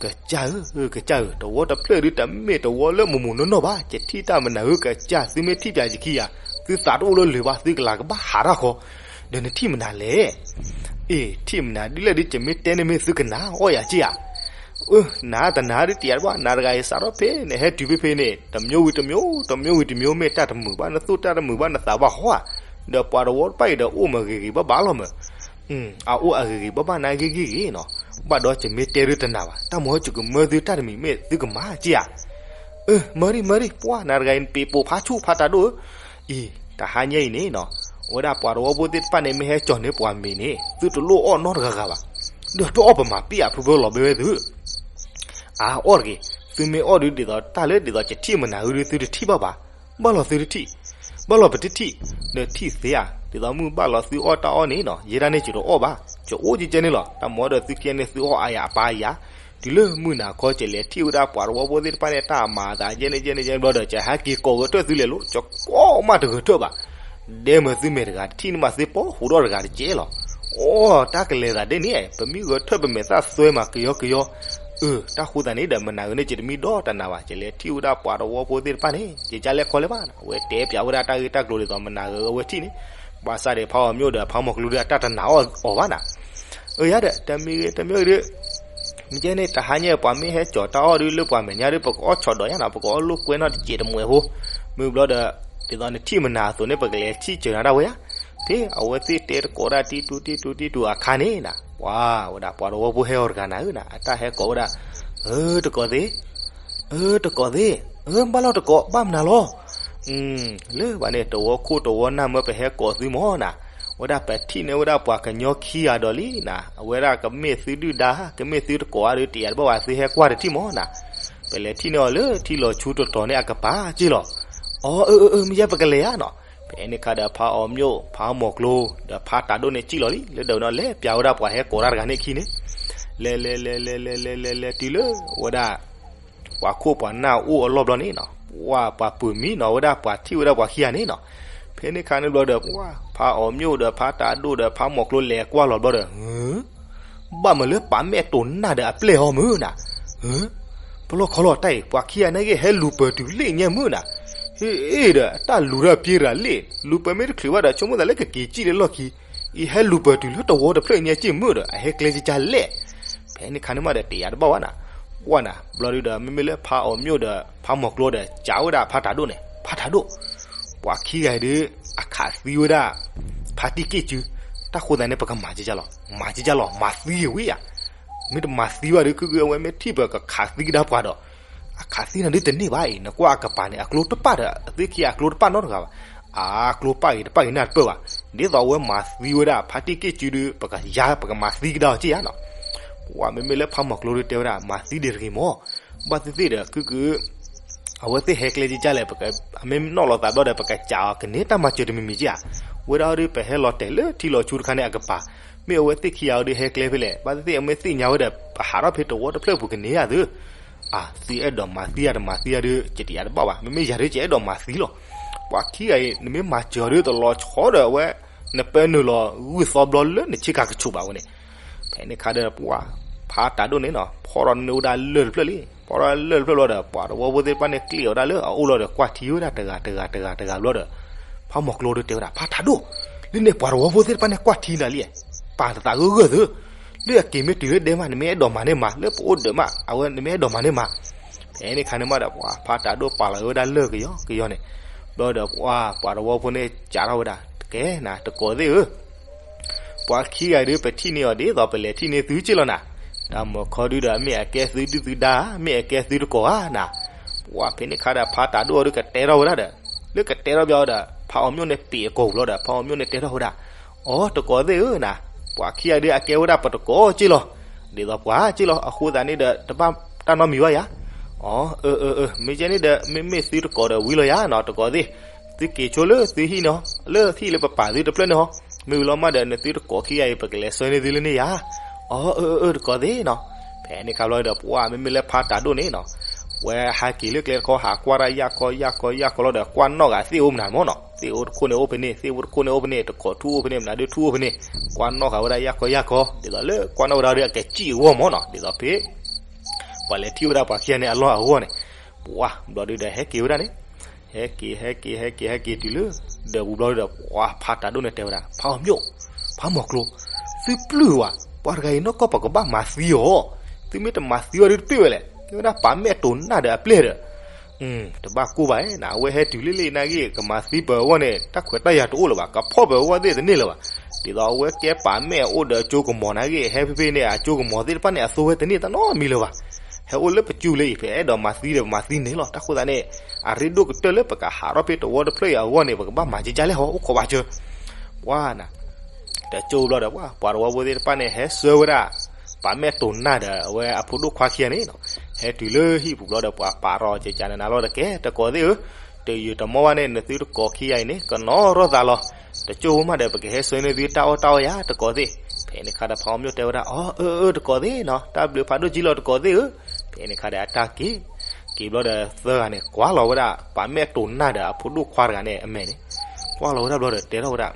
ကစၢ်ဧၢ ကစၢ်ဧၢ တဝီတဖျၢၣ်ဒုးတမ့ၢ်တဝီလၢမိၢ်မိၢ်နီၢ်နီၢ်ဘၣ်, ယထံၣ်တၢ်မနုၤဧၢ ကစၢ် သုမ့ၢ်ထံၣ်ပၠးယခံဧါ, သုသးတအိၣ်လၢလၢၤဘၣ် သုကလၤကဘၣ်ဟးထီၣ်ဃီ, ဒီးနထံၣ်မနုၤလဲၣ် အ့ ထံၣ်မနုၤဒ်လဲၣ်ဒုး ယမ့ၢ်တဲန့ၣ်မ့ၢ်သုကနၣ်အီၣ်ယၤက့ဧါ, အၢ နၤတနၤဒုးတယၤတဘၣ် နၤတဂၤအံၤစးထီၣ်ဖဲန့ၣ် ဟဲတုၤဖဲဖဲန့ၣ် တမျိုးဝံၤတမျိုး တမျိုးဝံၤတမျိုး မ့ၢ်တၢ်တမုာ်ဘၣ် နသူၣ်တၢ်တမုာ်ဘၣ် နသးဘၣ်ဟီဧါ, ဒီးပှၤတဝီတဖၣ်အံၤဒီးအိၣ်မးဂ့ၤဂ့ၤဘၣ်ဘၣ်လီၤမး အအိၣ်အဂ့ၤဂ့ၤဘၣ်ဘၣ်နၤဂ့ၤဂ့ၤဂ့ၤနီၤ, ဘၣ်ဒီးယမ့ၢ်တဲဒုးတနၤဘၣ် တၢ်မၤဟီၣ်စကမၢသုတၢ်တမံၤမ့ၢ်သုကမၤက့ဧါ, အၢ မၤရံမၤရံ ပှၤနၤတဂၤအံၤ ပ့ၤပိာ်ဖးဆူၣ်ဖါတးဒိၣ်ဧၢ, အံၤ တဟါညါအံၤန့ၣ်နီၤ, အဝဲဒၣ်ပှၤတဝီဖိသ့ၣ်တဖၣ်န့ၣ် မ့ၢ်ဟဲကၠီၤန့ၢ်ပှၤမ့ၤန့ၣ် သုတလိၣ်အီၣ်နီတဂၤဂၤဘၣ်, ဒီးတအီၣ်ပမၤပ့ၢ်အဖုဖုလီၤဘဲဝဲသု အအီၣ်တဂ့ၤ, သုမ့ၢ်အီၣ်ဒုးဒ်သိးတၢ်လၢဒ်သိးယထံၣ်မနုၤဧိၤဒုး သုတထံၣ်ဘၣ်ဘၣ်, ဘၣ်လီၤသုတထံၣ်, ဘၣ်လီၤပတထံၣ်, ဒီးထံၣ်သ့ဧါ, ဒ်သိးမုၢ်ဘၣ်လီၤသုအီၣ်တၢ်အီၣ်န့ၣ်နီၤ ယဲဒၣ်န့ၣ်ယတအီၣ်ဘၣ်, ယအိၣ်ကဲကဲန့ၣ်လီၤ, တၢ်မၤဒီးသုခံဂၤန့ၣ် သုအီၣ်အါယၤအပၢ်ယၤ, တုၤလၢမုၢ်နၤခီ ယလဲၤထံၣ်ဝဲဒၣ်ပှၤတဝီဖိသ့ၣ်တဖၣ်န့ၣ် တၢ်မၤအသးယဲန့ၣ်ယဲန့ၣ်ယဲန့ၣ်ဘျီဒီး ယဟဲက့ၤကိးဂဲၤထၢၣ်သုလဲၤလိၤ ယကိးမးတဂဲၤထၢၣ်ဘၣ် ဒဲမ့ၢ်သုမဲာ်တဂၤတထံၣ်န့ၣ်မး သုပိာ်ဟူးဒီးတဂၤတကဲလီၤ. အိ တၢ်ကလဲၤသးဒ်န့ၣ် ပမ့ၢ်ဂဲၤထၢၣ်ပမဲာ်သၣ်သွဲမးကယီကယီ. အၢ တၢ်ဃိသတးန့ၣ်ဒီး မနၤဂ့ၤန့ၣ် ယတမံဒီးတနၤဘၣ်, ယလဲၤထံၣ်ဝဲဒၣ်ပှၤတဝီဖိသ့ၣ်တဖၣ်န့ၣ် ယကလဲၤခီလဲၤဘၣ်နၤ. အဝဲတဲပျးဝဲဒၣ်တၢ်ဂ့ၢ်တၢ်ကျိၤဒ်သိးမနၤဂ့ၤအဝဲထံၣ်န့ၣ်, ဘၣ်ဆၣ်ဒီးဖါအီၤမျိာ်ဒီးဖါမီၤကျိဒီးအတၢ်တနာ်အီၤဘၣ်နၤ. အၢ ယၤဒီး တမံၤဂ့ၤ တမံၤဂ့ၤဒီး မ့ၢ်ကဲန့ၣ် တဟါညါပှၤမ့ၢ်ဟဲကၠီၤတၢ်အီၣ်ဒုးလၢပှၤမဲာ်ညါဒုး ပကအီၣ်ဆီၣ်ဒီးယါနီၤ, ပကအီၣ်လိာ်ကွဲနီၣ်တစဲးတမှဲးဖိ, မ့ၢ်ဘျီဒီး ဒ်သိးနထံၣ်မနၤအသိးန့ၣ် ပကလဲၤထံၣ်စၢၤနၤဒၣ်ဝဲယါ. ဖဲအဝဲသ့ၣ်တဲတကိးဒၣ်တံၢ်တူၢ်တံၢ်တူၢ်တံၢ်တူၢ်အခါန့ၣ်နၤ, ပှၤဝဲဒၣ်ပှၤတဝီဖိဟဲအီၤတဂၤနၤဧၢနၤ, အတၢ်ဟဲကိးဝဲဒၣ်, အၢ တကိးသ့ၣ်, အၢ တကိးသ့ၣ်, အၢ ဘၣ်လီၤတကိး ဘၣ်မနုၤလီၤ. လၢဘၣ်န့ၣ် တဝီခိၣ်တဝီနၢ်မၢပဟဲကိးသုမၢ်နၤ, ဝဲဒၣ်ပထံၣ်န့ၢ်ဝဲဒၣ်ပှၤကညီခံဂၤဒီးလံနၤ, အဝဲဒၣ်ကမ့ၢ်သုဒုၣ်ဒါ ကမ့ၢ်သုတကိးဧါဒီး တယာ်တဘၣ်ဘၣ် သုဟဲကွၢ်တထံၣ်မၢ်နၤ. ပလဲၤထံၣ်န့ၢ်အီၤလၢထံလီၤဆူတတီၤန့ၣ်အကပၤက့လီၤ. အီ အၢ အၢ အၢ မ့ၢ်ယဲပကလဲၤဧါနီၤ. ဖဲန့ၣ်ခါဒီးဖါအီၤမျိာ် ဖါမီၤကျိ ဒီးဖါတးဒိၣ်န့ၣ်ကံၣ်လီၤလံ လၢဒၢးနီၤ လဲၤပျးဝဲဒၣ်ပှၤဟဲကိးတၢ်တဂၤန့ၣ်အခံန့ၣ်, လဲၤလဲၤလဲၤလဲၤလဲၤလဲၤလဲၤလဲၤတုၤလၢဝဲဒၣ် ပှၤခိၣ်ပှၤနၢ်အိၣ်အလီၢ်ဘျီန့ၣ်နီၤ, ပှၤပှၤပၢၤမံနီၤ ဝဲဒၣ်ပှၤထံၣ်ဝဲဒၣ်ပှၤခံဂၤန့ၣ်နီၤ. ဖဲန့ၣ်ခါန့ၣ်ဘျီဒီး ပှၤဖါအီၤမျိာ်ဒီးဖါတးဒိၣ်ဒီးဖါမီၤကျိလဲၤကွၢ်လီၤဘျီဒီး ဘၣ်မၤလၢပာ်မဲာ်တိာ်နၢ်ဒီးအပျဲၢ်ဟီမုၢ်နၤ, ပလီၢ်ခီလီၤတၢ်အံၤ ပှၤခံဂၤန့ၣ်ဂ့ၤ ဟဲလူၤပၢၤတုၤလ့ၣ်ညါမုၢ်နၤ, ဟ့ၣ်ဒီးတၢ်လူၤဒီးပျ့ၤတဂၤလ့ၣ် လူၤပၢၤမ့ၢ်တချုးဘၣ်ဒီး ဆိကမိၣ်သးလၢကက့ၤကံၣ်လၢလီၢ်ခံ, အံၤဟဲလူၤပၢၤတုၤလၢတဝီတဖျၢၣ်ညါက့မုၢ်ဒီး အဟဲကျဲကကၢ်လဲၣ်. ဖဲန့ၣ်ခါန့ၣ်မးဒီးတယာ်တဘၣ်ဝဲနၤ, ပှၢ်နၤ ဘျီဒုဒီး မ့မ့ၢ်လၢဖါအီၤမျိာ်ဒီး ဖါမီၤကျိဒီး စံးဝဲဒၣ်ဖါတးဒိၣ်န့ၣ် ဖါတးဒိၣ် ပှၤခံဂၤအံၤဒုး အခးသံဝဲဒၣ် ဖါတံၢ်က့ၣ်စု, တၢ်ဃိသတးန့ၣ် ပကမၤကကၢ်လီၤ, မၤကကၢ်လီၤ မၤသံဂ့ၤဝဲယၤ, မ့ၢ်တမၤသံဘၣ်ဒီး ခုဂ့ၤအဝဲမ့ၢ်ထံၣ်ပကခးသံကဒါပှၤဒီး, အခးသံနၤဒုးတန့ၢ်ဘၣ်အံၤ နကွၢ်အကပၤန့ၣ် အကျိတပၣ်ဒီး အသ့ၣ်ခံဂၤအကျိတပၣ်နီတဂၤဘၣ်, အကျိပၣ်ဂ့ၤတပၣ်ဂ့ၤနၢ်တပၢၢ်ဘၣ်, ဒ်သိးအဝဲမၤသံဝဲဒၣ် ဖါတံၢ်က့ၣ်စုဒုး ပကယါ ပကမၤသံကဒါအီၤက့ယါနီၤ. ပှၢ်မ့မ့ၢ်လၢဖါမီၤကျိဒုးတဲဝဲဒၣ် မၤသံဒံးတဂ့ၤမၢ်, ဘၣ်သ့ၣ်သ့ၣ်ဒီး ခုဂ့ၤ အဝဲသ့ၣ်ဟဲကျဲကကၢ်လဲၣ် အမ့ၢ်နီၣ်လီၤသးဘျီဒီး ပကစးအီၤကန့ၢ်တၢ်မၤစၢၤတမံၤမံၤက့ဧါ, ဝဲဒၣ်အီၤဒုး ပဟဲလီၤတဲာ်လၢထံလီၤဆူတခါန့ၣ်အကပၤ, မ့ၢ်အဝဲသ့ၣ်ခံဂၤအီၤဒုးဟဲကျဲဖဲလဲၣ်, ဘၣ်သ့ၣ်သ့ၣ်အမ့ၢ်သ့ၣ်ညါဝဲဒီး ပဟးထီၣ်ဖဲတဝီတဖျၢၣ်ပူၤကန့ၢ်ဧါသု, အသုအဲၣ်ဒိးမၤသံဧါတမၤသံဧါဒုး ယတယာ်တဘၣ်ဘၣ်, မ့မ့ၢ်ယၤဒုး ယအဲၣ်ဒိးမၤသံလီၤ, ပှၤခံဂၤအံၤ နမ့ၢ်မၤစၢၤအီၤဒုးတလီၤဆီဒီးအဝဲ နပၢနုာ်လီၤဂုၢ်သီဘျီလၢနဆ့ကၤကဆူးဘၣ်ဝဲန့ၣ် ဖဲန့ၣ်ခါဒီးပှၢ် ဖါတးဒိၣ်န့ၣ်နီၤ ဖီၣ်ထီၣ်န့ၢ်ဝဲဒၣ်လၢၢ်တဖျၢၣ်လံ, ဖီၣ်ထီၣ်လၢၢ်တဖျၢၣ်ဘျီဒီး ပှၤတဝီဖိသ့ၣ်တဖၣ်န့ၣ် ကျ့ၣ်အီၤဒၣ်လၢအအိၣ်လီၤဒီး ကွၢ်ထံဝဲဒၣ်တဂၤတဂၤတဂၤတဂၤဘျီဒီး ဖါမီၤကျိဒုးတဲဝဲဒၣ် ဖါတးဒိၣ်, လၢန့ၣ်ပှၤတဝီဖိသ့ၣ်တဖၣ်န့ၣ် ကွၢ်ထံနၤလံ, ပာ်သးဂၢၢ်ဂၢၢ်သု, လၢအက့ၤမ့ၢ်တုၤလၢဒဲမး နမ့ၢ်အဲၣ်ဒိးမၤန့ၢ်မၤ, လၢပအိၣ်ဒီးမး အဝဲနမ့ၢ်အဲၣ်ဒိးမၤန့ၢ်မၤ. ဖဲန့ၣ်ခါန့ၣ်မးဒီး ပှၤဖးတၢ်ဒိၣ်ပာ်လီၤဝဲဒၣ်လၢကယီကယီန့ၣ်, ဘျီဒီးပှၤ ပှၤတဝီဖိန့ၣ် စံးထီၣ်ဝဲဒၣ်, ကဲနၤ တကိးသ့ၣ်ဧၢ, ပှၤခံဂၤဒုး ပထံၣ်န့ၢ်အီၤဒ်သိးပလဲၤထံၣ်န့ၢ်သုက့ၢ်လီၤနၤ, တၢ်မုၢ်ခီဒုဒီး မ့ၢ်အကဲသုဒုၣ်သုဒါ, မ့ၢ်အကဲသုတကိးဧါနၤ. ပှၤဖဲန့ၣ်ခါဒီး ဖးတၢ်ဒိၣ်အီၤဒုးကတဲထီၣ်ဝဲဒၣ်ဒီး, လၢကတဲထီၣ်ဘျီဒီး ဖးအီၤမျိၣ်န့ၣ်ပ့ၤအကိာ်ပူၤလီၤဒီး ဖးအီၤမျိၣ်န့ၣ်တဲထီၣ်ဝဲဒၣ်, အိ တကိးသ့ၣ်ဧၢနၤ, ပှၤခံဂၤဒုးအကဲဝဲဒၣ်ပတကိးက့ၢ်လီၤ, ဒ်သိးပှၤက့ၢ်လီၤ, အဃိသတးန့ၣ်ဒီး တဘၣ်တၢ်နီတမံၤဘၣ်ယၤ. အိ အၢ အၢ အၢ မ့ၢ်ကဲန့ၣ်ဒီး မ့မ့ၢ်သုတကိးဒီးဝံၤလီၤယၤနီၤ တကိးသ့ၣ်, သုက့ၤဆိလၢသုဟံၣ်န့ၣ်, လၢဟံၣ်လၢပပာ်သုတဖျၢၣ်န့ၣ်ဟီ, မ့ၢ်ဝံၤလီၤမးဒီး နသုတကိးခံဂၤအံၤ ပကလဲၤဆှၢန့ၢ်သုလၢန့ၣ်ယၤ. အိ အၢ အၢ အၢ တကိးသ့ၣ်နီၤ. ဖဲန့ၣ်ခါဘျီဒီး ပှၤမ့မ့ၢ်လၢဖးတၢ်ဒိၣ်န့ၣ်နီၤ, ဝဲဟးက့ၤလၢကျဲတခီ ဟးကွၢ်တၢ်ယၢ်ခီယၢ်ခီယၢ်ခီလီၤဒီး ကွၢ်နီၣ်ဃာ်သ့ၣ်အိၣ်မနုၤမၢ်နီၤ, သ့ၣ်အိၣ်တခိၣ်န့ၣ်အိၣ်ဖဲန့ၣ်, သ့ၣ်အိၣ်တခိၣ်န့ၣ်အိၣ်ဖဲန့ၣ်, တကိးထူၣ်အိၣ်ဖဲန့ၣ်, မနုၤဒုးထူၣ်အိၣ်ဖဲန့ၣ်, ကွၢ်နီၣ်ဃာ်ဝဲဒၣ်ယၢ်ခီယၢ်ခီ, ဒ်သိးလၢကွၢ်နီၣ်ဝဲဒၣ်ဒီး အကစံၣ်အဂီၢ်မၢ်နီၤ, ဒ်သိးဖဲ ပှၤလဲၤထံၣ်ဝဲဒၣ်ပှၤခံဂၤန့ၣ်အလီၢ်အဂီၢ်န့ၣ်, ပှၤဘျီဒုဒီး ဟဲက့ၤဝဲဒၣ်န့ၣ်, ဟဲက့ၤ ဟဲက့ၤ ဟဲက့ၤ ဟဲက့ၤတုၤလၢ ဒၢးပူၤဘျီဒီး ပှၤဖးတၢ်ဒိၣ်န့ၣ်တဲဝဲဒၣ်, ဖးအီၤမျိၣ်, ဖးမိၢ်ကျိ, သုပျုၢ်ဝဲ, ပှၤတဂၤအံၤနီၢ်ကီၢ်ပကဘၣ်မၤသံအီၤ, သုမ့ၢ်တမၤသံအီၤဒုးတပ့ၢ်ဝဲလဲၣ်, ကဲဝဲဒၣ်ပာ်မဲာ်တိာ်နၢ်ဒီးအပျဲၢ်ဒီး တဘၣ်ကိၢ်ဘၣ်နၤ, အဝဲဟဲတုၤလံလံနာ်ဂ့ၤ ကမၤသံပၢၤအဂီၢ်န့ၣ် တၢ်ခွဲးတၢ်ယာ်တအိၣ်လၢၤဘၣ်, ကဖီၣ်ပၢၤအဂီၢ်သ့ၣ်တန့ၢ်လၢၤဘၣ်, ဒ်သိးအဝဲကဲပာ်မဲာ်အိၣ်ဒီးအကၠိကမီၤနာ်ဂ့ၤ ဟဲဖဲဖဲန့ၣ် အကၠိကမီၤသ့ၣ်တဖၣ်န့ၣ် အသိဝဲတန့ၢ်တၢ်နီတမံၤလၢၤဘၣ်. ဟဲအိၣ်လၢပစုပူၤလၢအံၤ ပအဲၣ်ဒိးမၤသံဒီးပမၤသံန့ၣ်လီၤ, တၢ်ဃိသတးန့ၣ် အရ့ဒိၣ်ကတၢၢ်လၢပကဟးထီၣ်ဖဲတဝီတဖျၢၣ်အံၤအဂီၢ်န့ၣ် ပကဘၣ်မၤကကၢ်လဲၣ်ဟီ အိၣ်ခိးဘၣ်စၢၤ ပှၤနၤ တကၠိဘျီဒီး ပှၤ ပှၤတဝီဖိသ့ၣ်တဖၣ်န့ၣ် ဟဲဆှၢဝဲဒၣ် ပာ်မဲာ်တိာ်နၢ်ဒီး အဝဲအဖိဒိၣ်ခွါခံဂၤန့ၣ်နီၤ, ဟဲတုၤလၢဟံၣ်ပူၤဘျီဒီး ပှၤပာ်ထီၣ်ကကနနၤလီၤဒီး ကဲတကိးသ့ၣ်ဧၢ, တယုာ်တမီၢ်ဘၣ်န့ၣ် နသုတကိးခံဂၤအံၤန့ၣ် ကနီၣ်ထီၣ်သးလီၤ, တကၠိဖိမးဒီး ပကဟဲဆှၢန့ၢ်သုတၢ်အီၣ်တၢ်အီယၤတကိးသ့ၣ်. ဖဲန့ၣ်ခါဒီး ဖးအီၤမျိၣ်တဲဝဲဒၣ်, အၢ အၢ အၢ တကိးသ့ၣ်နီၤ, တၢ်ဘျုးဖးဒိၣ်ကံလီၤတကိးသ့ၣ်ဧၢ. ဖဲန့ၣ်ခါဒီး အတၢ်က့ၤ က့ၤဘျီဒီး သၢဂၤန့ၣ် ကွၢ်လီၤဝဲဒၣ် ပာ်မဲာ်တိာ်နၢ်ဒီးအဖိဒိၣ်ခွါတဂၤန့ၣ်အမဲာ်န့ၣ်, ကွၢ်လီၤဝဲဒၣ်ဘျီဒီး တဲထီၣ်ဝဲဒၣ်,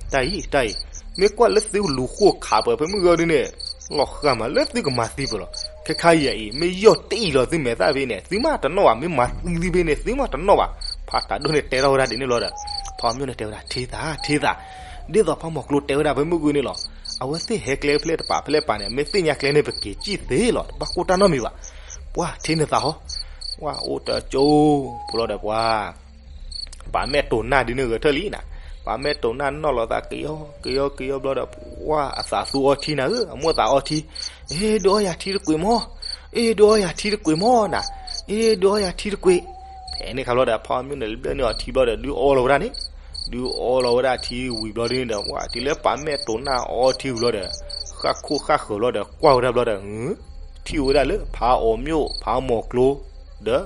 တၢ်အံၤ တၢ်အံၤ, မ့ၢ်ကွၢ်လၢသုလူၤဃိၣ်ခးပှၤဖဲမုၢ်ဂီၤဒ်န့ၣ် လီၤဃာ်မးလၢသုကမၤသံပၢၤလီၤ. ခဲခါအံၤအံၤ မ့ၢ်ယီၢ်တအံၤလီၤသုမဲာ်သၣ်ဖဲန့ၣ် သုမးတနီၣ်ဘၣ်, မ့ၢ်မၤသံသုဖဲန့ၣ် သုမးတနီၣ်ဘၣ်. ဖးတၢ်ဒိၣ်န့ၣ်တဲထီၣ်ဝဲဒၣ်ဒ်န့ၣ်ဘျီဒီး ဖးအီၤမျိၣ်န့ၣ်တဲဝဲဒၣ် ထံသး ထံသး, ဒ်သိးဖးမိၢ်ကျိတဲဝဲဒၣ်ဖဲမုၢ်ဂီၤန့ၣ်လီၤ. အဝဲသ့ၣ်ဟဲကျဲဖဲလဲၣ်တပာ်ဖဲလဲၣ်တပာ်န့ၣ် မ့ၢ်သ့ၣ်ညါကျဲန့ၣ် ပက့ၤစံၣ်သ့လီၤ, တဘၣ်ကိၢ်တၢ်နီတမံၤဘၣ်. ပှၤထံနသးဟီ, ပှၤအိၣ်တကၠိဖိလီၤဒီးပှၤ ပာ်မဲာ်တိာ်နၢ်ဒ်န့ၣ်ဂဲၤထၢၣ်လံနၤ, ပာ်မဲာ်တိာ်နၢ်နီၣ်လီၤသးကယီကယီကယီဘျီဒီး ပှၤအသးသူအီထံနၤဧၢ, အမိၢ်သးအီထံ, အ့ ဒုးအီယၤထံတကွံာ်မီၢ်, အ့ ဒုးအီယၤထံတကွံာ်မီၢ်နၤ, အ့ ဒုးအီယၤထံတကွံာ်. ဖဲန့ၣ်ခါဘျီဒီး ဖးအီၤမျိၣ်န့ၣ် လၢဘျၢၣ်န့ၢ်အီၤထံဘျီဒီး ဒုးအီလီၤဝဲဒၣ်န့ၣ်, ဒုးအီလီၤဝဲဒၣ်ထံဝံၤဘျီဒ်န့ၣ်ဒီး ပှၤတုၤလၢပာ်မဲာ်တိာ်နၢ်အီထံဝံၤဘျီဒီး ဃၣ်ခိၣ်ဃၣ်ဃၢၤဘျီဒီး ကွၢ်ဝဲဒၣ်ဘျီဒီး ထံၣ်ဝဲဒၣ်လၢဖးအီၤမျိၣ် ဖးမိၢ်ကျိ ဒီး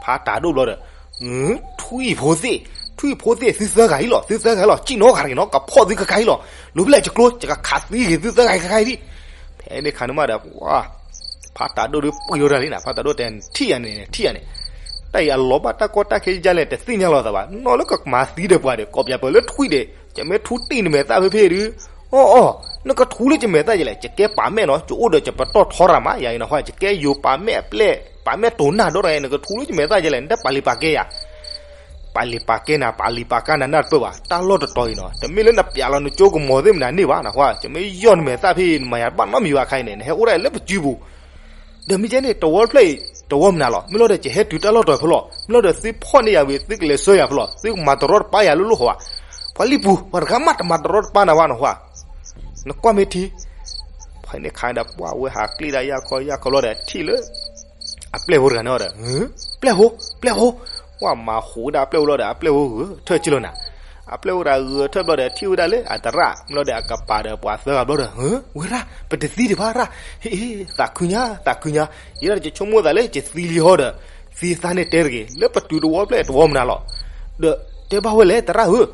ဖးတၢ်ဒိၣ်ဘျီဒီး ထွံၣ်ဖိသ့ၣ်, ထွံၣ်ဖိသ့ၣ် သုသၢဂၤအံၤလီၤ, သုသၢဂၤလီၤ, စံၣ်နီၣ်ဂၤတဂ့ၤနီၤ, ကဖီၣ်သုခဲခါအံၤလီၤ, လိၤဖဲလဲၣ်ယကျိ ယကခးသံဂ့ၤသုသၢဂၤအံၤခဲခါအံၤလံ. ဖဲန့ၣ်ခါန့ၣ်မးဒီး ပှၤ ဖးတၢ်ဒိၣ်ဒုးပှံၢ်ထီၣ်ဝဲဒၣ်လံနၤ, ဖးတၢ်ဒိၣ်တဲထံၣ်ယၤန့ၣ် ထံၣ်ယၤန့ၣ်, တၢ်အံၤအလီၤဘၣ်တၢ်ကီတၢ်ခဲယလဲၣ် တသ့ၣ်ညါလီၤသးဘၣ်, နီၢ်လၢကမၤသံဒီးပှၤဒီး ကိးပၠးပၢၤလၢထွံၣ်ဒီး ကမ့ၢ်ထူတံၢ်နမဲာ်သၣ်ဖဲဖဲဒုး အီၣ်အီၣ် နကထူလၢယမဲာ်သၣ်ယလဲၣ်, ယကဲပာ်မဲာ်နီၤ, ယအိၣ်ဒီးယပတီၢ်ထီရၤမး, ယၤအံၤနီၤ ယကဲယိၤပာ်မဲာ်အပျဲၢ် ပာ်မဲာ်တိာ်နၢ်ဒီတဂၤအံၤ နကထူလၢယမဲာ်သၣ်ယလဲၣ်, နတပာ်လံၤပာ်ကဲယၤ, ပာ်လံၤပာ်ကဲနၤ ပာ်လံၤပာ်ကဲနၤ နၢ်တပၢၢ်ဘၣ်, တၢ်လီၢ်တတီၤအံၤနီၤ တမ့ၢ်လၢနပျးလီၤနကၠိကမီၤသ့ၣ်မနုၤန့ၢ်ဘၣ်နဟါ, ယမ့ၢ်ယီၢ်နမဲာ်သၣ်ဖဲအံၤ နမၤယၤတဘၣ်နီတမံၤဘၣ်ခါအံၤန့ၣ် နဟဲအိၣ်ဒၣ်လၢပစုပူၤ ဒီးမ့ၢ်ကဲန့ၣ် တဝီတဖျၢၣ်အံၤ တဝီမနုၤလီၤ, မ့ၢ်လီၤဒီး ယဟဲတုၤတၢ်လီၢ်တတီၤဖဲလီၤ, မ့ၢ်လီၤဒီး သုဖီၣ်န့ၢ်ယၤဝံၤ သုကလဲၤဆှၢယၤဖဲလီၤ, သုကမၤတရီတပါယၤလၢလီၢ်ဃီဧါ, ပှၤလံၣ်ပူၤ ပှၤတဂၤမးတမၤတရီတပါနၤဝဲနဟါ, နကွၢ်မ့ၢ်ထံ, ဖဲန့ၣ်ခါဒီး ပှၤဝဲဟးကျ့ၣ်ဒၣ်ယၢ်ခီယၢ်ခီလီၤဒီး ထံၣ်လၢ အပျဲၢ်ဖိတဂၤန့ၣ်ဒီး ပျဲၢ်ဖိ ပျဲၢ်ဖိ, ပှၤမၤဟူးဝဲဒၣ်အပျဲၢ်ဖိလီၤဒီး အပျဲၢ်ဖိဂဲၤထၢၣ်က့ၤလီၤနၤ, အပျဲၢ်ဖိတဂၤဂဲၤထၢၣ်ဘျီဒီး ထံၣ်ဝဲဒၣ်လၢအသရၣ် မ့ၢ်လီၤဒီး အကပၤဒီးပှၤသၢဂၤဘျီဒီး ဝဲရၣ် ပတသံဒံးဘၣ်ရၣ်, ဟ့ၣ် သးခုညါ သးခုညါ, ယဲဒၣ်ယဆိကမိၣ်သးလၢယသံလံဟီဒီး သံသးန့ၣ်တဲတဂ့ၤ လၢပတုၤတဝီဖျၢၣ်တဝီမနုၤလီၤ, ဒီးတဲဘၣ်ဝဲလဲၣ်သရၣ်ဧၢ,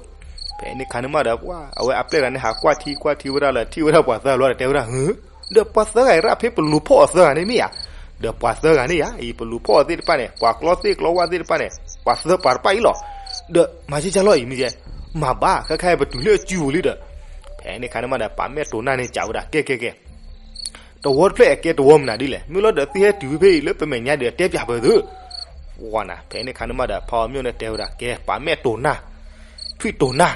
ဖဲန့ၣ်ခါန့ၣ်မးဒီး ပှၤ အဝဲအပျဲၢ်တဂၤန့ၣ် ဟးကွၢ်ထံကွၢ်ထံဝဲဒၣ်လၢ ထံၣ်ဝဲဒၣ်ပှၤသၢဂၤဘျီဒီး တဲဝဲဒၣ် ဒီးပှၤသၢဂၤအံၤရၣ် ဖဲပလူၤဖီၣ်အီၤသၢဂၤန့ၣ်မ့ၢ်ဧါ, ဒီးပှၤသၢဂၤန့ၣ်ဧါ အံၤပလူၤဖီၣ်အီၤသ့ၣ်တဖၣ်န့ၣ် ပှၤကျီသ့ၣ်ကျီဝၣ်သ့ၣ်တဖၣ်န့ၣ် ပှၤသၢပှၤတဖၣ်အံၤလီၤ, ဒီးမၤကဲကၢလီၤအံၤမ့ၢ်ကဲ, မၤဘၣ် ခဲခါအံၤပတုၤလၢအစုပူၤလံဒီး, ဖဲန့ၣ်ခါန့ၣ်မးဒီး ပာ်မဲာ်တိာ်နၢ်န့ၣ် စံးဝဲဒၣ် ကဲကဲကဲ တဝီတဖျၢၣ်အကဲတဝီမနုၤဒ်လဲၣ်, မ့ၢ်လီၤဒီးသုဟဲတုၤဖဲဖဲအံၤလၢပမဲာ်ညါဒီး တဲပၠးပၢၤသု, ဝၤနၤ ဖဲန့ၣ်ခါန့ၣ်မးဒီး ဖးအီၤမျိၣ်န့ၣ်တဲဝဲဒၣ် ကဲ ပာ်မဲာ်တိာ်နၢ်, ထွံၣ်တိာ်နၢ်,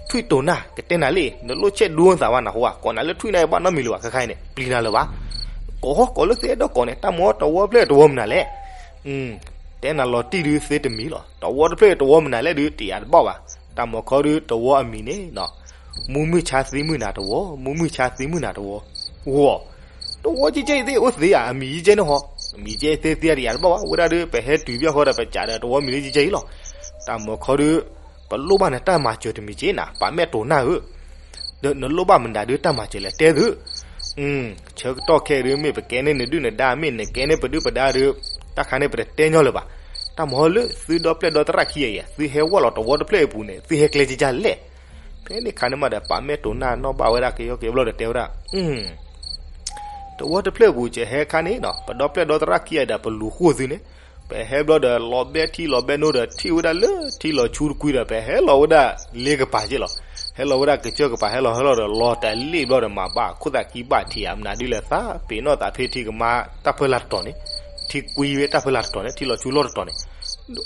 ထွံၣ်တိာ်နၢ် ကတဲနၤလံ, နလိၣ်ဆဲးဒိသးဝဲနဟူဧါ, ကိးနၤလၢထွံၣ်နၢ်အံၤဘၣ်နီတမံၤလၢၤဘၣ်, ခဲခါအံၤန့ၣ် ပျံၤနၤလၢၤဘၣ်. ကိးကိးလၢသုအဲၣ်ဒိးကိးန့ၣ် တၢ်မၤတဝီတဖျၢၣ်တဝီမနုၤလဲၣ်. တဲနၤလီၤတံၢ်ဒုးသ့တမံၤလီၤ, တဝီတဖျၢၣ်တဝီမနုၤလဲၣ်ဒုး တယာ်တဘၣ်ဘၣ်. တၢ်မၤခီဒုးတဝီအမံၤန့ၣ် မုၢ်မုၢ်ဆါသံမုၢ်နၤတဝီ, မုၢ်မုၢ်ဆါသံမုၢ်နၤတဝီ, ဂီၤ, တဝီကဲကဲအံၤသ့ၣ်အိၣ်သ့ဧါ, အမံၤကဲကဲန့ၣ်ဟီ, အမံၤကဲသ့သ့တယာ်တဘၣ်ဘၣ်, ဝဲဒၣ်ဒုး ပဟဲတုၤဘၣ်ဃီဒီး ပစံးဒီးတဝီမံၤလၢကဲကဲအံၤလီၤ. တၢ်မၤခီဒုး ပလိၣ်ဘၣ်နတၢ်မၤစၢၤတမံၤက့နၤ, ပာ်မဲာ်တိာ်နၢ်ဧၢ, ဒီးနလိၣ်ဘၣ်မနုၤဒုးတၢ်မၤစၢၤလဲၣ်တဲသု. ဆၢကတီၢ်ခဲအံၤဒုး မ့ၢ်ပကဲန့ၢ်နဒုၣ်နဒါ မ့ၢ်နကဲန့ၢ်ပဒုၣ်ပဒါဒုး တၢ်ခါန့ၣ်ပတတဲညီလၢၤဘၣ်. တၢ်မၤဟီလၢသုဒီပျဲၢ်ဒီသရၣ်ခံဂၤအံၤ သုဟဲဝဲလီၤတဝီတဖျၢၣ်အပူၤန့ၣ် သုဟဲကျဲကဲကဲလဲၣ်. ဖဲန့ၣ်ခါန့ၣ်မးဒီး ပာ်မဲာ်တိာ်နၢ်နီၣ်ဘၣ်ဝဲဒၣ်ကယီကယီဘျီဒီးတဲဝဲဒၣ် တဝီတဖျၢၣ်အပူၤ ကဟဲခါန့ၣ်နီၤ ပဒီပျဲၢ်ဒီသရၣ်ခံဂၤဒီး ပလူၤဃိၣ်သုန့ၣ်, ပဟဲဘျီဒီး လီၤဘဲထံလီၤဘဲနိဒီး ထံၣ်ဝဲဒၣ်လၢထံလီၤဆူတကွံဒီး ပဟဲလီၤဝဲဒၣ်လ့ကပၤက့လီၤ. ဟဲလီၤဝဲဒၣ်ကစၢၢ်ကပၤ ဟဲလီၤဟဲလီၤဒီး လီၤတလ့ၣ်ဘျီဒီး မၤဘၣ်ခိၣ်သးခံဘၣ်ထံးဧါ မနုၤဒ်လဲၣ်သး ပ့ၤနီၣ်သးဖဲထံကမါတၢ်ဖၢလာ်တတီၤန့ၣ်, ထံကွံဝဲတၢ်ဖၢလာ်တတီၤန့ၣ် ထံလီၤဆူလီၢ်တတီၤန့ၣ်.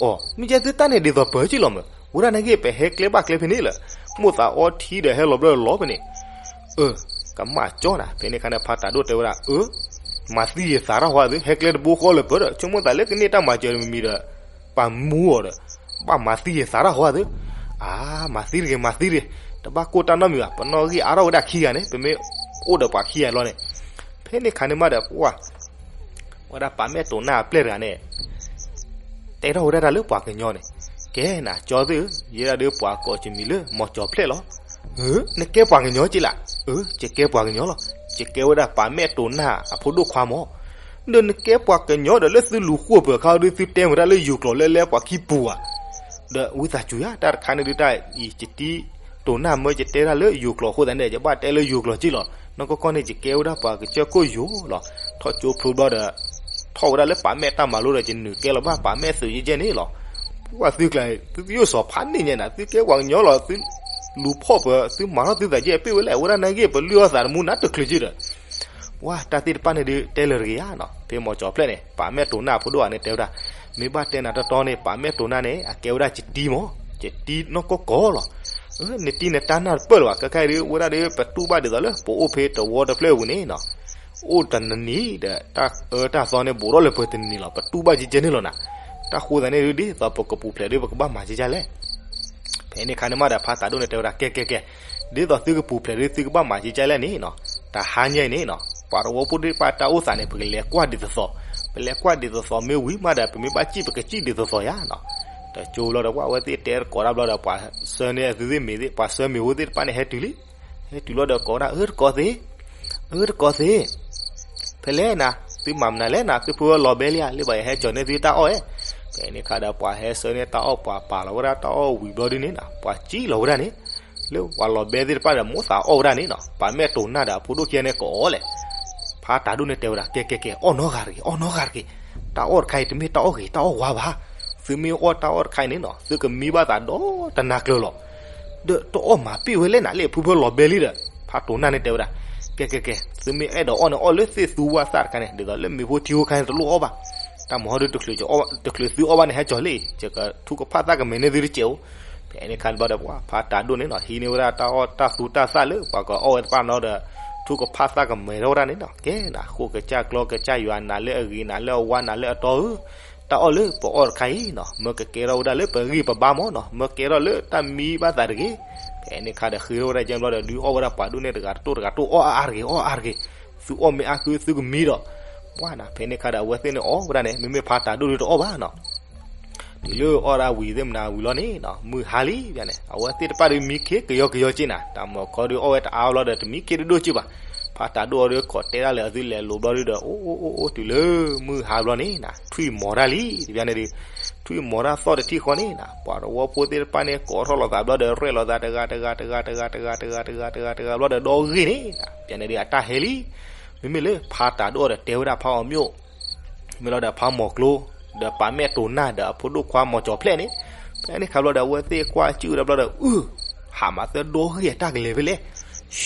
အိ, မ့ၢ်ကဲသုတၢ်န့ၣ်ဒ်သိးပၢၤက့လီၤမး, ဝဲဒၣ်န့ၣ်ဂ့ၢ် ပဟဲကျဲဘၣ်ကျဲဖဲန့ၣ်လၢ မိၢ်သးအီထံဒီးဟဲလီၤဘျီဒီးလီၤဖဲန့ၣ် အၢ, ကမၣ်ကၠီနၤ, ဖဲန့ၣ်ခါန့ၣ် ဖါတၢ်ဒိၣ်တဲဝဲဒၣ် အၢ, မၤသံယသးတၢ်ဟီသု, ဟဲကျဲတဘိဃီလၢၤပၢၤဒီး ဆိကမိၣ်သးလၢကန့ၢ်တၢ်မၤစၢၤတမံၤမံၤဒီး ပာ်မူအီၤဒီး ဘၣ်မၤသံယသးတၢ်ဟီသု. အါ, မၤသံတဂ့ၤ မၤသံတဂ့ၤ, တဘၣ်ကိၢ်တၢ်နီတမံၤဘၣ်, ပနီၣ်ဂံၢ်အါထီၣ်ဝဲဒၣ်ခံဂၤန့ၣ် ပမ့ၢ်အိၣ်ဒီးပှၤခံဂၤလီၤန့ၣ်. ဖဲန့ၣ်ခါန့ၣ်မးဒီး ပှၤ ဝဲဒၣ်ပာ်မဲာ်တိာ်နၢ်အပျဲၢ်တဂၤန့ၣ် တဲထီၣ်ဝဲဒၣ်တၢ်လၢပှၤကညီန့ၣ်, ကဲနၤကၠီသ့ၣ်ဧၢ, ယဲဒၣ်ဒီးပှၤကိးယမံၤလၢ မီၤကၠီၤဖျဲၣ်လီၤ. အၢ, နကဲပှၤကညီက့လး. အၢ, ယကဲပှၤကညီလီၤ. ယကဲဝဲဒၣ်ပာ်မဲာ်တိာ်နၢ်အဖိဒိၣ်ခွါမီၤ. ဒီးနကဲပှၤကညီဒီး လၢသုလူၤဃိၣ်ပၢၤခါဒုး သုတဲမတၤလၢယိၤကျိာ်လၢလဲပှၤခံပူၤဧါ. ဒီးဝံသးစူၤယၤ တၢ်တခါန့ၣ်ဒုး တၢ်အံၤယတံတိာ်နၢ်မၢယတဲဒၣ်လၢယိၤကျိာ်အဃိသတးန့ၣ် ယဘၣ်တဲလၢယိၤကျိာ်က့လီၤ. နီၢ်ကီၢ်ကီၢ်န့ၣ် ယကဲဝဲဒၣ်ပှၤကစၢၢ်ခိၣ်ယိၤလီၤ. ထီၣ်ကၠိဖျိဘျီဒီး ထီၣ်ဝဲဒၣ်လၢပာ်မဲာ်တၢ်မၤလိဒီး ယနုာ်ကဲလီၤဘၣ် ပာ်မဲာ်သုးယဲကဲန့ၣ်လီၤ. ပှၤသုကျါ သုသ့ၣ်ယိၣ်စီၤဖးန့ၣ်ညါနၤ သုကဲပှၤကညီလီၤ သုလူၤဖီၣ်ပၢၤ သုမၤထီၣ်သုသးယဲၢ်ပ့ၢ်ဝဲလဲၣ် အဝဲဒၣ်နာ်က့ ပလုၢ်အီၣ်သးတမူနၤတချုးက့ဒီး ပှၤတၢ်သ့ၣ်တဖၣ်န့ၣ်ဒုး တဲလၢၤတဂ့ၤဧါနီၤ. ဖဲမီၤကၠီၤဖျဲၣ်န့ၣ် ပာ်မဲာ်တိာ်နၢ်အဖိဒိၣ်ဂၤန့ၣ် တဲဝဲဒၣ်, မ့ၢ်ဘၣ်တဲနၤတီတီန့ၣ် ပာ်မဲာ်တိာ်နၢ်န့ၣ် အကဲဝဲဒၣ်ယတံမီၤ, ယတံနီၢ်ကီၢ်ကီၢ်လီၤ. နတံနတၢ်နၢ်တပၢၢ်လၢၤဘၣ်, ခဲခါအံၤဒုး ဝဲဒၣ်ဒီး ပတူၢ်ဘၣ်ဒ်သိးလၢ ပအိၣ်ဖဲတဝီတဖျၢၣ်အပူၤန့ၣ်နီၤ, အိၣ်တနံၤနံၤဒီး တၢ်အၢတၢ်သီန့ၣ် ဘူးထီၣ်လၢပှဲၤတနံၤနံၤလီၤ. ပတူၢ်ဘၣ်ကဲကဲန့ၣ်လီၤနၤ. တၢ်ဃိသတးန့ၣ်ဒုး ဒ်သိးပကပူၤဖျဲးဒုး ပကဘၣ်မၤကဲကဲလဲၣ် ဖဲန့ၣ်ခါန့ၣ်မးဒီး ဖါတၢ်ဒိၣ်န့ၣ်တဲဝဲဒၣ် ကဲကဲကဲ, ဒ်သိးသုကပူၤဖျဲးဒုး သုကဘၣ်မၤကဲကဲလဲၣ်န့ၣ်နီၤ, တဟါညါအံၤန့ၣ်နီၤ ပှၤတဝီဖိသ့ၣ်တဖၣ်တၢ်အိၣ်သးန့ၣ် ပကလဲၤကွၢ်ဒ်သိးသိး, ပလဲၤကွၢ်ဒ်သိးသိးမ့ၢ်ဝံၤမးဒီး ပမ့ၢ်ဘၣ်စံၣ် ပကစံၣ်ဒ်သိးသိးယၤနီၤ. တကၠိဘျီဒီး ပှၤဝဲသ့ၣ်တဲတကိးတၢ်ဘျီဒီး ပှၤဆှၢန့ၢ်သုသ့ၣ်မ့ၢ်သ့ၣ် ပှၤဆှၢမ့ၢ်ဖိသ့ၣ်တဖၣ်န့ၣ် ဟဲတုၤလံ ဟဲတုၤလီၤဒီးကိးဒၣ် အၢတကိးသ့ၣ်, အၢတကိးသ့ၣ်, ဖဲလဲၣ်နၤ သုမၤမနုၤလဲၣ်နၤ သုဖိလီၤဘဲလံဧါ လၢဘၣ်ယဟဲကၠီၤန့ၢ်သုတၢ်အီၣ်ဧါ. ဖဲန့ၣ်ခါဒီး ပှၤဟဲဆှၢန့ၢ်တၢ်အီၣ် ပှၤပာ်လီၤဝဲဒၣ်တၢ်အီၣ်ဝံၤဘျီဒုန့ၣ်နီၤ ပှၤစံၣ်လီၤဝဲဒၣ်န့ၣ် လၢပှၤလီၤဘဲသ့ၣ်တဖၣ်ဒီး မိၢ်သးအီၣ်ဝဲဒၣ်န့ၣ်နီၤ ပာ်မဲာ်တိာ်နၢ်ဒီးအဖိဒိၣ်ခံဂၤန့ၣ် ကအီၣ်လဲၣ်. ဖါတၢ်ဒိၣ်န့ၣ်တဲဝဲဒၣ် ကဲကဲကဲ အီၣ်နီတဂၤတဂ့ၤ အီၣ်နီတဂၤတဂ့ၤ, တၢ်အီၣ်တခါအံၤ တမ့ၢ်တၢ်အီၣ်ဂ့ၤ တၢ်အီၣ်ဝါဘၣ်. သုမ့ၢ်အီၣ်တၢ်အီၣ်တခါအံၤန့ၣ်နီၤ သုကမံဘၣ်သးဒီတနၤကျၢၤလီၤ. ဒီးတအီၣ်မၤပ့ၢ်ဝဲလဲၣ်နၤ လၢအဖုဖၢလီၤဘဲလံဒီး ဖါတိာ်နၢ်န့ၣ်တဲဝဲဒၣ် ကဲကဲကဲ သုမ့ၢ်အဲၣ်ဒိးအီၣ်န့ၣ် အီၣ်လၢသ့ၣ်သူဝၣ်သၣ်တခါန့ၣ် ဒ်သိးလၢမ့ၢ်ဖိထံဖိခါန့ၣ် တလိၣ်အီၣ်ဘၣ်. တၢ်မၤဟီဒုး တချုးသုအီၣ်ဘၣ်န့ၣ် ဟဲကၠီၤလံ ယကထူကဖၣ်သၣ်ကမဲာ်န့ၢ်သုတစဲးအိၣ်. ဖဲန့ၣ်ခါဘျီဒီး ပှၤဖါတၢ်ဒိၣ်န့ၣ်နီၤ ဟံးန့ၢ်ဝဲဒၣ်တၢ်အီၣ်တၢ်သူတၢ်သၣ်လၢပှၤကအီၣ်ဝဲတဖၣ်နီၤဒီး ထူကဖၣ်သၣ်ကမဲာ်ထီၣ်ဝဲဒၣ်န့ၣ်နီၤ ကဲနၤ ဃိကစၢ်ကျီကစၢ်ယွၤ နၤလၢအဂ့ၤ နၤလၢအဝါ နၤလၢအတီဧၢ တၢ်အီၣ်လၢပအီၣ်တခါအံၤနီၤ မၢကကဲထီၣ်ဝဲဒၣ်လၢပဂံၢ်ပဘါမးနီၤ မၢကဲထီၣ်လၢတၢ်မံဘၣ်သးတဂ့ၤ. ဖဲန့ၣ်ခါဒီးဃ့ထီၣ်ဝဲဒၣ်ယဲၢ်ဘျီဒီး ဒုးအီၣ်ဝဲဒၣ်ပှၤဒိၣ်န့ၢ်တဂၤတတိၢ်တဂၤတိၢ် အီၣ်အါအါတဂ့ၤ အီၣ်အါတဂ့ၤ, သုအီၣ်မ့ၢ်အါဃုသုကမံဒီး ပှၤနၤ ဖဲန့ၣ်ခါဒီးအဝဲသ့ၣ်န့ၣ်အီၣ်ဝဲဒၣ်န့ၣ် မ့မ့ၢ်ဖါတၢ်ဒိၣ်ဒုးတအီၣ်ဘၣ်နီၤ တုၤလၢအီၣ်ဒၣ်ဝံၤသ့ၣ်မနၤဝံၤလီၤန့ၣ်နီၤ မုၢ်ဟါလံဘၣ်န့ၣ် အဝဲသ့ၣ်တဖၣ်ဒုးမံခ့ကယီကယီက့နၤ တၢ်မၤခီဒုးအီၣ်ဝဲတအါဘျီဒီး တမံခ့တဒိၣ်က့ဘၣ်. ဖါတၢ်ဒိၣ်အီၤဒုးကိးတဲဒၣ်လၢအသုလဲၤလိာ်ဘျီဒုးဒီး အိၣ်အိၣ်အိၣ်အိၣ် တုၤလၢမုၢ်ဟါဘျီန့ၣ်နၤ ထွံၣ်မီၤတၢ်လံ တဘျီန့ၣ်ဒုး ထွံၣ်မီၤတၢ်သီၣ်တထံၣ်ဃီန့ၣ်နၤ ပှၤတဝီဖိသ့ၣ်တဖၣ်န့ၣ် ကိးထီၣ်လိာ်သးဘျီဒီး ရဲၣ်လိာ်သးတဂၤတဂၤတဂၤတဂၤတဂၤတဂၤတဂၤတဂၤဘျီဒီး ဒီဂ့ၢ်န့ၣ်နၤ တဘျီန့ၣ်ဒုး အတၢ်ဟဲလံ မ့မ့ၢ်လၢဖါတၢ်ဒိၣ်အီၤဒီးတဲဝဲဒၣ်ဖါအီၤမၠိၣ် မ့ၢ်လီၤဒီးဖါမီၤကျိ ဒီးပာ်မဲာ်တိာ်နၢ်ဒီးအဖိဒိၣ်ခွါမီၤကၠီၤဖျဲၣ်န့ၣ် ဖဲန့ၣ်ခါဘျီဒီး အဝဲသ့ၣ်ကွၢ်စံၣ်ဝဲဒၣ်ဘျီဒီး အု ဟးမးသၢဒီဂ့ၢ်အတၢ်ကလဲၤဖဲလဲၣ်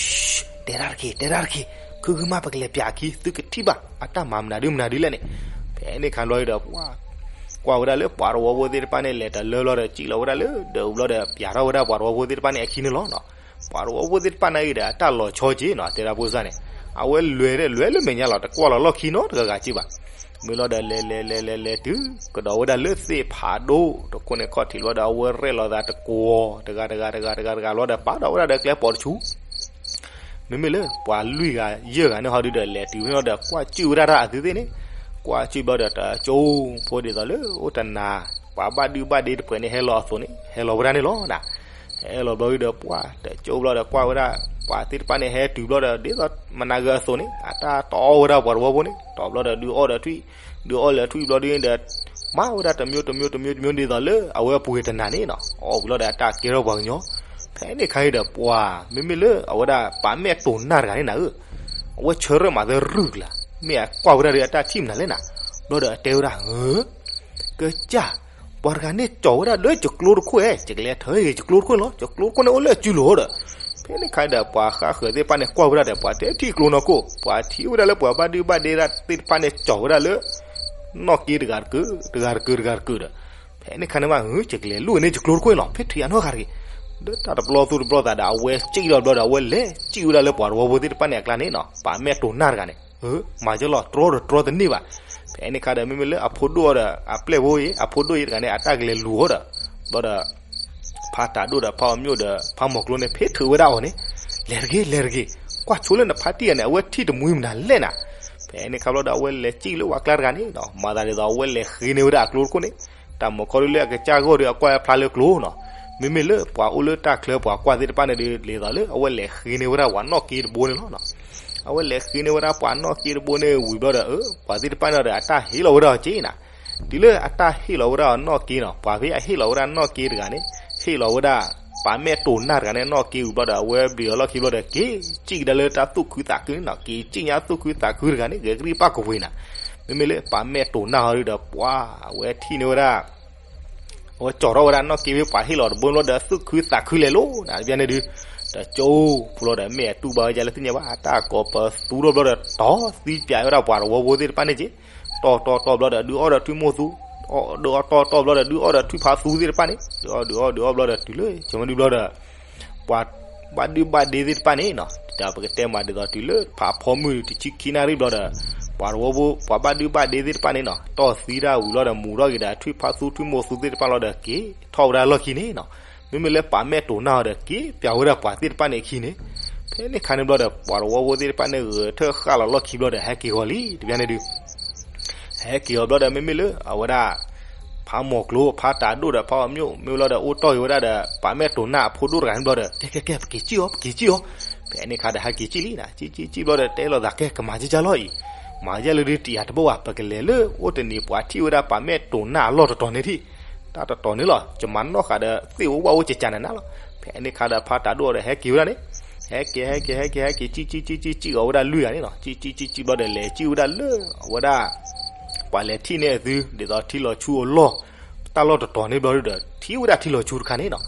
တဲတၢ်တက့ၢ် တဲတၢ်တက့ၢ် ခုခုမးပကလဲၤပၠးအခံ သုကထံၣ်ဘၣ် အတၢ်မၤမနုၤဒုးမနုၤဒုးလဲၣ်န့ၣ် ဖဲန့ၣ်ခါဘျီဒီး ပှၤ ကွၢ်ဝဲဒၣ်လၢပှၤသဝီဖိသ့ၣ်တဖၣ်န့ၣ် လဲၤတလၢဘျီဒီး စံၣ်လီၤဝဲဒၣ်လၢဒၢးပူၤဘျီဒီး ပျးထီၣ်ဝဲဒၣ်ပှၤသဝီဖိသ့ၣ်တဖၣ်န့ၣ်အခံန့ၣ်လီၤနီၤ. ပှၤသဝီဖိသ့ၣ်တဖၣ်န့ၣ်ဂ့ၤဒီး အတၢ်လီၤဆီက့ၤနီၤ တဲဒၣ်ဖိစၢ်န့ၣ်, အဝဲလဲၤန့ၣ် လဲၤလၢမဲာ်ညါလီၤ တကွၢ်လီၤလီၢ်ခံနီတဂၤဂၤက့ၤဘၣ်. မ့ၢ်လီၤဒီး လဲၤလဲၤလဲၤလဲၤလဲၤတုၤ ကဒီးဝဲဒၣ်လၢသ့ၣ်ဖးဒိၣ်တခိၣ်န့ၣ် ခီၣ်ထံးဘျီဒီး အဝဲရဲၣ်လီၤသးတကွီၤ တဂၤတဂၤတဂၤတဂၤတဂၤဘျီဒီး ပာ်ဒီးဝဲဒၣ်ဒီးကျဲပိာ်တဆူ မ့မ့ၢ်လၢပှၤလွံၢ်ဂၤယဲၢ်ဂၤန့ၣ်ဟီဒုဒီး လဲၤတုၤဖဲန့ၣ်ဒီး ကွၢ်စူၣ်ဝဲဒၣ်တၢ်အသုသ့ၣ်န့ၣ်, ကွၢ်စူၣ်ဘျီဒီး တကၠိဖိဒ်သိးလၢအိၣ်တနၤ ပှၤဘၣ်ဒုဘၣ်ဒ့တပှဲၤန့ၣ် ဟဲလီၤအသိးန့ၣ် ဟဲလီၤဝဲဒၣ်န့ၣ်လီၤနီၤ. ဟဲလီၤဘျီဒုဒီး ပှၤတကၠိဘျီဒီး ကွၢ်ဝဲဒၣ် ပှၤသ့ၣ်တဖၣ်န့ၣ် ဟဲတုၤဘျီဒီး ဒ်သိးမနၤဂ့ၤအသိးန့ၣ် အတၢ်တီအီၣ်ဝဲဒၣ်ပှၤသဝီဖိန့ၣ် တီဘျီဒီး ဒုးအီၣ်ဒီးထွံၣ် ဒုးအီၣ်လၢထွံၣ်ဘျီဒုဒီး မၤဝဲဒၣ်တမျိုးတမျိုးတမျိုးတမျိုးဒ်သိးလၢအဝဲအပှ့ၤတနၤန့ၣ်နီၤ. အီၣ်ဝံၤလီၤဒီး အတၢ်ကဲထီၣ်ပှၤကညီ ဖဲန့ၣ်ခါအံၤဒီး ပှၤမ့မ့ၢ်လၢအဝဲဒၣ်ပာ်မဲာ်တိာ်နၢ်တဂၤန့ၣ်နၤဧၢ, အဝဲဆၢထၢၣ်မၤသၢရုၢ်ကလၤ မ့ၢ်အကွၢ်ဝဲဒၣ်ဒီး အတၢ်ထံၣ်မနုၤလဲၣ်နၤ. ဘျီဒီးအတဲဝဲဒၣ် ဧၢ ကစၢ် ပှၤတဂၤန့ၣ် ကၠီၤဝဲဒၣ်လၢကၠိကျိတခိၣ်ဧဲ, ယကလဲၤထၢက့ၤကၠိကျိတခိၣ်န့ၣ်လီၤ. ကၠိကျိတခိၣ်န့ၣ်အိၣ်လၢအစုလိၤဒီး ဖဲန့ၣ်ခါဒီး ပှၤဃၣ်ဃၢၤသ့ၣ်တဖၣ်န့ၣ် ကွၢ်ဝဲဒၣ်ဒီး ပှၤတဲထံၣ်ကျိနီၢ်ခိၣ် ပှၤထံၣ်ဝဲဒၣ်လၢပှၤဘၣ်ဒုဘၣ်ဒ့သ့ၣ်တဖၣ်န့ၣ် ကၠီၤဝဲဒၣ်လၢ နီၣ်က့တဂၤတကုာ် တဂၤတကုာ် တဂၤတကုာ်ဒီး ဖဲန့ၣ်ခါန့ၣ်မး ယကလဲၤလူၢ်န့ၢ်ကၠိကျိတခိၣ်န့ၣ်လီၤ. ဖဲထံၣ်အနီၢ်ဂၤတဂ့ၤ ဒီးတၢ်တပျီသူၣ်တပျီသးဒီး အဝဲစံၣ်ထီၣ်ဘျီဒီး အဝဲလဲၤစံၣ်ဝဲဒၣ်လၢပှၤသဝီဖိသ့ၣ်တဖၣ်န့ၣ်အကျါန့ၣ်နီၤ, ပာ်မဲာ်တိာ်နၢ်တဂၤန့ၣ် မၤကလီၤတြီဒီးတြီတန့ၢ်ဘၣ်. ဖဲန့ၣ်ခါဒီး မ့မ့ၢ်လၢအဖိဒိၣ်အီၤဒီး အပျဲၢ်ဖိအံၤတဂၤန့ၣ် အတၢ်ကလဲၤလူၤအီၤဒီး ဘျီဒီး ဖါတၤဒိၣ်ဒီးဖါအီၤမျိၣ်ဒီးဖါမီၤကျိန့ၣ် ဖဲထုးဝဲဒၣ်အီၤန့ၣ် လဲၤတဂ့ၤ လဲၤတဂ့ၤ, ကွၢ်ဆိလၢနဖါတံၢ်ဂၤန့ၣ် အဝဲထံၣ်တမှံၤမနုၤလဲၣ်နၤ. ဖဲန့ၣ်ခါဘျီဒီး အဝဲလဲၤစံၣ်လၢပှၤကျါတဂၤန့ၣ်နီၤ, မၤသးဒ်သိး အဝဲလဲၤဃ့န့ၢ်ဝဲဒၣ်အကျိတခိၣ်န့ၣ်, တၢ်မၤခီဒုလၢအကစၢ်ဂီၢ်ဒီး အကွၢ်ဖျါလၢကျိနီၤ, မ့မ့ၢ်လၢပှၤအိၣ်လၢတၢ်ချၢပှၤကွၢ်သ့ၣ်တဖၣ်န့ၣ်ဒီး ဒ်သိးလၢအဝဲလဲၤဃ့န့ၢ်ဝဲဒၣ်ပှၤနီၣ်က့တဘိန့ၣ်လီၤ. အဝဲလဲၤဃ့န့ၢ်ဝဲဒၣ်ပှၤနီၣ်က့တဘိန့ၣ်ဝံၤဘျီဒီး အၢ ပှၤသ့ၣ်တဖၣ်န့ၣ်ဒီး အတၢ်ဟ့ၣ်လီၤဝဲဒၣ်အီၤက့နၤ, တုၤလၢအတၢ်ဟ့ၣ်လီၤဝဲဒၣ်အီၤနီၣ်က့နီၤ, ပှၤဖဲအဟ့ၣ်လီၤဝဲဒၣ်နီၣ်က့တဂၤန့ၣ်, ဟ့ၣ်လီၤဝဲဒၣ် ပာ်မဲာ်တိာ်နၢ်တဂၤန့ၣ် နီၣ်က့ဝံၤဘျီဒီး အဝဲဘျုးအီၤလီၢ်ခံဘျီဒီး က့ၤစံၣ်ကဒါလၢတၢ်သူၣ်ခုသးခုန့ၣ်နီၤ, က့ၤစံၣ်ညါသူၣ်ခုသးခုတဂၤန့ၣ် ဂဲၤကရံၣ်ပၣ်ကဝ့ၤနၤ, မ့မ့ၢ်လၢပာ်မဲာ်တိာ်နၢ်ဟီဒုဒီး ပှၤအဝဲထံၣ်န့ၢ်ဝဲဒၣ် အဝဲကၠီၤထီၣ်ဝဲဒၣ်နီၣ်က့ဖဲပှၤဟ့ၣ်လီၤတဘိဘျီဒီး သူၣ်ခုသးခုလဲၤလိၤနၤ, တဘျီန့ၣ်ဒုး တကၠိဖိလီၤဒီး မ့ၢ်အတူၢ်ဘၣ်ဝဲဒ်လဲၣ်သ့ၣ်ညါဘၣ်, အတၢ်ကိးပသူထီၣ်ဘျီဒီး တီၤသံပၠးဝဲဒၣ်ပှၤသဝီဖိသ့ၣ်တဖၣ်န့ၣ်က့ၤ, တီၤတီၤတီၤဘျီဒီး ဒုးအီၣ်ဒီးထွံၣ်မိၢ်သူ, ဒုးအီၣ်တီၤတီၤဘျီဒီး ဒုးအီၣ်ဒီးထွံၣ်ဖးသူသ့ၣ်တဖၣ်န့ၣ်, ဒုးအီၣ်ဒုးအီၣ်ဒုးအီၣ်ဘျီဒီး တုၤလၢ ဆိမိဒုးဘျီဒီး ပှၤဘၣ်ဒုဘၣ်ဒ့သ့ၣ်တဖၣ်န့ၣ်နီၤ, ဒီးပကတဲမးဒ်သိးတုၤလၢဖးဖီမုၢ်တဆံခံနၣ်ရံၣ်ဘျီဒီး ပှၤသဝီဖိ ပှၤဘၣ်ဒုဘၣ်ဒ့သ့ၣ်တဖၣ်န့ၣ်နီၤ တီၢ်သံတၢ်ဝံၤလီၤဒီး မူၤထီၣ်က့ၤဒီး ထွံၣ်ဖးသူထွံၣ်မိၢ်သူသ့ၣ်တဖၣ်လီၤဒီး က့ၤထီၣ်ဝဲဒၣ်လီၢ်ခံန့ၣ်နီၤ, မ့မ့ၢ်လၢပာ်မဲာ်တိာ်နၢ်အီၤဒီး က့ၤပၠးဝဲဒၣ်ပှၤသ့ၣ်တဖၣ်န့ၣ်အခံန့ၣ်, ဖဲန့ၣ်ခါန့ၣ်ဘျီဒီး ပှၤသဝီဖိသ့ၣ်တဖၣ်န့ၣ် ဂဲၤထၢၣ်ဃၣ်လီၤလီၢ်ခံဘျီဒီး ဟဲက့ၤဂီၤလံ တဘျီန့ၣ်ဒုး ဟဲက့ၤအီၤဘျီဒီး မ့မ့ၢ်လၢအဝဲဒၣ် ဖးမီၤကျိ ဖးတၤဒိၣ်ဒီးဖးအီၤမျိၣ် မ့ၢ်ဝဲလီၤဒီး အိၣ်တီၢ်က့ၤဝဲဒၣ်ဒီး ပာ်မဲာ်တိာ်နၢ်အဖိဒိၣ်တဂၤန့ၣ်ဘျီဒီး ကဲ ကဲ ကဲ ပက့ၤစံၣ်အီၤ ပက့ၤစံၣ်အီၤ, ဖဲန့ၣ်ခါဒီး ဟဲက့ၤစံၣ်လံနၤ, စံၣ် စံၣ် စံၣ်ဘျီဒီး တဲလိာ်သး ကဲ ကမၤကကၢ်လီၤအံၤ, မၤကကၢ်လၢဒုးတယၤတဘၣ်ဘၣ်, ပကလဲၤလၢအိၣ်တနံၤ ပှၤထံၣ်ဝဲဒၣ်ပာ်မဲာ်တိာ်နၢ်အလီၢ်တတီၤန့ၣ်ထံၣ်, တၢ်တတီၤန့ၣ်လီၤ, ယမၤနီၣ်ဃာ်ဒီး သ့ၣ်အိၣ်ဝၣ်အိၣ်ကကၢ်နၤနၤလီၤ, ဖဲန့ၣ်ခါဒီး ဖးတၤဒိၣ်ဒီး ဟဲက့ၤဝဲဒၣ်န့ၣ် ဟဲက့ၤ ဟဲက့ၤ ဟဲက့ၤ ဟဲက့ၤ စံၣ် စံၣ် စံၣ် စံၣ် စံၣ်အီၤဝဲဒၣ်လွံၢ်ဂၤန့ၣ်နီၤ, စံၣ် စံၣ် စံၣ် စံၣ်ဘျီဒီး လဲၤစံၣ်ဝဲဒၣ်လၢအဝဲဒၣ် ပှၤလဲၤထံၣ်န့ၢ်အသု ဒ်သိးထံလီၤဆူအလီၢ် တၢ်လီၢ်တတီၤန့ၣ်ဘျီဒီး ထံၣ်ဝဲဒၣ်ထံလီၤဆူတခါန့ၣ်နီၤ,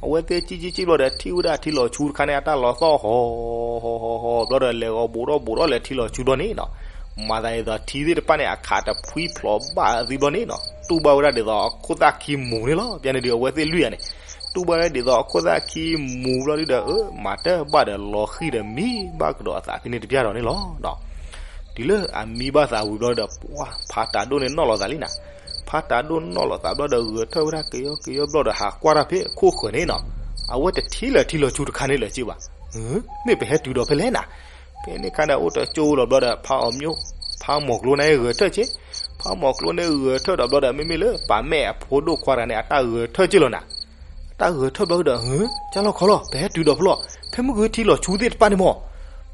အဝဲသ့ၣ်စံၣ် စံၣ် စံၣ်ဘျီဒီး ထံၣ်ဝဲဒၣ်ထံလီၤဆူတခါန့ၣ် အတၢ်လီၤသီၣ်ဟီ ဟီ ဟီ ဟီ ဘျီဒီး လဲၤဂီၤဘူးထီၣ်ဘူးထီၣ် လဲၤထံလီၤဆူဘျီန့ၣ်နီၤ, မၤသးဒ်သိးထံသ့ၣ်တဖၣ်န့ၣ် အခးတဖှံဖျိးဘၣ်အသုဘျီန့ၣ်နီၤ, တူၢ်ဘၣ်ဝဲဒၣ်ဒ်သိးအခိၣ်သၣ်ခံမူၤန့ၣ်လီၤ, ပျဲန့ၣ်ဒုး အဝဲသ့ၣ်လွံၢ်ဂၤန့ၣ် တူၢ်ဘၣ်ဝဲဒၣ်ဒ်သိးအခိၣ်သၣ်ခံမူၤဘျီဒုဒီး အၢ မၤတၢ်ဘၣ်ဒီး လီၤဃံၤဒီးမံဘၣ်ကဒီးအသးဖဲန့ၣ်တပျၢ်ဒီးန့ၣ်လီၤ. တုၤလၢအမံဘၣ်သးဝံၤဘျီဒီး ပှၤဖးတၤဒိၣ်န့ၣ်နီၣ်လီၤသးလံနၤ, ဖးတၤဒိၣ်နီၣ်လီၤသးဘျီဒီး ဂဲၤထၢၣ်ဝဲဒၣ်ကယီကယီဘျီဒီး ဟးကွၢ်တၢ်ဖဲခိၣ်ဃၢၤန့ၣ်နီၤ, အဝဲတထံၣ်လၢၤထံလီၤဆူတခါန့ၣ်လၢၤက့ဘၣ်, မ့ၢ်ပဟဲတုၤဒီးဖဲလဲၣ်နၤ, ဖဲန့ၣ်ခါန့ၣ် အိၣ်တကၠိလီၤဘျီဒီး ဖးအီၤမျိၣ် ဖးမီၤကျိန့ၣ်ဂဲၤထၢၣ်က့, ဖးမီၤကျိန့ၣ်ဂဲၤထၢၣ်ဒီးဘျီဒီး မ့မ့ၢ်လၢပာ်မဲာ်အဖိဒိၣ်ခွါတဂၤန့ၣ် အတၢ်ဂဲၤထၢၣ်က့လီၤနၤ, တၢ်ဂဲၤထၢၣ်ဘျီဒီး ကၢ်လီၤခီလီၤ ပဟဲတုၤဒီးဖဲလီၤ, ဖဲမုၢ်ဂုၢ်ထံလီၤဆူသ့ၣ်တဖၣ်န့ၣ်မီၢ်,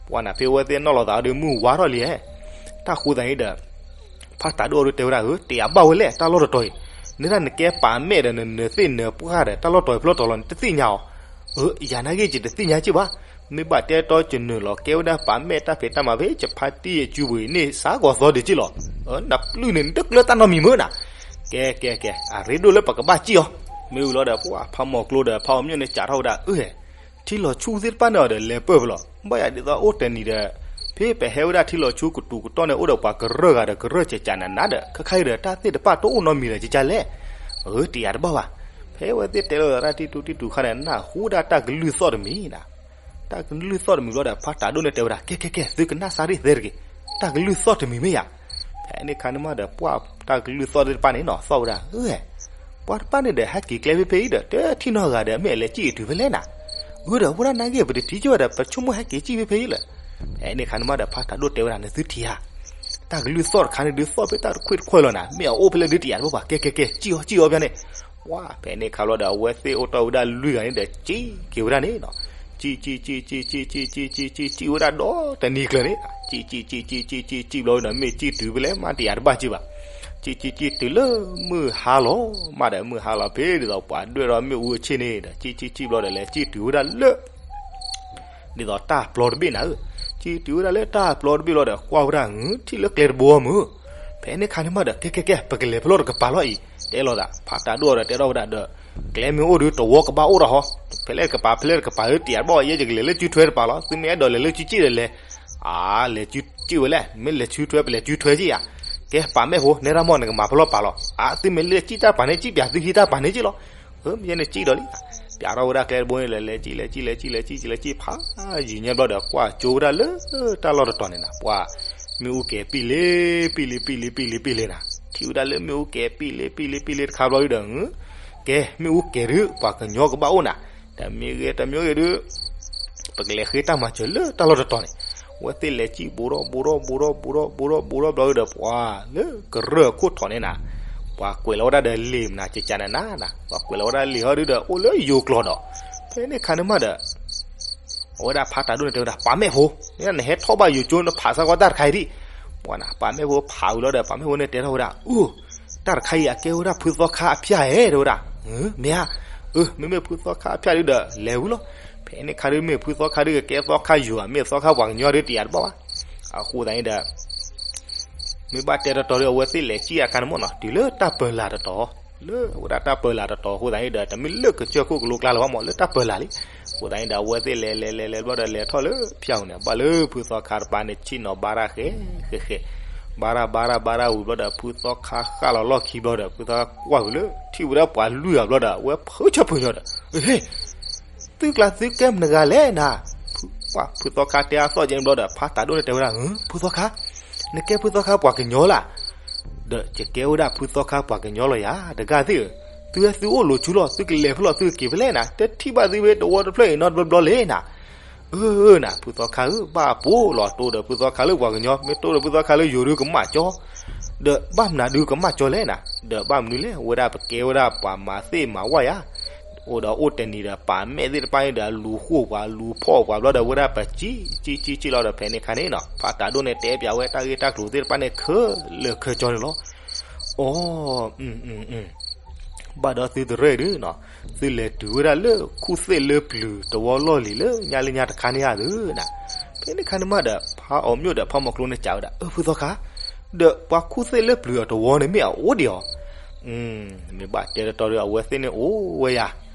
ပှၤနၤဖဲဝဲသ့ၣ်နီၣ်လီၤသးဒီးမုၢ်ဝါထီၣ်လံဧါ, တၢ်ဃိသးန့ၣ်ဒီး ဖးတၤဒိၣ်အီၤဒုတဲဝဲဒၣ်ဧၢ တယၤဘၣ်ဝဲလဲၣ် တၢ်လီၢ်တတီၤအံၤ, နဒၣ်နကဲပာ်မဲာ်ဒီးနနၢၤသ့ၣ်နၢၤပှၢ်ဒီး တၢ်လီၢ်တတီၤအံၤဖဲလီၤတတီၤလီၤန့ၣ် တသ့ၣ်ညါအီၤ, အၢ ယၤနာ်က့ ယတသ့ၣ်ညါက့ဘၣ်, မ့ၢ်ဘၣ်တဲတီကနၢၤလီၤကဲဝဲဒၣ်ပာ်မဲာ်တၢ်ဖံးတၢ်မၤဖဲ ယဖါတံၢ်အစုပူၤအံၤန့ၣ် စးကီးသီဒံးက့လီၤ, နပျုၢ်န့ၣ် နတကျၢၤတၢ်နီတမံၤမ့ၢ်နၤ, ကဲကဲကဲ အရ့ဒိၣ်လၢပကဘၣ်ကံၣ်အီၤ, မ့ၢ်ဝံၤလီၤဒီး ပှၤဖးမီၤကျိဒီး ဖးအီၤမျိၣ်န့ၣ် စးထီၣ်ဝဲဒၣ် အၢ ထံလီၤဆူသ့ၣ်တဖၣ်န့ၣ်အီၤဒီး လဲၤပၢၢ်ဖဲလီၤ, ဘၣ်ယၤဒ်သိးအိၣ်တနံၤဒီး ဖဲပဟဲဝဲဒၣ်ထံလီၤဆူကတူၤကတီၢ်န့ၣ် အိၣ်ဒီးပှၤကရၢၢ်ဂၤဒီးကရၢၢ်ကကနးနးဒီး ခဲခါအံၤဒီး တၢ်သ့ၣ်တဖၣ်တအိၣ်နီတမံၤလၢၤ ကကလဲၣ်. အၢ တယာ်တဘၣ်ဘၣ်. ဖဲအဝဲသ့ၣ်တဲလီၤသးတၢ်တံၢ်တူၢ်တံၢ်တူၢ်ခါန့ၣ် နၢ်ဟူဒၣ်တၢ်ကလုၢ်သီၣ်တမံၤနၤ. တၢ်ကလုၢ်သီၣ်တမံၤဘျီဒီး ဖးတၢ်ဒိၣ်န့ၣ်တဲဝဲဒၣ် ကဲ ကဲ ကဲ သုကနၣ်စၢ်ရံၣ်သဲတဂ့ၤ, တၢ်ကလုၢ်သီၣ်တမံၤမ့ၢ်ယၤ. ဖဲန့ၣ်ခါန့ၣ်မးဒီး ပှၢ်တၢ်ကလုၢ်သီၣ်သ့ၣ်တဖၣ်န့ၣ်နီၤ သီၣ်ဝဲဒၣ် အၢ ပှၤတဖၣ်န့ၣ်ဒီး ဟဲက့ၤကျဲဖဲဖဲအံၤဒီး တထံၣ်နီတဂၤဒီး မ့ၢ်အလဲၤစံၣ်အတုၤဖဲလဲၣ်နၤ. အၢဒီး အဝဲဒၣ်နာ်က့ ပတထံၣ်ကၢ်ဝဲဒီး ပဆိကမိၣ်ဟဲက့ၤစံၣ်ဖဲဖဲအံၤလၢ ဖဲန့ၣ်ခါန့ၣ်မးဒီး ဖးတၢ်ဒိၣ်တဲဝဲဒၣ် နသုထံၣ်ဧါ, တၢ်ကလုၢ်သီၣ်တခါန့ၣ်ဒုး သီၣ်ဖဲတၢ်တခွ့ၣ်တခွဲၣ်လီၤနၤ, မ့ၢ်အအိၣ်ဖဲလဲၣ်ဒုး တယာ်တဘၣ်ဘၣ်, ကဲ ကဲ ကဲ စံၣ်အီၤ စံၣ်အီၤဖဲန့ၣ်. ပှၢ် ဖဲန့ၣ်ခါဘျီဒီး အဝဲသ့ၣ်အိၣ်တီၢ်ဝဲဒၣ်လွံၢ်ဂၤန့ၣ်ဒီး စံၣ်က့ၤဝဲဒၣ်န့ၣ်နီၤ. စံၣ် စံၣ် စံၣ် စံၣ် စံၣ် စံၣ် စံၣ် စံၣ် စံၣ်ဝဲဒၣ်ဒီတနံၤကျၢၤန့ၣ်, စံၣ် စံၣ် စံၣ် စံၣ် စံၣ် စံၣ် ဘျီဒီး မ့ၢ်စံၣ်တုၤဖဲလဲၣ်မး တယာ်တဘၣ်စံၣ်ဘၣ်. စံၣ် စံၣ် စံၣ် တုၤလၢမုၢ်ဟါလီၤမးဒီး မုၢ်ဟါလီၤဖဲဒ်သိးပှၤဒွဲၣ်ထီၣ်မ့ၣ်အူအဆ့ၣ်န့ၣ်ဒီး စံၣ် စံၣ် စံၣ် ဘျီဒီး လဲၤစံၣ်တုၤဝဲဒၣ်လၢ ဒ်သိးတၢ်ပျီတဘ့ၣ်နၤဧၢ, စံၣ်တုၤဝဲဒၣ်လၢတၢ်ပျီတဘ့ၣ်လီၤဒီး ကွၢ်ဝဲဒၣ် ထံၣ်လၢကျဲတဘိမုၢ်. ဖဲန့ၣ်ခါန့ၣ်မးဒီး ကဲ ကဲ ကဲ ပကလဲၤဖဲလဲၣ်တကပၤလီၤအံၤ တဲလီၤသး, ဖးတၢ်ဒိၣ်ဒီးတဲထီၣ်ဝဲဒၣ်ဒီး ကျဲမ့ၢ်အိၣ်ဒုးတဝီကဘၣ်အိၣ်ဒီးဟီ, ဖဲလဲၣ်တကပၤ ဖဲလဲၣ်တကပၤဧၢ တယာ်တဘၣ်အီၤ ယဲယကလဲၤလၢစုထွဲတပၤလီၤ, သုမ့ၢ်အဲၣ်ဒိးလဲၤလၢစုစ့ၣ်ဒီးလဲၤ အါ လဲၤစုစ့ၣ်ဝဲလဲၣ်, မ့ၢ်လဲၤစုထွဲ ပလဲၤစုထွဲက့ၤယၤ. ကဲ ပာ်မဲာ်ဖိ နဲဒၣ်မီၢ် နကမၤဖဲလဲၣ်ပာ်လီၤ, အါ သုမ့ၢ်လဲၤစံၣ်တၢ်ပာ်န့ၣ် စံၣ်ပၠးသုဟံးတၢ်ပာ်န့ၣ်က့ၤလီၤ. အၢ မ့ၢ်ယဲန့ၣ်စံၣ်ဒီးလံ, ပၠးထီၣ်ဝဲဒၣ်ကျဲတဘိန့ၣ်လီၤ, လဲၤစံၣ် လဲၤစံၣ် လဲၤစံၣ် လဲၤစံၣ် လဲၤစံၣ် ဖးယံာ်ညါဘျီဒီး ကွၢ်ကၠိဝဲဒၣ်လၢတၢ်လီၢ်တတီၤန့ၣ်နၤ, ပှၤ မ့ၣ်အူကဲၤပံၣ်လ့ ပံၣ်လ့ ပံၣ်လ့ ပံၣ်လ့ ပံၣ်လ့နၤ, ထံၣ်ဝဲဒၣ်လၢမ့ၣ်အူကဲၤပံၣ်လ့ ပံၣ်လ့ ပံၣ်လ့တခါဘျီဒီး ကဲ မ့ၣ်အူကဲၤဒုး ပှၤကညီကဘၣ်အိၣ်နၤ, တမ့ၢ်ဂ့ၤ တမ့ၢ်ဂ့ၤဒုး ပကလဲၤဃ့တၢ်မၤစၢၤလၢတၢ်လီၢ်တတီၤန့ၣ်, အဝဲသ့ၣ်လဲၤစံၣ်ဘူးထီၣ်ဘူးထီၣ်ဘူးထီၣ်ဘူးထီၣ်ဘူးထီၣ်ဘူးထီၣ်ဘျီဒီး ပှၤလၢကရၢၢ်ခိၣ်ထီၣ်န့ၣ်နၤ, ပှၤကွဲးလီၤဝဲဒၣ်ဒီးလံာ်မနၤ ကကနးနးနၤ, ပှၤကွဲးလီၤဝဲဒၣ်လံာ်ဟီဒုးဒီး အိၣ်လၢယိၤကျိာ်ဒီး, ဖဲန့ၣ်ခါန့ၣ်မးဒီး အဝဲဒၣ်ဖးတၢ်ဒိၣ်န့ၣ်တဲဝဲဒၣ် ပာ်မဲာ်ဖိ, နဟဲထီၣ်ဘၣ်ယိၤကၠိ နဖးစၢ်ကွၢ်တၢ်တခါအံၤဒံး, ပှၤနၤ ပာ်မဲာ်ဖိဖးဝံၤလီၤဒီး ပာ်မဲာ်ဖိန့ၣ်တဲထီၣ်ဝဲဒၣ် အၢ တၢ်တခါအံၤအကဲဝဲဒၣ်ဖုသီခါအဖၠၣ်ဧဲ တဲဝဲဒၣ်, မ့ၢ်ဧါ, အၢ မ့မ့ၢ်ဖုသီခါအဖၠၣ်ဒုးဒီး လဲၤဝံၤလီၤ, ဖဲန့ၣ်ခါဒုး မ့ၢ်ဖုသီခါဒုးကကဲသီခါယိၤဧါ မ့ၢ်သီခါပှၤကညီဒုး တယာ်တဘၣ်ဘၣ်, အဃိသတးန့ၣ်ဒီး မ့ၢ်ဘၣ်တဲတတီၤဒီး အဝဲသ့ၣ်လဲၤစံၣ်အခါန့ၣ်မးနီၤ တုၤလၢတၢ်ပၢၤလၢ်တတီၤ, လၢဝဲဒၣ်တၢ်ပၢၤလၢ်တတီၤအဃိသတးန့ၣ်ဒီး တမ့ၢ်လၢကစၢၢ်ခိၣ်ကလိကျါလၢၤဘၣ်မး လၢတၢ်ပၢၤလၢ်လံ, အဃိသတးန့ၣ်ဒီး အဝဲသ့ၣ်လဲၤလဲၤလဲၤလဲၤဘျီဒီး လဲၤထီၣ်လၢဖၠၣ်ပူၤန့ၣ် ဘၣ်လၢဖုသီခါတပၤန့ၣ် ဆ့ၣ်နီၤဘါတၢ်ဃဲဃဲဃဲ, ဘါတၢ်ဘါတၢ်ဘါတၢ်ဝံၤဘျီဒီး ဖုသီခါဃၣ်လီၤလီၢ်ခံဘျီဒီး ဖုသီခါကွၢ်ဝံၤလၢ ထံၣ်ဝဲဒၣ်ပှၤလွံၢ်ဂၤဘျီဒီး အဝဲဖုဆၢဖုညါဒီး ဟ့ၣ် သုကျါသုကဲမနုၤဂၤလဲၣ်နၤ, ဖုသီခါတဲအသီၣ်ကဲန့ၣ်ဘျီဒီး ဖးတၢ်ဒိၣ်န့ၣ်တဲဝဲဒၣ် ဖုသီခါ, နကဲဖုသီခါပှၤကညီလၢ်, ဒီးယကဲဝဲဒၣ်ဖုသီခါပှၤကညီလီၤယၤ တဂၤသ့ၣ်ဧၢ, သုဟဲသုအိၣ်လိၤဆူလီၤ သုကလဲၤဖဲလဲၣ် သုကက့ၤဖဲလဲၣ်နၤ တထံၣ်ဘၣ်သုဖဲတဝီတဖျၢၣ်အံၤနီတဘျီဘျီလဲၣ်နၤ, အၢ နၤ ဖုသီခါဧၢ ဘၣ်ပိာ်လီၤတိၢ်ဒီးဖုသီခါလၢပှၤကညီ မ့ၢ်တိၢ်ဒီးဖုသီခါလၢယိၤဒုးကမၣ်ကၠီ, ဒီးဘၣ်မနုၤဒုးကမၣ်ကၠီလဲၣ်နၤ, ဒီးဘၣ်မနုၤလဲၣ် ဝဲဒၣ်ပကဲဝဲဒၣ်ပှၤမၤသ့ၣ်မၤဝၣ်ယၤ အိၣ်ဒီးအိၣ်တနံၤဒီး ပာ်မဲာ်သ့ၣ်တဖၣ်န့ၣ်ဒီး လူၤဃိၣ်ပှၤ လူၤဖီၣ်ပှၤဘျီဒီး ဝဲဒၣ်ပစံၣ် စံၣ် စံၣ် စံၣ်လီၤဒီး ဖဲန့ၣ်ခါန့ၣ်နီၤ ဖးတၢ်ဒိၣ်န့ၣ် တဲပၠးဝဲတၢ်ဂ့ၢ်တၢ်ကျိၤသ့ၣ်တဖၣ်န့ၣ် ခဲလၢာ်ခဲဆ့န့ၣ်လီၤ. အိ ဘၣ်ဒီးသုတရၢၢ်ဒုးနီၤ, သုလဲၤတုၤဝဲဒၣ်လၢခူၣ်သ့ၣ်လၢပျုၤတဝီလီၢ်လံၤလၢညါလၢညါတခါန့ၣ်ဧါသုနၤ, ဖဲန့ၣ်ခါန့ၣ်မးဒီး ဖးအီၤမၠိၣ်ဒီးဖးမီၤကျိန့ၣ်စံးဝဲဒၣ် အၢ ဖုသီခါ, ဒီးပှၤခူၣ်သ့ၣ်လၢပျုၤအတဝီန့ၣ်မ့ၢ်အအိၣ်ဒံးဧါ မ့ၢ်ဘၣ်တဲတတီၤဒီး အဝဲသ့ၣ်န့ၣ်အိၣ်ဝဲယၤ,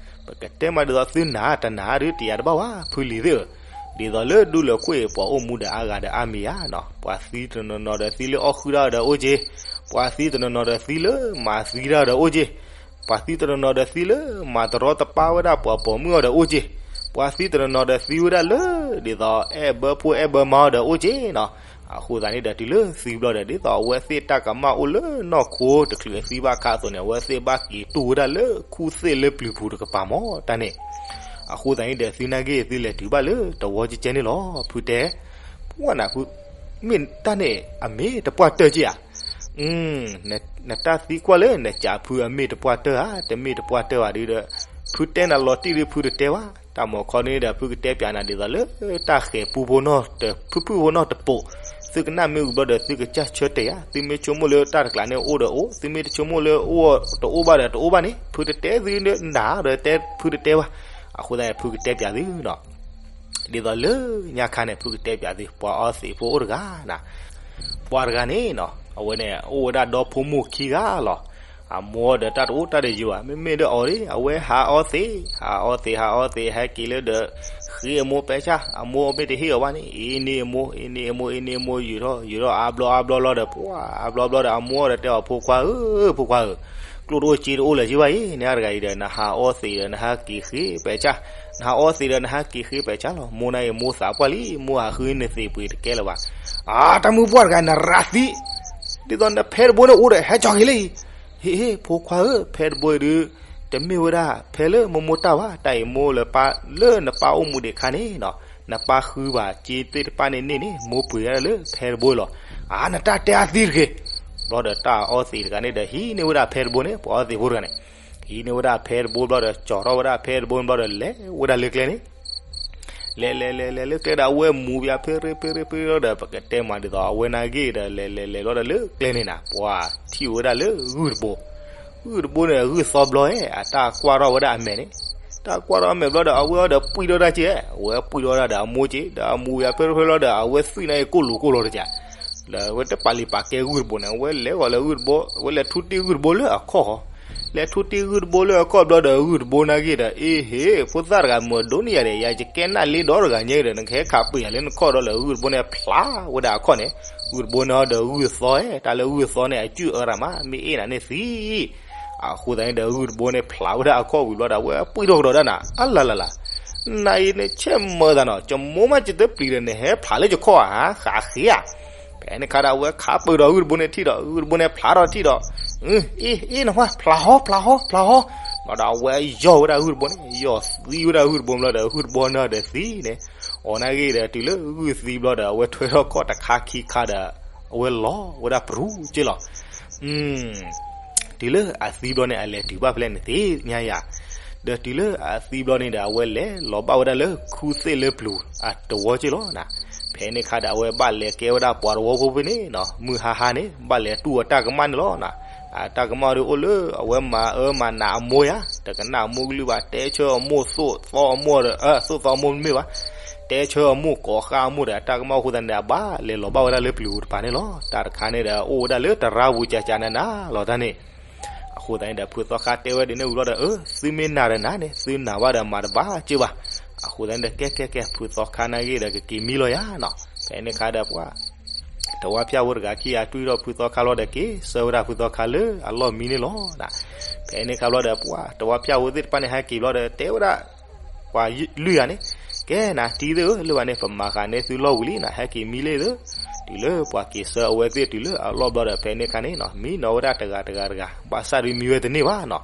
ပကတဲမးဒ်သိးသုနာ်တနာ်ဒုး တယာ်တဘၣ်ဝဲ ဖုလံၤသ့ၣ်ဧၢ, ဒ်သိးလၢဒူလၢာ်ခိၣ်အံၤ ပှၤအိၣ်မူဒီးအါဂၤဒီးအါမံၤဧါနီၤ, ပှၤသံတနီၤနီၤဒီးသံလၢအီၣ်ဃုာ်တၢ်ဒီးအိၣ်က့ၤ, ပှၤသံတနီၤနီၤဒီးသံလၢမၤသံတၢ်ဒီးအိၣ်က့ၤ, ပှၤသံတနီၤနီၤဒီးသံလၢမၤတရီတပါဝဲဒၣ်ပှၤပိာ်မုၣ်အီၤဒီးအိၣ်က့ၤ, ပှၤသံတနီၤနီၤဒီးသံဝဲဒၣ်လၢ ဒ်သိးအဲၣ်ဘၢဖိအဲၣ်ဘၢမါအီၤဒီးအိၣ်က့ၤနီၤ, အဃိသတးန့ၣ်ဒီးတုၤလၢသံဘျီဒီး ဒ်သိးအဝဲသ့ၣ်တၢ်ကမၣ်အိၣ်လၢနီၢ်ခိတချုးအသံဘၣ်အခါအသိးန့ၣ် အဝဲသ့ၣ်ဘၣ်က့ၤတူၢ်ဝဲဒၣ်လၢခူၣ်သ့ၣ်လၢပျုၤပူၤတကပၤမး တၢ်န့ၣ်, အဃိသတးန့ၣ်ဒီးသုနာ်က့ၤသုလဲၤတုၤဘၣ်လၢတဝီကဲကဲန့ၣ်လီၤ ဖုတဲ, ပှၢ်နၤဖု, မ့ၢ်တၢ်န့ၣ်အမ့ၢ်တပှၢ်တၢၢ်က့ၤဧါ နတၢ်သံကွၢ်လၢနကးဖုအမ့ၢ်တပှၢ်တၢၢ်ဧါ တမ့ၢ်တပှၢ်တၢၢ်ဘၣ်ဒုးဒီး, ဖုတဲနၤလီၤတံၢ်ဒုးဖုတတဲဘၣ်, တၢ်မၤခီန့ၣ်ဒီး ဖုကတဲပၠးနၤဒ်သိးလၢ တၢ်ဃဲၤပူဖိနီၢ်တ ဖုဖုဖိနီၢ်တပိာ်, သုကနၣ်မ့ၢ်ဝံၤဘျီဒီး သုကစၢ်ဆၢတဲာ်ဧါ, သုမ့ၢ်ဆိကမိၣ်လၢတၢ်တကျးန့ၣ်အိၣ်ဒီးအိၣ်, သုမ့ၢ်တဆိကမိၣ်လၢအိၣ်တအိၣ်ဘၣ်ဒီးတအိၣ်ဘၣ်န့ၣ် ဖုတတဲသုနၤဒီးတဲဖုတတဲဘၣ်, အဃိသတးဖုကတဲပၠးသုနီၤ ဒ်သိးလၢညါခါန့ၣ် ဖုကတဲပၠးသု ပှၤအီသံးဖိအိၣ်တဂၤနၤ, ပှၤတဂၤန့ၣ်နီၤ အဝဲန့ၣ် အိၣ်ဝဲဒၣ်ဒီဖိမိၢ်ခံဂၤလီၤ. အမိၢ်ဒီးတၢ်တအိၣ်တၢ်တယိာ်ဘၣ် မ့မ့ၢ်ဒီးအီၤဒၣ် အဝဲဟးအီသံး ဟးအီသံး ဟးအီသံး ဟဲက့ၤလၢဒီး ဃ့အမိၢ်ပဲဆါ, အမိၢ်မ့ၢ်တဟ့ၣ်အီၤဘၣ်န့ၣ် အ့န့ၢ်အမိၢ်, အ့န့ၢ်အမိၢ်, အ့န့ၢ်အမိၢ်, ယုာ်ထီၣ်ယုာ်ထီၣ်အါဘျီအါဘျီလီၤဒီး ပှၤအါဘျီဘျီဒီး အမိၢ်ဒီးတဲအီၤ ဖိခွါဧၢ, ဖိခွါဧၢ, ကျိၣ်တအိၣ်စ့တအိၣ်လၢၤက့ဘၣ်အံၤ, နတဂၤအံၤဒီး နဟးအီသံးဒီးနဟဲက့ၤဃ့ပဲဆါ, နဟးအီသံးဒီးနဟဲက့ၤဃ့ပဲဆါလီၤ, မိၢ်နၤအံၤမိၢ်သးပှၢ်လံ, မိၢ်ဟးဃုနသံးပှ့ၤတကဲလၢၤဘၣ်. အါ တၢ်မုၢ်ပှၢ်တဂၤ နရၤသံ, ဒ်သိးနဖဲတဘိန့ၣ်အိၣ်ဒီး ဟဲကၠီၤက့ၤလၢအံၤ, ဟ့ၣ် ဖိခွါဧၢ, ဖဲတဘိအံၤဒုး တမ့ၢ်ဝဲဒၣ်ဖဲလၢမိၢ်မိၢ်တၢ်ဘၣ်, တၢ်အံၤမိၢ်လၢပၢ်လၢနပၢ်အိၣ်မူဒံးခါန့ၣ်နီၤ, နပၢ်ဃုဘၣ်စ့သ့ၣ်တဖၣ်န့ၣ်န့ၢ်န့ၣ် မိၢ်ပှ့ၤဒၣ်လၢဖဲတဘိလီၤ. အါ နတၢ်တဲအါသံတဂ့ၤ. ဘျီဒီးတၢ်အီသံးတဂၤန့ၣ်ဒီး ဟံးန့ၢ်ဝဲဒၣ်ဖဲတဘိန့ၣ် ပှၤအီသံးဖိတဂၤန့ၣ် ဟံးန့ၢ်ဝဲဒၣ်ဖဲတဘိဘျီဒီး ကၠီၤထီၣ်ဝဲဒၣ်ဖဲတဘိဘျီဒီး လဲၤဝဲဒၣ်လၢကျဲန့ၣ် လဲၤလဲၤလဲၤလဲၤလၢကျဲဒီး အဝဲမူဘၣ်ဖ့ရ့ဖ့ရ့ဖ့ရ့ဒီး ပကတဲမးဒ်သိးအဝဲနာ်က့ၤဒီး လဲၤလဲၤလဲၤဘျီဒီးလၢကျဲန့ၣ်နၤ ပှၤထံၣ်ဝဲဒၣ်လၢဂုၢ်တဘိ, ဂုၢ်တဘိန့ၣ် ဂုၢ်သီဘျီဧဲ အတၢ်ကွၢ်ထီၣ်ဝဲဒၣ်အမဲာ်န့ၣ်, တၢ်ကွၢ်ထီၣ်အမဲာ်ဘျီဒီး အဝဲအီၤဒီးပှံၢ်ထီၣ်တၢ်က့ၤ, အဝဲပှံၢ်ထီၣ်ဝဲဒၣ်ဒီးအမိၢ်က့ၤ ဒီးအမူဘၣ်ဖ့ရ့ဖ့ရ့လီၤဒီး အဝဲသွံၣ်နာ်က့ၤကိၢ်လိာ်ကိၢ်လိာ်တက့ၢ် ဒီးအဝဲတပာ်လံာ်ပာ်ကဲဂုၢ်တဘိန့ၣ် အဝဲလဲၤဂီၤလၢဂုၢ်တဘိ, အဝဲလဲၤထူတ့ၢ်ဂုၢ်တဘိလၢအခီၣ်ဃီ, လဲၤထူတ့ၢ်ဂုၢ်တဘိလၢအခီၣ်ဘျီဒီး ဂုၢ်တဘိနာ်က့ၤဒီး အ့ဟ့ၣ် ဖိသၣ်တဂၤမုာ်ဒိၣ်န့ၢ်ယၤဒီး ယၤယကဲနၢ်လ့ဒီတဂၤညါဒီး နကဟဲခးပှ့ၤယၤလၢနခီၣ်ဒီး လၢဂုၢ်တဘိန့ၣ် ဖျးဝဲဒၣ်အခီၣ်န့ၣ်, ဂုၢ်တဘိန့ၣ်ဒီးဂုၢ်သီဧဲ, တၢ်လၢဂုၢ်သီန့ၣ် အစုၣ်အၢရၣ်မး မ့ၢ်အ့ၣ်နၤန့ၣ်သံ အဃိသတးန့ၣ်ဒီး ဂုၢ်တဘိန့ၣ် ဖျးဝဲဒၣ်အခီၣ်ဝံၤဘျီဒီး အဝဲပှံၢ်ထီၣ်ကဒီးဒၣ်နၤ အလၤလၤလၤ, နအံၤန့ၣ် ဆဲးမၢသးနီၤ, ယမိၢ်မး ယတပျံၤဒီး နဟဲဖျးလၢယခီၣ်ဧါ, ဃးဃ့ဧါ. ဖဲန့ၣ်ခါဒီး အဝဲခးပၢၢ်ဒီးဂုၢ်တဘိန့ၣ်ထံၣ်ဒီး ဂုၢ်တဘိန့ၣ်ဖျးထီၣ်ထံၣ်ဒီး, အ့ အ့ နဝၤ ဖျးဟီ ဖျးဟီ ဖျးဟီ, ဘျီဒီးအဝဲယီၢ်ဝဲဒၣ်ဂုၢ်တဘိန့ၣ် ယီၢ်သံဝဲဒၣ်ဂုၢ်တဘိဘျီဒီး ဂုၢ်တဘိန့ၣ်ဒီးသံန့ၣ်, အီၤနာ်က့ၤဒီး တုၤလၢဂုၢ်သံဘျီဒီး အဝဲထွဲထီၣ်ခီၣ်တခါခံခါဒီး အဝဲလီၤဝဲဒၣ်ပြူၤက့လီၤ. တုၤလၢအသံဘျီန့ၣ် အလဲၤတုၤဘၣ်ဖဲလဲၣ်န့ၣ်သ့ၣ်ညါယၤ, ဒီးတုၤလၢအသံဘျီန့ၣ်ဒီး အဝဲလဲၤလီၤဘၣ်ဝဲဒၣ်လၢခူသ့ၣ်လၢပျူၤအတဝီက့လီၤနၤ. ဖဲန့ၣ်ခါဒီး အဝဲဘၣ်လဲၤကဲဝဲဒၣ်ပှၤတဝီဖိဖဲန့ၣ်နီၤ, မုၢ်ဟါဟါန့ၣ် ဘၣ်လဲၤတူၢ်အတၢ်ကမၣ်န့ၣ်လီၤနၤ. အတၢ်ကမၣ်ဒီးအိၣ်လၢအဝဲမၤအၢမၤနးအမိၢ်ယါ, တကနၣ်အမိၢ်ကလုၢ်ဘၣ်, တဲဆၢအမိၢ်သိၣ်သီအမိၢ်ဒီး အသိၣ်သီအမိၢ်မ့ၢ်ဘၣ်, တဲဆၢအမိၢ်ကိးဃၣ်အမိၢ်ဒီး အတၢ်ကမၣ်အဃိသတးန့ၣ် အဘၣ်လဲၤလီၤဘၣ်ဝဲဒၣ်လၢပျူၤတပၤန့ၣ်လီၤ. တၢ်တခါန့ၣ်ဒီး အိၣ်ဝဲဒၣ်လၢတရါပူၤကကနနၤလီၤတၢ်န့ၣ် အဃိသတးန့ၣ်ဒီး ဖုသီခါတဲဝဲဒ်န့ၣ်ဝံၤဘျီဒီး အၢ သုမ့ၢ်နာ်ဒီးနာ်န့ၣ် သုနာ်ဘၣ်ဒီးမၤတဘၣ်က့ဘၣ်. အဃိသတးန့ၣ်ဒီး ကဲကဲကဲ ဖုသီခါနာ်က့ၤဒီး ကက့ၤမံလီၤယါနီၤ. ဖဲန့ၣ်ခါဒီးပှၤ တဝါဖၠၣ်ဝဲတဂၤခံဂၤ တွံၢ်ထီၣ်ဖုသီခါလီၤဒီး က့ၤဆှၢဝဲဒၣ်ဖုသီခါလၢအလီၢ်မံန့ၣ်လီၤ. ဖဲန့ၣ်ခါဘျီဒီး ပှၤတဝါဖၠၣ်ဝဲသ့ၣ်တဖၣ်န့ၣ် ဟဲက့ၤဘျီဒီး တဲဝဲဒၣ် ပှၤလွံၢ်ဂၤန့ၣ်, ကဲနၤ တံၤသ့ၣ်ဧၢ, လၢဘၣ်န့ၣ် ပမၤဃာ်န့ၢ်သုလီၢ်ဝံၤလံနၤ, ဟဲက့ၤမံလံသ့ၣ်. တုၤလၢပှၤက့ၤဆှၢအဝဲသ့ၣ်တုၤလၢအလီၢ်ဘျီဒီး ဖဲန့ၣ်ခါန့ၣ်နီၤ မံနီၤဝဲဒၣ်တဂၤတဂၤတဂၤ, ဘၣ်ဆၣ်ဒုးမံဝဲတန့ၢ်ဘၣ်နီၤ.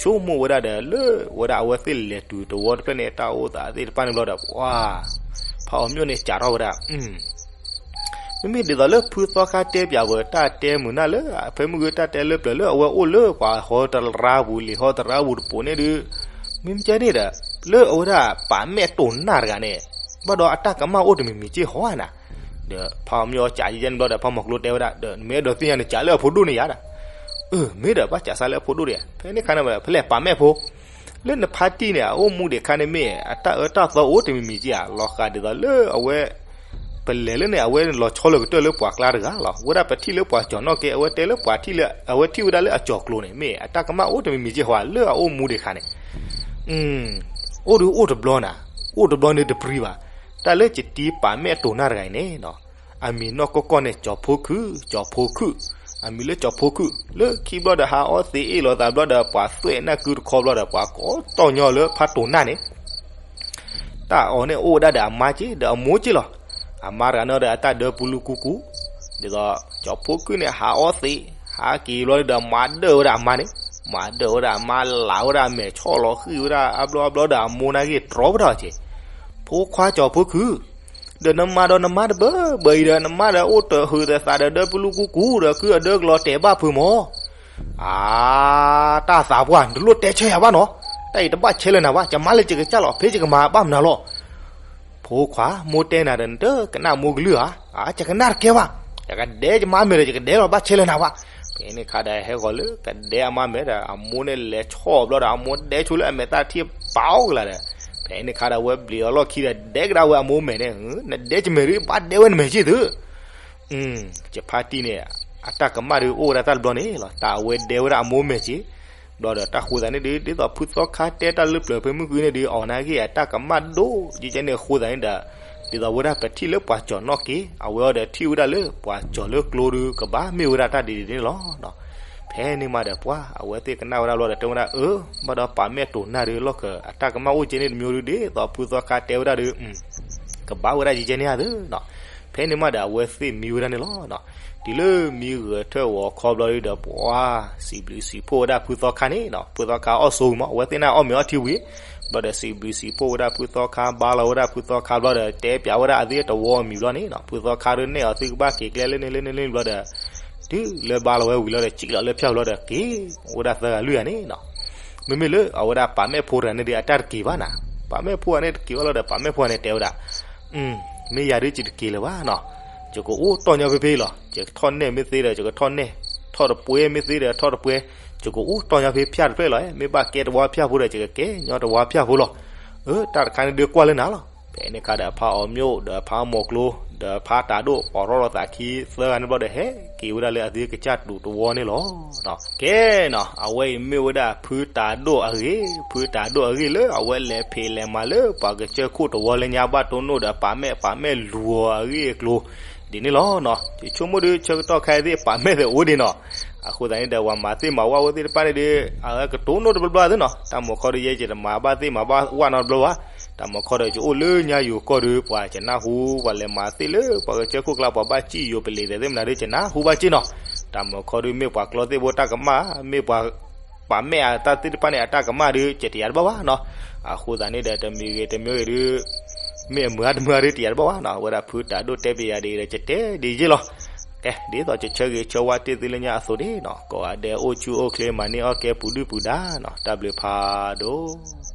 ဆိကမိၣ်ဝဲဒၣ်ဒီး လၢဝဲဒၣ်အဝဲသ့ၣ်လဲၤတုၤတဝီတဖျၢၣ်န့ၣ် တၢ်အိၣ်သးသ့ၣ်တဖၣ်န့ၣ်ဘျီဒီး ပှၤ ဖးအီၤမျိၣ်န့ၣ် စးထီၣ်ဝဲဒၣ် မ့မ့ၢ်ဒ်သိးလၢဖုသီခါတဲပၠးဝဲ တၢ်တဲမုာ်နၢ်လၢ ဖဲမုၢ်ဂ့ၤ တၢ်တဲလၢပျၢၤလၢ အဝဲအိၣ်လၢပှၤဟီတရါပူၤ လံာ်ဟီတရါပူၤတပိၤန့ၣ်ဒီး မ့မ့ၢ်ကဲန့ၣ်ဒီး လၢအဝဲဒၣ်ပာ်မဲာ်တိၢ်နၢ်တဂၤန့ၣ် ဘၣ်ဒီးအတၢ်ကမၣ်အိၣ်တမံၤမံၤက့ၢ်ဟီဧါနၤ. ဒီးဖးအီၤမျိၣ်စံးယဲန့ၣ်ဘျီဒီး ဖးမီၤကျိၤတဲဝဲဒၣ် ဒီးနမ့ၢ်အဲၣ်ဒိးသ့ၣ်ညါန့ၣ် စံးလၢအဖိဒိၣ်န့ၣ်ယါဒီး အၢ မ့ၢ်ဒီးဘၣ်စံးစ့ၢ်လၢအဖိဒိၣ်ဒီး ဖဲန့ၣ်ခါန့ၣ် ဖဲလဲၣ်ပာ်မဲာ်ဖိ လၢနဖါတံၢ်န့ၣ် အအိၣ်မူဒံးခါန့ၣ်မ့ၢ် အတၢ်အၢတၢ်သီအိၣ်တမံၤမံၤက့ၢ်ဧါ လီၤဃာ်ဒ်သိးလၢအဝဲ ပလဲၤလၢန့ၣ် အဝဲလီၤဆီလၢကတၢၢ်လၢပှၤကျါတဂၤလီၤ. ဝဲဒၣ်ပထံၣ်လၢပှၤကၠီၤနီၣ်ကဲ အဝဲတဲလၢပှၤထံၣ်လၢ အဝဲထံၣ်ဝဲဒၣ်လၢအကၠီၤကျိၤန့ၣ် မ့ၢ်အတၢ်ကမၣ်အိၣ်တမံၤမံၤက့ၢ်ဟီဧါ လၢအအိၣ်မူဒံးခါန့ၣ် အိၣ်ဒီးအိၣ်တဘျီနၤ, အိၣ်တဘျီန့ၣ်တပြံဘၣ်. တၢ်လၢယတံၤပာ်မဲာ်တိၢ်နၢ်တဂၤအံၤန့ၣ် အမံၤနီၢ်ကီၢ်ကီၢ်န့ၣ် ကၠီၤဖိခုၣ်, ကၠီၤဖိခုၣ်, အမံၤလၢကၠီၤဖိခုၣ်, လၢခံဘျီဒီး ဟးအီသံးအ့ၣ်လိာ်သးဘျီဒီး ပှၤသွဲၣ်နၢ်ကုတခီဘျီဒီး ပှၤကိးတီၢ်ညီလၢဖးတိၢ်နၢ်န့ၣ် တၢ်အီၤန့ၣ်အိၣ်ဝဲဒၣ်ဒီးအမါက့ ဒီးအမိၢ်က့လီၤ. အမါတဂၤန့ၣ်ဒီးအတၢ်ဒၢပူလူကူကူ, ဒ်သိး ကၠီၤဖိခုၣ်န့ၣ် ဟးအီသံး ဟးက့ၤဘျီဒီး မၤဒၢၣ်ဝဲဒၣ်အမါန့ၣ်, မၤဒၢၣ်ဝဲဒၣ်အမါ လးဝဲဒၣ်အမဲာ် ဆီၣ်လီၤဃံၣ်ဝဲဒၣ်အါဘျီအါဘျီဒီး အမိၢ်နာ်က့ၤတြီဝဲဒၣ်အီၤက့, ဖိခွါကၠီၤဖိခုၣ် ဒီးနမၤဒီးနမါတဘၢဘၢအံၤဒီး နမါဒီးအိၣ်တဟုးသးဒီးဒၢပူလူကူကူဒီး ကုအဒၢကလီၤတဲာ်ဘၣ်ဖုးမၢ်. အါ တၢ်သးပှၢ် နတလိၣ်တဲဆၢယၤဘၣ်နီၤ, တၢ်အံၤတဘၣ်ဆဲးလၢနၤဘၣ်, ယမါလၢယကစၢ်လီၤ ဖဲယကမၤဘၣ်မနုၤလီၤ. ဖိခွါ မိၢ်တဲနၤဒီး နတကနၣ်မိၢ်ကလုၢ်ဧါ, အါ ယကနၣ်တကဲဘၣ်, ယကဒဲယမါမဲာ်ဒီး ယကဒဲလီၤ ဘၣ်ဆဲးလၢနၤဘၣ်. ဖဲန့ၣ်ခါဒီး ဟဲဃီၤလၢကဒဲအမါမဲာ်ဒီး အမိၢ်န့ၣ်လဲၤဆီၣ်ဘျီဒီး အမိၢ်ဒဲဆိလၢအမဲာ်သၣ်ထံၣ်ပာ်အီၤကလာ်ဒီး ဖဲန့ၣ်ခါဒီး အဝဲဘျံးအလီၢ်ခံဒီး ဒဲကဒါဝဲအမိၢ်မဲာ်န့ၣ်, နဒဲယမဲာ်ဒ် ဘၣ်ဒဲဝဲနမဲာ်က့ၢ်သု ယဖါတံၢ်န့ၣ် အတၢ်ကမၣ်ဒုးအိၣ်ဝဲဒၣ်တၢ်တဘျီန့ၣ်လီၤ. တၢ်အဝဲဒဲဝဲဒၣ်အမိၢ်မဲာ်က့ၢ်, ဘျီဒီးတၢ်ဃိသးန့ၣ်ဒီး ဒ်သိးဖုသီခါတဲတၢ်လၢပျၢၤဖဲမုၢ်ဃုန့ၣ်ဒီး အီၣ်နၢ်ဂ့ၢ်အတၢ်ကမၣ်ဒိၣ်ကဲကဲန့ၣ်အဃိသးန့ၣ်ဒီး ဒ်သိးဝဲဒၣ်ပထံၣ်လၢပှၤကၠီၤနီၣ်က့ၤ အဝဲအီၤဒီးထံၣ်ဝဲဒၣ်လၢပှၤကၠီၤလၢကျိဒီး ကဘၣ်မ့ၢ်ဝဲဒၣ်တၢ်ဒ်န့ၣ်လီၤ. ဖဲန့ၣ်မးဒီးပှၤ အဝဲသ့ၣ်ကနၣ်ဝဲဒၣ်ဘျီဒီးတဲဝဲဒၣ် အၢ ဘၣ်ဒီးပာ်မဲာ်တိၢ်နၢ်ဒီး လီၢ်ခၢၣ်အတၢ်ကမၣ်အိၣ်ကဲန့ၣ်တမံၤဒီး ဒ်သိးဖုသီခါတဲဝဲဒၣ်ဒီး ကဘၣ်ဝဲဒၣ်ကဲကဲန့ၣ်ဧါသ့နီၤ. ဖဲန့ၣ်မးဒီးအဝဲသ့ၣ်မံဝဲဒၣ်န့ၣ်လီၤ. တုၤလၢမံဂၢၢ်ထၢၣ်ဂီၤခီဘျီဒီးပှၤ စံးဘျုးစံးဖှိၣ်ဝဲဒၣ်ဖုသီခါန့ၣ်နီၤ. ဖုသီခါအီၣ်ဆိဝံၤမး အဝဲသ့ၣ်န့ၣ်အီၣ်မ့ၤအီထံဝံၤ ဘျီဒီးစံးဘျုးစံးဖှိၣ်ဝဲဒၣ်ဖုသီခါ ဘါလီၤဝဲဒၣ်ဖုသီခါဘျီဒီး တဲပၠးဝဲဒၣ်အသ့တဝီအမံၤဘျီန့ၣ်နီၤ. ဖုသီခါဒီးနဲၣ်အီၤသုကဘၣ်က့ၤကျဲလၢန့ၣ်လၢန့ၣ်လၢန့ၣ်ဘျီဒီး တုၤလၢဘါလီၤဝဲဝံၤလီၤဒီး စံးလီၤလၢဖၠၣ်ဘျီဒီး က့ၤအိၣ်ဝဲဒၣ်သၢဂၤလွံၢ်ဂၤန့ၣ်နီၤ. မ့မ့ၢ်လၢအဝဲဒၣ်ပာ်မဲာ်ဖိတဂၤန့ၣ်ဒီး အတၢ်တက့ၤဘၣ်နၤ. ပာ်မဲာ်ဖိတဂၤန့ၣ်တက့ၤဘၣ်လီၤဒီး ပာ်မဲာ်ဖိတဂၤန့ၣ်တဲဝဲဒၣ် မ့ၢ်ယၤဒုးယတက့ၤလၢၤဘၣ်နီၤ. ယကအိၣ်တီၢ်ညီဖဲဖဲအံၤလီၤ. ယကထီၣ်နဲၣ်မ့ၢ်သ့ဒီး ယကထီၣ်နဲၣ်, ထီၣ်တပှဲၤမ့ၢ်သ့ဒီး ထီၣ်တပှဲၤ, ယကအိၣ်တီၢ်ညီဖဲဖၠၣ်တဖျၢၣ်လီၤ. မ့ၢ်ဘၣ်ကဲတဝီဖၠၣ်ဖိဒီး ယကကဲညီတဝီဖၠၣ်ဖိလီၤ. အၢ တၢ်တခါန့ၣ်ဒုးကွၢ်လၢနၤလီၤ. ဖဲန့ၣ်အခါဒီး ဖါအီၤမျိၣ်ဒီးဖါမိၢ်ကျိ ဒီးဖါတၤဒိၣ် အိးထီၣ်လီၤသးခံသၢဂၤန့ၣ်ဘျီဒီး ဟဲက့ၤဝဲဒၣ်လၢအသ့ၣ်ကစၢ်တူာ်တဝီန့ၣ်လီၤ. ကဲနီၤ, အဝဲအံၤမ့ၢ်ဝဲဒၣ်ဖုတၤဒိၣ်အဂ့ၢ်, ဖုတၤဒိၣ်အဂ့ၢ်လၢအဝဲလဲၤဖံးလဲၤမၤလၢပှၤကစၢၢ်ခိၣ်တဝီလၢညါဘၣ်တိၢ်နီၣ်ဒီး ပာ်မဲာ်ပာ်မဲာ်လူၤအီၤအဂ့ၢ်အကျိၤ ဒ်န့ၣ်လီၤနီၤ. ယဆိကမိၣ်ဒီး ဆၢကတီၢ်ခဲအံၤသ့ၣ်ပာ်မဲာ်သ့ၣ်အိၣ်ဒံးနီၤ. အဃိသတးန့ၣ်ဒီး ပှၤမၤသ့ၣ်မၤဝၣ်ဝဲသ့ၣ်တဖၣ်န့ၣ်ဒီး အဝဲကတိၢ်နီၣ်တဘျီဘျီသ့ၣ်နီၤ. တၢ်မၤခီဒီး ယဲယတမၤဘၣ်သ့ၣ်မၤဘၣ်ဝၣ်နီတဘျီဘၣ်. တၢ်မၤခီဒီး ယအိၣ်လၢညါယိၤကီၢ်ဒီး ပှၤကနၢ်ဟူ ပှၤလဲၤမၤသ့ၣ်လၢပှၤကစၢၢ်ခိၣ်ကျါ ပှၤဘၣ်စံၣ်ယိၤပလ့ၤသဲးသ့ၣ်မနုၤဒီး ယနၢ်ဟူဘၣ်စ့ၢ်နီၤ. တၢ်မၤခီဒီး မ့ၢ်ပှၤကျီသ့ၣ်ဖိတၢ်ကမၣ်, မ့ၢ်ပှၤ ပာ်မဲာ်အတၢ်သ့ၣ်တဖၣ်န့ၣ် အတၢ်ကမၣ်ဒီး ယတယာ်တဘၣ်ဘၣ်နီၤ. အဃိသတးန့ၣ်ဒီး တမံၤဂ့ၤတမံၤဂ့ၤဒီး မ့ၢ်အမုာ်အါတမုာ်အါဒီး တယာ်တဘၣ်ဘၣ်နီၤ. အဝဲဒၣ်ဖုတၤဒိၣ်တဲပယၤဒ်အံၤဒီး ယတဲဒ်ယ့ၢ်လီၤ. ကဲ ဒ်သိးယဆၢဂ့ၤဆၢဝါတ့ၢ်သုလၢညါအသိးန့ၣ်နီၤ, ကိးဂၤဒဲးအိၣ်ဆူၣ်အိၣ်ချ့ မၤန့ၢ်အီၣ်ကဲပူၤဒုၣ်ပူၤဒါနီၤ. တၢ်ဘျုးဖးဒိၣ်.